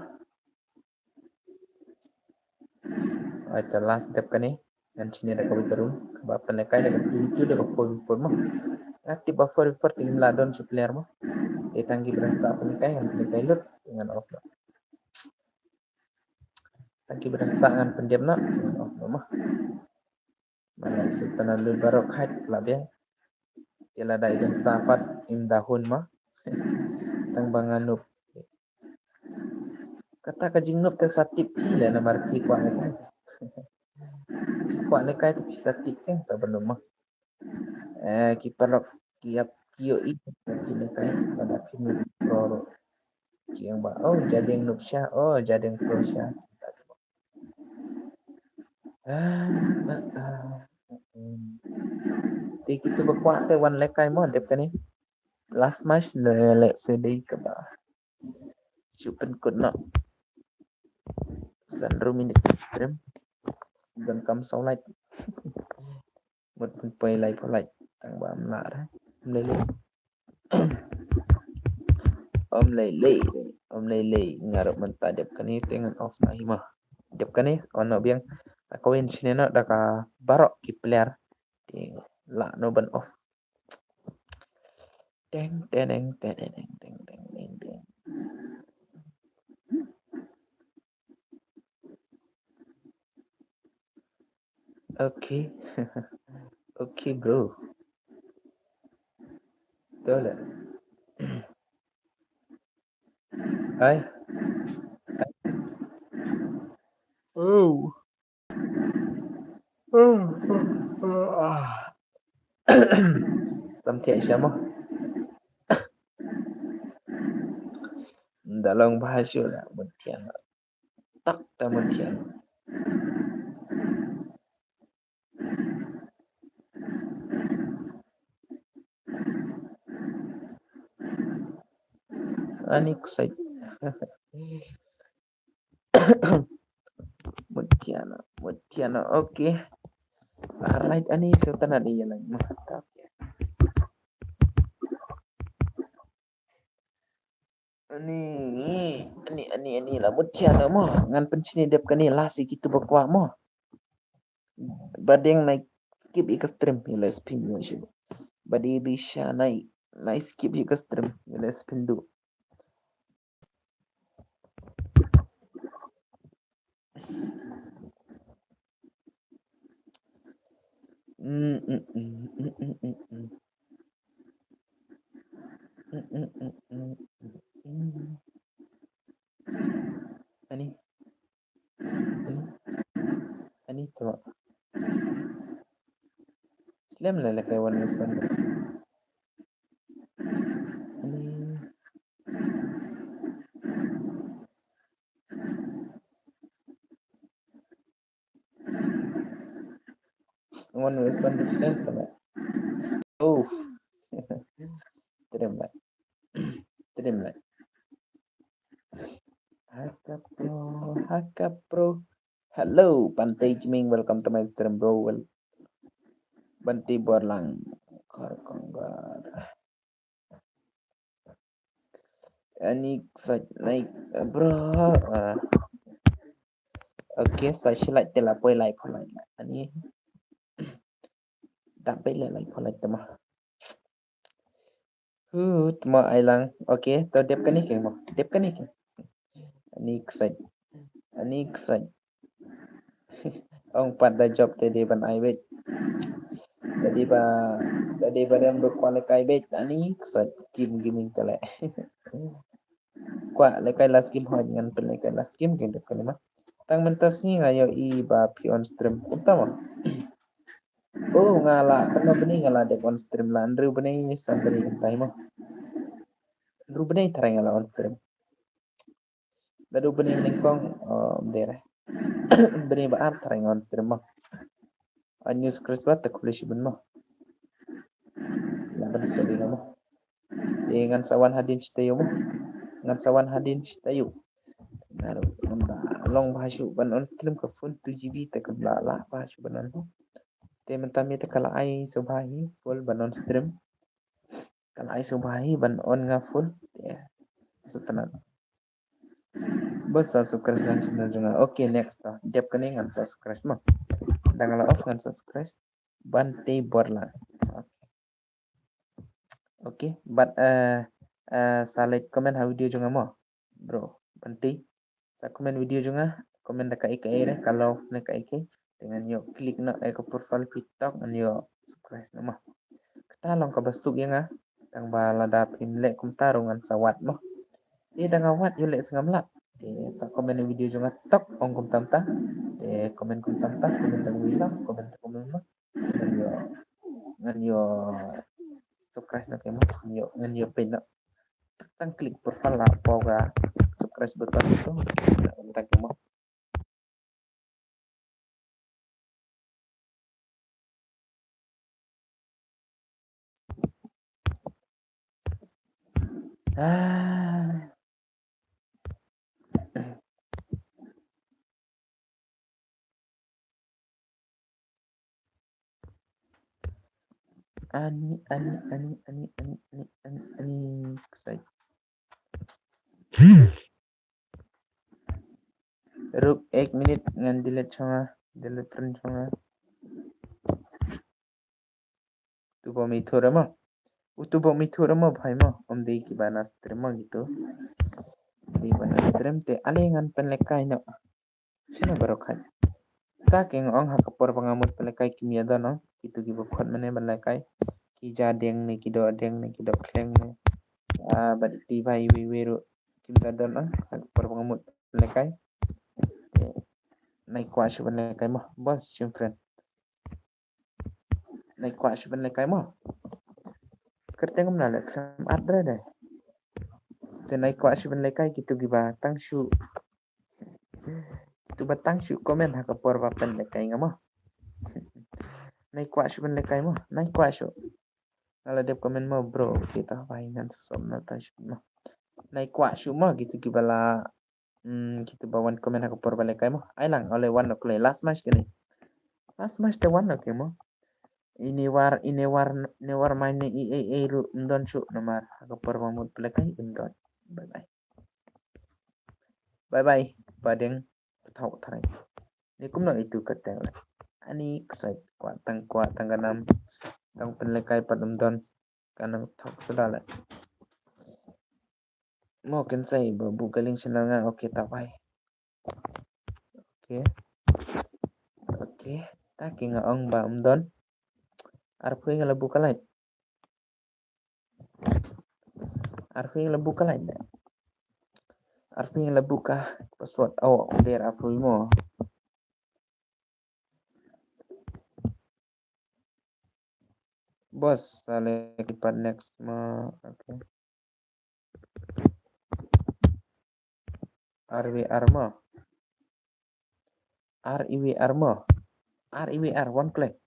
Ai ta last dep kane. Ngan shine da kawei ka room. Ba pynlekai da ka two v two da ka four v four mo. Nga tip ba four v four te ngim lah don shu player mo. Te tang ki ba dang sah pynlekai, ngan pynlekai lut. Ngan off lut. Tang ki ba dang sah ngan pyndep noh, ngan off noh mo. Malai sutana lut baroh khait la biang. Te lada i dang sah pat im da hun mo. Tang ba nga noob. Kata ka jingnoob te sa tip phi le namar phi kwah lekai. Phi kwah lekai te phi sa tip teng ta ba noob mo. Eh, ki paralok ki ïap ki ïohi ki lekai lada phi noob pro ruh. Ki ong ba, oh, Jadeng noob sha, oh, Jadeng pro sha. Ah, ah, ah, mm. Te kitu ba kwah te wan lekai mo dep kane. Last match ne leh se dei kaba. Shu pynkut noh. San hynriew minit stream. Don kam saw like. Mut pynpoi lai pynlait tang ba ym lah re. Ym lei lei. Ym lei lei. Ym lei lei. Nga ruh mynta dep kane te ngan off noh hi mo. Dep kane on noh biang. Ka win shine noh da ka baroh ki player. Te lah noh ban off. Teng teng teng teng teng teng teng teng. Okay. Okay, bro. Tole. Hai. Oh. Tam thiah sha mo. Da long bha shuh la mut thiah. Tak ta mut thiah. Ani ksai. Mutiana, Mutiana, okay. Alright, ani sutana ni yalan. Ani, ani, ani, ani la Mutiana mo. Ngan pynshini dep kane la si kitu ba kwah mo. Badeng nai skip ïa ka stream ïa la spin ïa shu. Badi risha nai, nai skip ïa ka stream ïa la spin du. Ani. Ani. Ani to. Slem la la kai wan san. Ani. One way, one different, kan? Oh. Terima. Hello, Bante Jiming, welcome to my stream, bro. Wel-, Bante Borlang, Kharkonggar. Ani sa nai, bro. Ah. Okay, sa shi like te la poi like pho like. Ani. Dap poi like pho like te ma. Hu, te ma ai lang. Okay, to dep kane ke mo. Dep kane ke. Ani ksai. Ani ksai. Ong pat da job te dei ban ai beit. Da dei ba, da dei ba dem duk kwah lehkai beit. Ani ksai. Kim Gaming te leh. Kwah lehkai last game, hooid ngan pynlehkai last game, kane dep kane ma. Tang mynta sngi nga ïohi ba phi on stream. Kumta ma. Oh, nga la, kano bnai nga la dep on stream la, hynriew bnai, san bnai kumta hi ma. Hynriew bnai tharai nga la on stream. Lada u bnai nyngkong, oh, ym dei re. Bnai ba ar tharai nga on stream ma. Ani subscribe te khublei shibun ma. Lah ban sa dei nga ma. Te ngan sa wan hadien shi taïew mo. Ngan sa wan hadien shi taïew. Nga ruh, ngan ba long bha shuh ban on stream, ka phone two G B te kam lah lah bha shuh ban on. Te mynta me te ka la ai sngewbha hi full ban on stream. Ka la ai sngewbha hi ban on nga full. Te sngewtynnat. Ba sa subscribe lang channel jong nga. Okay, next to. Dep kane ngan sa subscribe mo. Da nga la off ngan sa subscribe. Bante Borlang. Okay. Okay, but, eh, eh, sa leit comment ha video jong nga mo. Bro, Bante. Sa comment video jong nga, comment da kaei kaei re, ka love ne kaei kaei. Te ngan ïoh click noh ïa ka profile phi tok, ngan ïoh subscribe noh mo. Kata long kaba suk ïa nga, tang ba lada phim leh kumta ruh ngan sa wad mo. Te da nga wad ïoh leh sngam lad. Te sa comment ïa video jong nga tok, ong kumta kumta. Te comment kumta kumta, comment tang we love, comment tang comment mo. Ngan ïoh, ngan ïoh subscribe noh ke mo, ngan ïoh, ngan ïoh peit noh. Tang click profile la poi ka subscribe button tu. Ngan tak mo. Ah. Ani, ani, ani, ani, ani, ani, ani, ani, ksai. Ruk ek minit ngan delete jong nga, delete friend jong nga. Utu ba mi thur mo. Utu ba mi thur mo bhai mo. Ym dei kiba na stream mo gitu. Dei ba na stream te ale ngan pynlehkai noh. Shano baroh khat. Ta ki nga ong ha ka por ba nga mut pynlehkai kim ïa don noh. Kitu kiba khot mane ban lehkai. Ki ja deng ne, ki doh deng ne, ki doh khleng ne. Ah, bad ti bai wi wi ruh kim da don noh. Ha ka por ba nga mut pynlehkai. Nai kwah shu ban lehkai mo. Boss, shim friend. Nai kwah shu ban lehkai mo. Kyrteng kumno leh khlem at dei dei. Te nai kwah shu ban lehkai kitu kiba tang shu. Kitu ba tang shu comment ha ka por ba pynlehkai nga mo. Nai kwah shu ban lehkai mo. Nai kwah shu. Nga la dep comment mo bro. Kita bai ngan som na tang shu mo. Nai kwah shu mo kitu kiba la Hmm, kitu ba wan comment ha ka por ba lehkai mo. Ai lang, ole wan noh kloi last match kane. Last match te wan noh ke mo. Ini war, ini war, ini war mai ne i, i, i ruh ym don shuh namar ha ka por ba mut pynlehkai ym don. Bye bye. Bye bye. Ba deng. Thaw tharai. Ni kumno itu ka teng le. Ani ksai kwah tang kwah tang ka nam. Tang pynlehkai pat ym don. Ka nang thaw suda le. Mo kin sa i ba buh ka link channel nga, okay ta bai. Okay. Okay. Ta ki nga ong ba ym don. Arphew nga la buh ka light. Arphew nga la buh ka light. Arphew nga la buh ka password. Oh, der arphew mo. Boss, sa leh ki pat next mo. Okay. R V R mo. R E V R mo. R E V R, one click.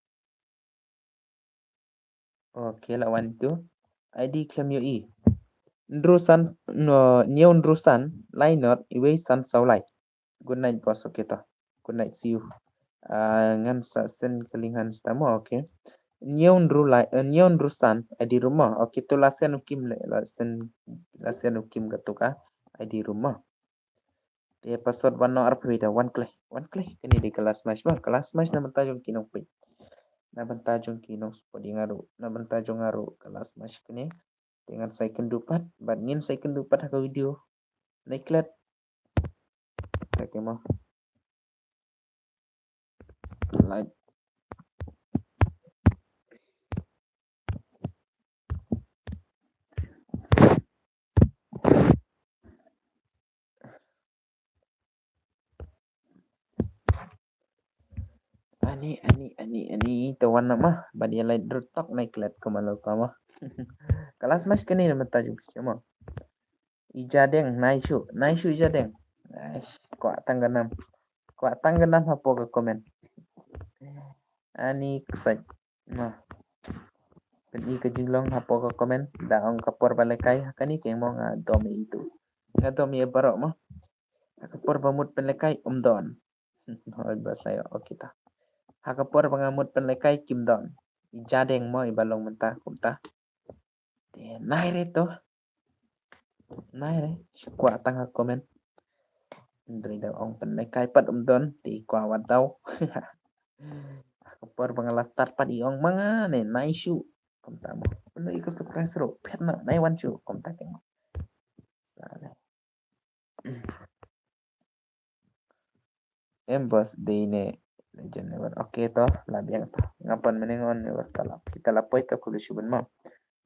Okay, la wan tu. I D khlem ïohi. Ndrusan, no, hynñiew ndrusan, lai not, iwei san saw lai. Good night, boss. Okay to. Good night, see you. Ah, ngan sa send ka link hangne mo, okay. Hynñiew hynriew lai, eh, hynñiew hynriew san, I D room mo. Okay, to la send u Kim le, la send, la send u Kim kato ka I D room mo. Te password wan noh arphew da wan khlei, wan khlei. Kane dei ka last match mo, ka last match na bynta jong ki nongpeit. Na bynta jong ki nongsupport ïa nga ruh, na bynta jong nga ruh ka last match kane. Te ngan sa ïakynduh pat, bad ngin sa ïakynduh pat ha ka video. Nai klet. Te mo. Like. Ani, ani, ani, ani, to wan noh mo. Bad ïa like ruh tok nai klet kumno ka mo. Ka last match kane na bynta jong phi mo. I Jadeng, nai shu, nai shu i Jadeng. Aish, kwah tang ka nam. Kwah tang ka nam hapoh ka comment. Ani ksai. Mo. Pyni ka jinglong hapoh ka comment. Da ong ka por ba lehkai ha kane ka ïing mo, nga dom ïa itu. Nga dom ïa baroh mo. Ha ka por ba mut pynlehkai ym don. Hooid ba sa ïoh, okay ta. Ha ka por ba nga mut pynlehkai kim don. I Jadeng mo iba long mynta kumta. Te nai re to. Nai re. Shu kwah tang ha comment. Hynrei da ong pynlehkai pat ym don, te kwah wat daw. Ha ka por ba nga la start pat i ong ma nga ne nai shu. Kumta mo. Pynlong ïa ka surprise ruh. Phet noh, nai wan shu. Kumta keiñ mo. Sa le. Em boss dei ne legend never. Okay to, la biang to. Nga pan mynne nga ong never ta la. Kita la poi ka kuli shuban mo.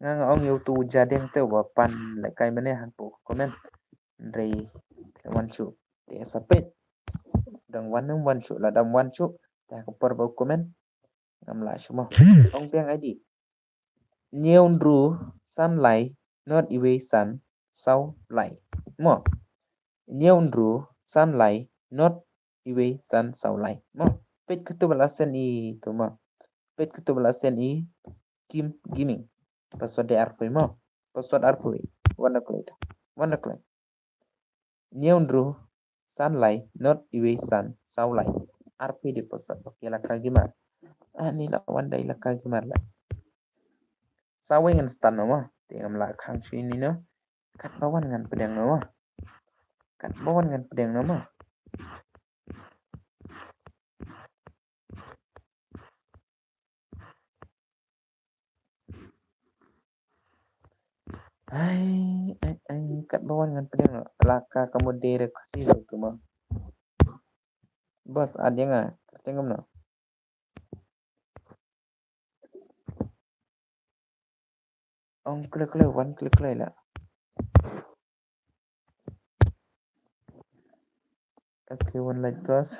Nga nga ong ïa utu u Jadeng te uba pan lehkai mynne hapoh comment. Hynrei wan shu. Te sa peit. Dang wan ym wan shu, la dang wan shu. Te ha ka por ba u comment. Ngam lah shu mo. Ong biang I D. Hynñiew hynriew san lai not iwei san saw lai. Mo. Hynñiew hynriew san lai not iwei san saw lai. Mo. Peit kato ba la send i to mo. Peit kato ba la send i Kim Gaming. Password dei arphew mo. Password arphew. Wan da kloi. Wan da kloi. Hynñiew hynriew san lai not iwei san saw lai. Arphew dei password. Okay, la ka gimar. Ah, ni la wan dei la ka gimar la. Sa wei ngan start noh mo. Te ngam lah khang shuh ïa ine no. Katba wan ngan pdiang noh mo. Katba wan ngan pdiang noh mo. Ai, ai, ai, katba wan ngan pdiang noh. La ka ka mut dei re Khasi ruh tu mo. Boss, ad ïa nga, kyrteng kumno? Ong khlem khlem, wan khlem khlem la. Okay, wan like boss.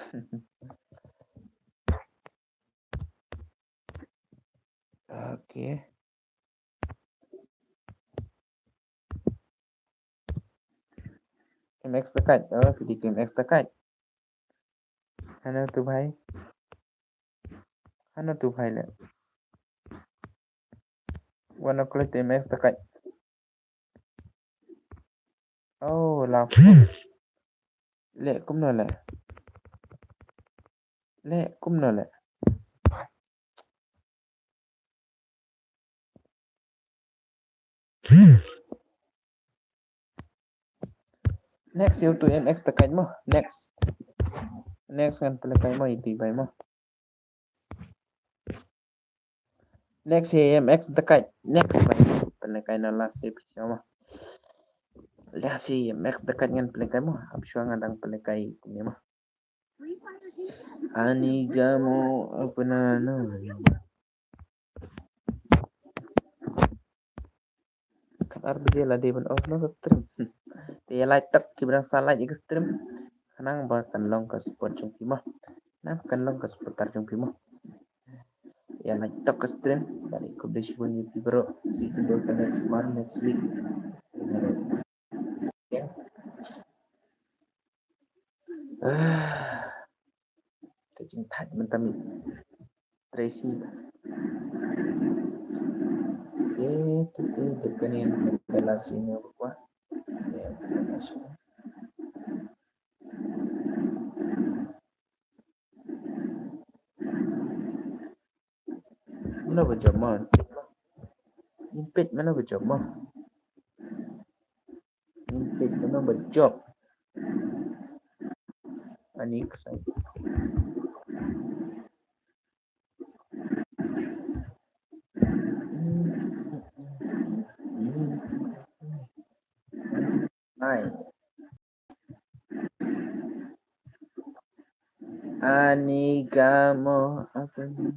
Okay. M X Dakai. Oh, phi dei team M X Dakai. Hano tu bhai? Hano tu bhai le? Wan kloi team M X Dakai. Oh, la. Le kumno le? Le kumno le? Next, ïa utu M X Dakai mo. Next. Next ngan pynlehkai mo, ïa utu bhai mo. Next, ïa M X Dakai. Next bhai. Pynlehkai na last episode mo. Last ïa M X Dakai ngan pynlehkai mo. Hap shuwa nga dang pynlehkai kumne mo. Ani gamo apna no. Khatar baje la dei ban off noh ka stream. Te ïa like tak, kiba dang sa like ïa ka stream. Khnang ba kan long ka support jong phi mo. Khnang kan long ka supporter jong phi mo. Ïa like tak ka stream. Bad khublei shibun ïa phi baroh. See you the next month, next week. Ka jingthait mynta mi Tracy. Te te te te kane mynta la sini kwa. Mano ba jop mo? Ngin peit mano ba jop mo? Ngin peit mano ba jop? Ani ksai. Hai. Ani gamo apa ni?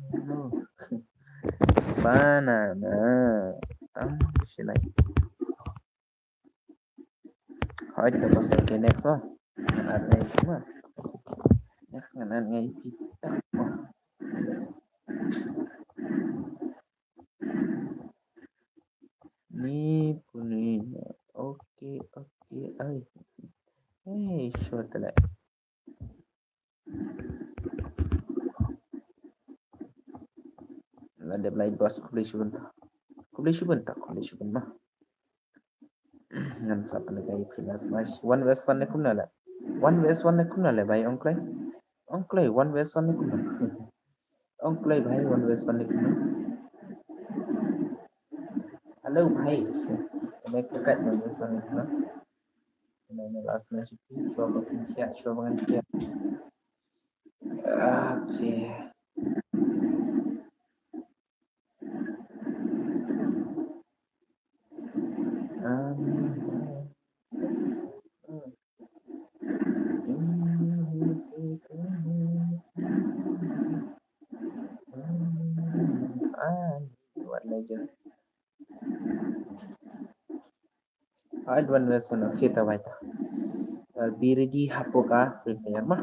Banana. Tam silai. Hoi, to bas ke next one. Ngan add ngai ma. Next ngan add ngai pita. Ni puni. Okay, okay. Ai. Hey, short le. La dep lai bas, khublei shibun ta. Khublei shibun ta, khublei shibun ma. Ngan sa pynlong ïa phi last match. One versus one ne kumno le? One versus one ne kumno le bhai, ong kloi? Ong kloi, one versus one ne kumno? Ong kloi bhai, one versus one ne kumno? Hello bhai. Next kat one versus one ne kumno? Ngan last match ïa phi, shuwa ba ngan thiah, shuwa ba ngan thiah. Okay. Ah, what legend? Ai, one versus one, okay, ta bai ta. Be ready hapoh ka Free Fire ma.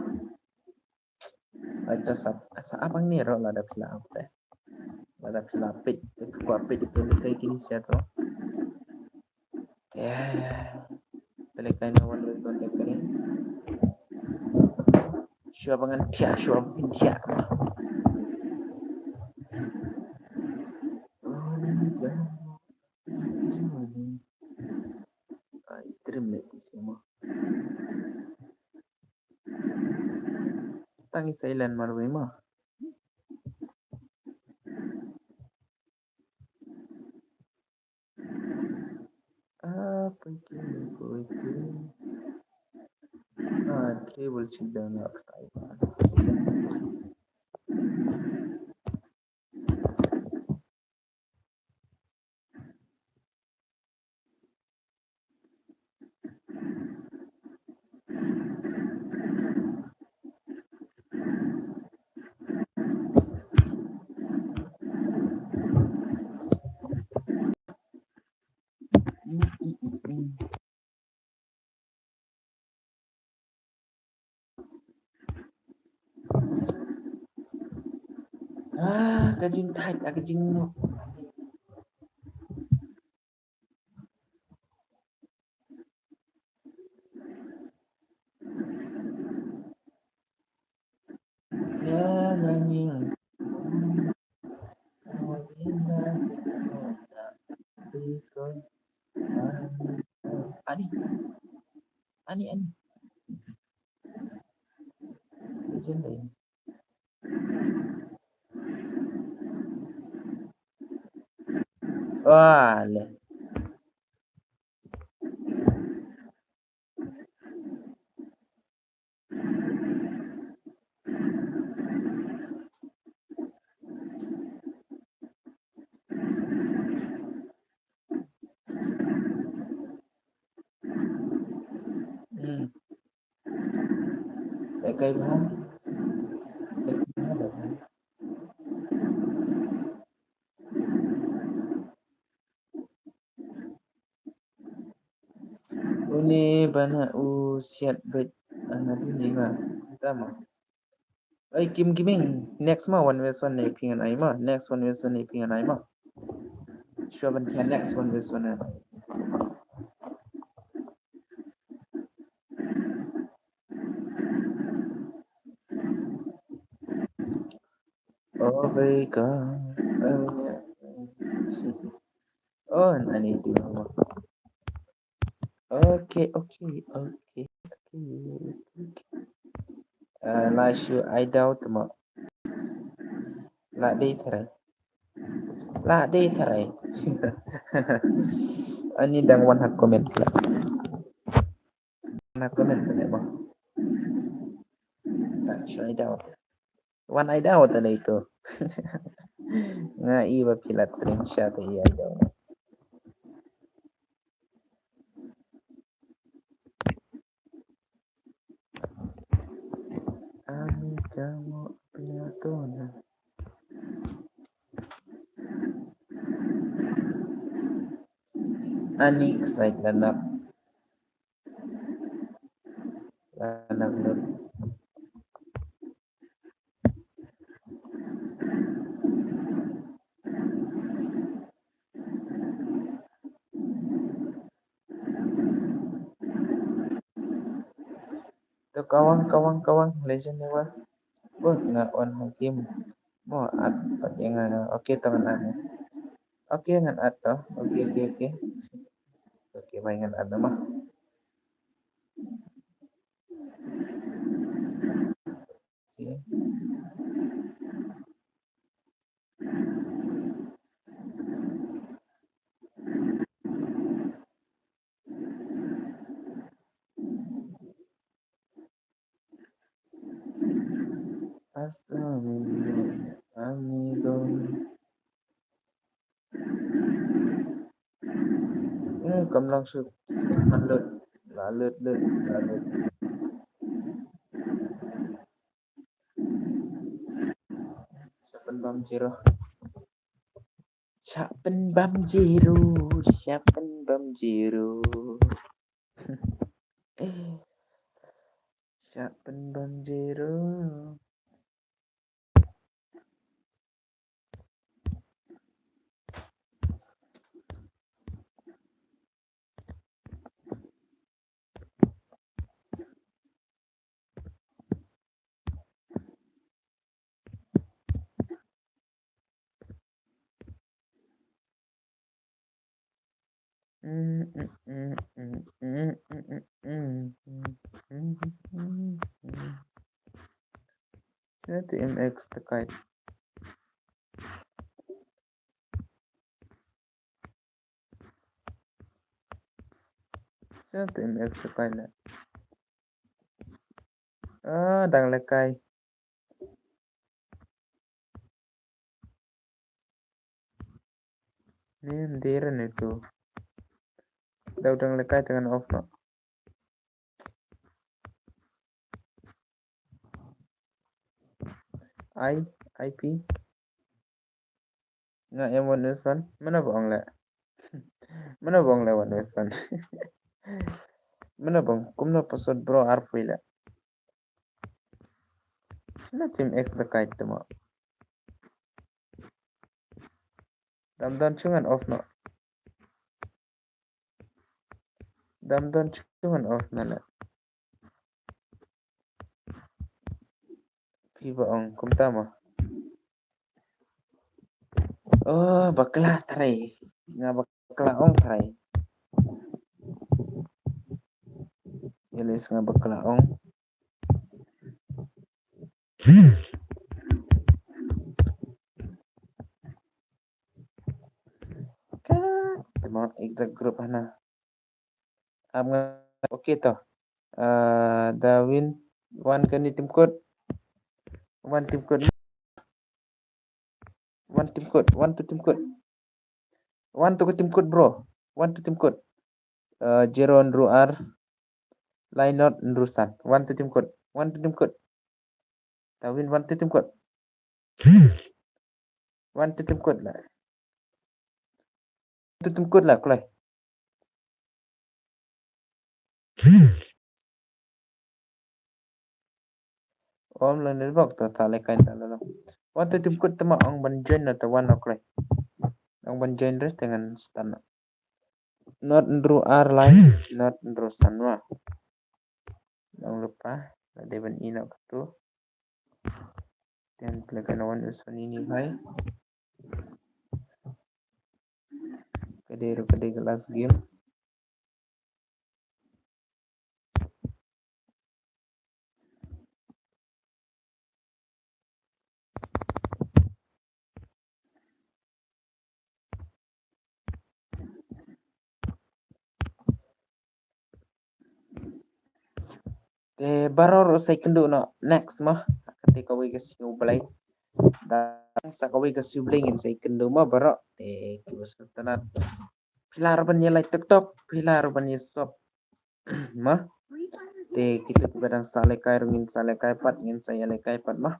Ai, ta sa, sa abang ni ro lada phi la up te. Lada phi la peit, te phi kwah peit te phi kai kini sia to. Te phi kai na one versus one te kini. Shuwa ba ngan thiah, shuwa ba ngan thiah. Ai, trim le ti sima. Tang i silent marwei ma. Ah, thank you, thank you. Ah, cable check down na. Ah, ka jingthait, ah, ka jingngop. Ani. Ani, ani. Legend dei. Wah, le. Hmm. Kai bha. Uni bana u siat bet ana duni ma. Tama. Ai, Kim Gaming, next ma one versus one ne phi ngan ai ma. Next one versus one ne phi ngan ai ma. Shuwa ban thiah next one versus one ne. Oh my God. Oh, ani tu ma. Okay, okay, okay, okay, okay. Uh, la shu ai dau tma. La dei trai. La dei tharai. Ani dang wan ha comment la. Wan ha comment la ba. Ta shai daw. Wan ai daw ta lei tu. Nga i ba phi la tring sha ta i ai daw. Ani kamu pia tu na. Ani excited la nak. La nak lut. To kawang, kawang, kawang, legend ni wa. Bos nga on ha game. Mo at pat ïa nga. Okay to ngan at. Okay ngan at to. Okay, okay, okay. Okay, bye ngan at mo. Okay. Hasta mi amigo. Hmm, kam lang suk. Lalut, lalut, lut, lalut. Sha pynbam zero. Sha pynbam zero, sha pynbam zero. Sha pynbam zero. Shano te im X te kait? Shano te im X te kait le? Ah, dang lehkai. Ni mdira ni tu. Dau dang lehkai te ngan off noh. I, I P. Nga em one S one. Mano ba ong le? Mano ba ong le one S one? Mano ba ong kumno password bro arphew le? Na team X da kait tama. Dam don chungan off no. Dam don chungan off na le. Phi ba ong kumta mo. Oh, bakla trai. Nga bakla ong trai. Yelis nga bakla ong. Ka, tama exact group hana. Am nga, okay to. Ah, Darwin, wan kani team code. Wan team code. Wan team code. Wan to team code. Wan to ka team code, bro. Wan to team code. Uh, Jero Andrew R. Lainot Andrew San. Wan to team code. Wan to team code. Darwin, wan to team code. Wan to team code la. Wan to team code la, kloi. Om la network ta ta le kain ta la. Wan to team code tama ong ban join na ta wan ok le. Ong ban join re te ngan start na. Not Andrew R line, not Andrew Sanwa. Nong lupa, la dei ban ina katu. Then play ka na wan usun ini hai. Ka dei ru ka dei ka last game. Eh, baroh ruh sa ïakynduh noh next mo. Kata kawei ka sngi U Blei. Da sa kawei ka sngi U Blei ngin sa ïakynduh mo baroh. Te kiba sngewtynnat. Phi lah ruh ban ïa like TikTok, phi lah ruh ban ïa sub. Mo. Te kita kiba dang sa lehkai ruh ngin sa lehkai pat, ngin sa ïalehkai pat mo.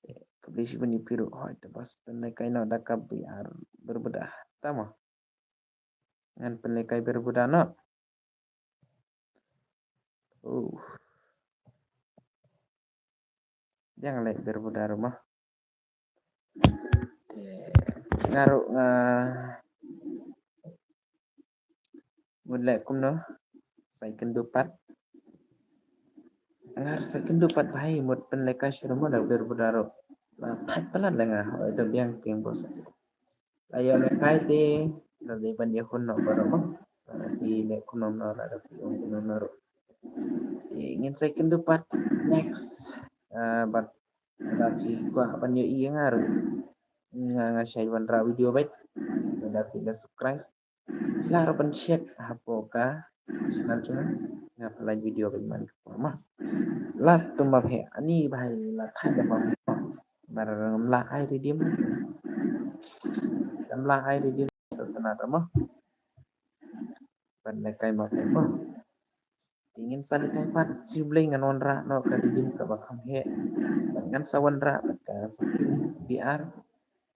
Te khublei shibun ïa phi ruh, hooid, te bad sa pynlehkai noh da ka B R Bermuda. Ta mo. Ngan pynlehkai Bermuda noh. Oh. Biang leh Bermuda ruh mo. Te nga ruh nga mut leh kumno sa ïakynduh pat. Nga ruh sa ïakynduh pat bha ïa mut pynlehkai shuh ruh mo da Bermuda ruh. La thait palat leh nga, hooid, te biang biang bos. La ïoh lehkai te la dei ban ïahun noh baroh mo. Lada phi leh kumno kumno, lada phi ong kumno kumno ruh. Te ngin sa ïakynduh pat next. Ah, bad lada phi kwah ban ïohi ïa nga ruh, nga nga shait wanrah video beit. Lada phi la subscribe, phi lah ruh ban check hapoh ka channel jong nga, nga pynlait video beit man ka por mo. Last to ma phi ani bha ïa la thait da ma phi. Mar ngam lah ai redeem. Ngam lah ai redeem sa tang ruh mo. Ban lehkai ma phi mo. Te ngin sa lehkai pat, sngi U Blei ngan wanrah noh ka redeem kaba kham heh. Bad ngan sa wanrah bad ka skin B R.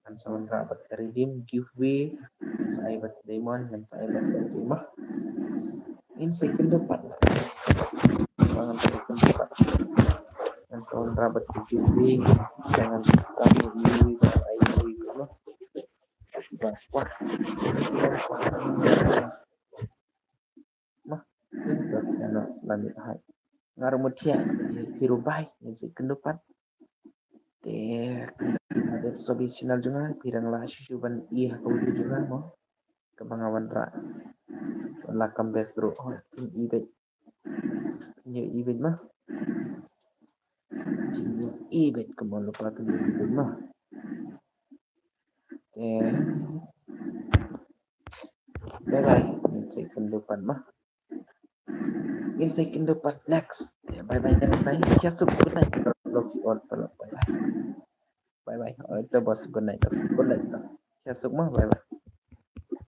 Ngan sa wanrah bad ka redeem giveaway. Ngan sa ai bad diamond, ngan sa ai bad ka redeem mo. Ngin sa ïakynduh pat. Ngan sa ïakynduh pat. Ngan sa wanrah bad ka giveaway. Ngan sa ai giveaway bad ai giveaway mo. Wah, wah. Mo. Ïa, ïa, ïa, la mih hai. Nga ruh mut ïa phi ruh bye, ngin sa ïakynduh pat. Te kynduh pat ha ka channel jong nga, phi dang lah shuh shuh ban ïohi ha ka video jong nga mo. Kaba nga wanrah. Wan la kam best ruh. Oh, phin ïohi beit. Phin ïohi beit mo. Phin ïohi beit kumno lypa, phin ïohi beit mo. Te bye bye. Ngin sa ïakynduh pat mo. Ngin sa ïakynduh pat next. Bye bye, bye bye. Shasuk, good night. Love you all. Bye bye. Bye bye. Oh, ito boss, good night. Good night. Shasuk mo, bye bye.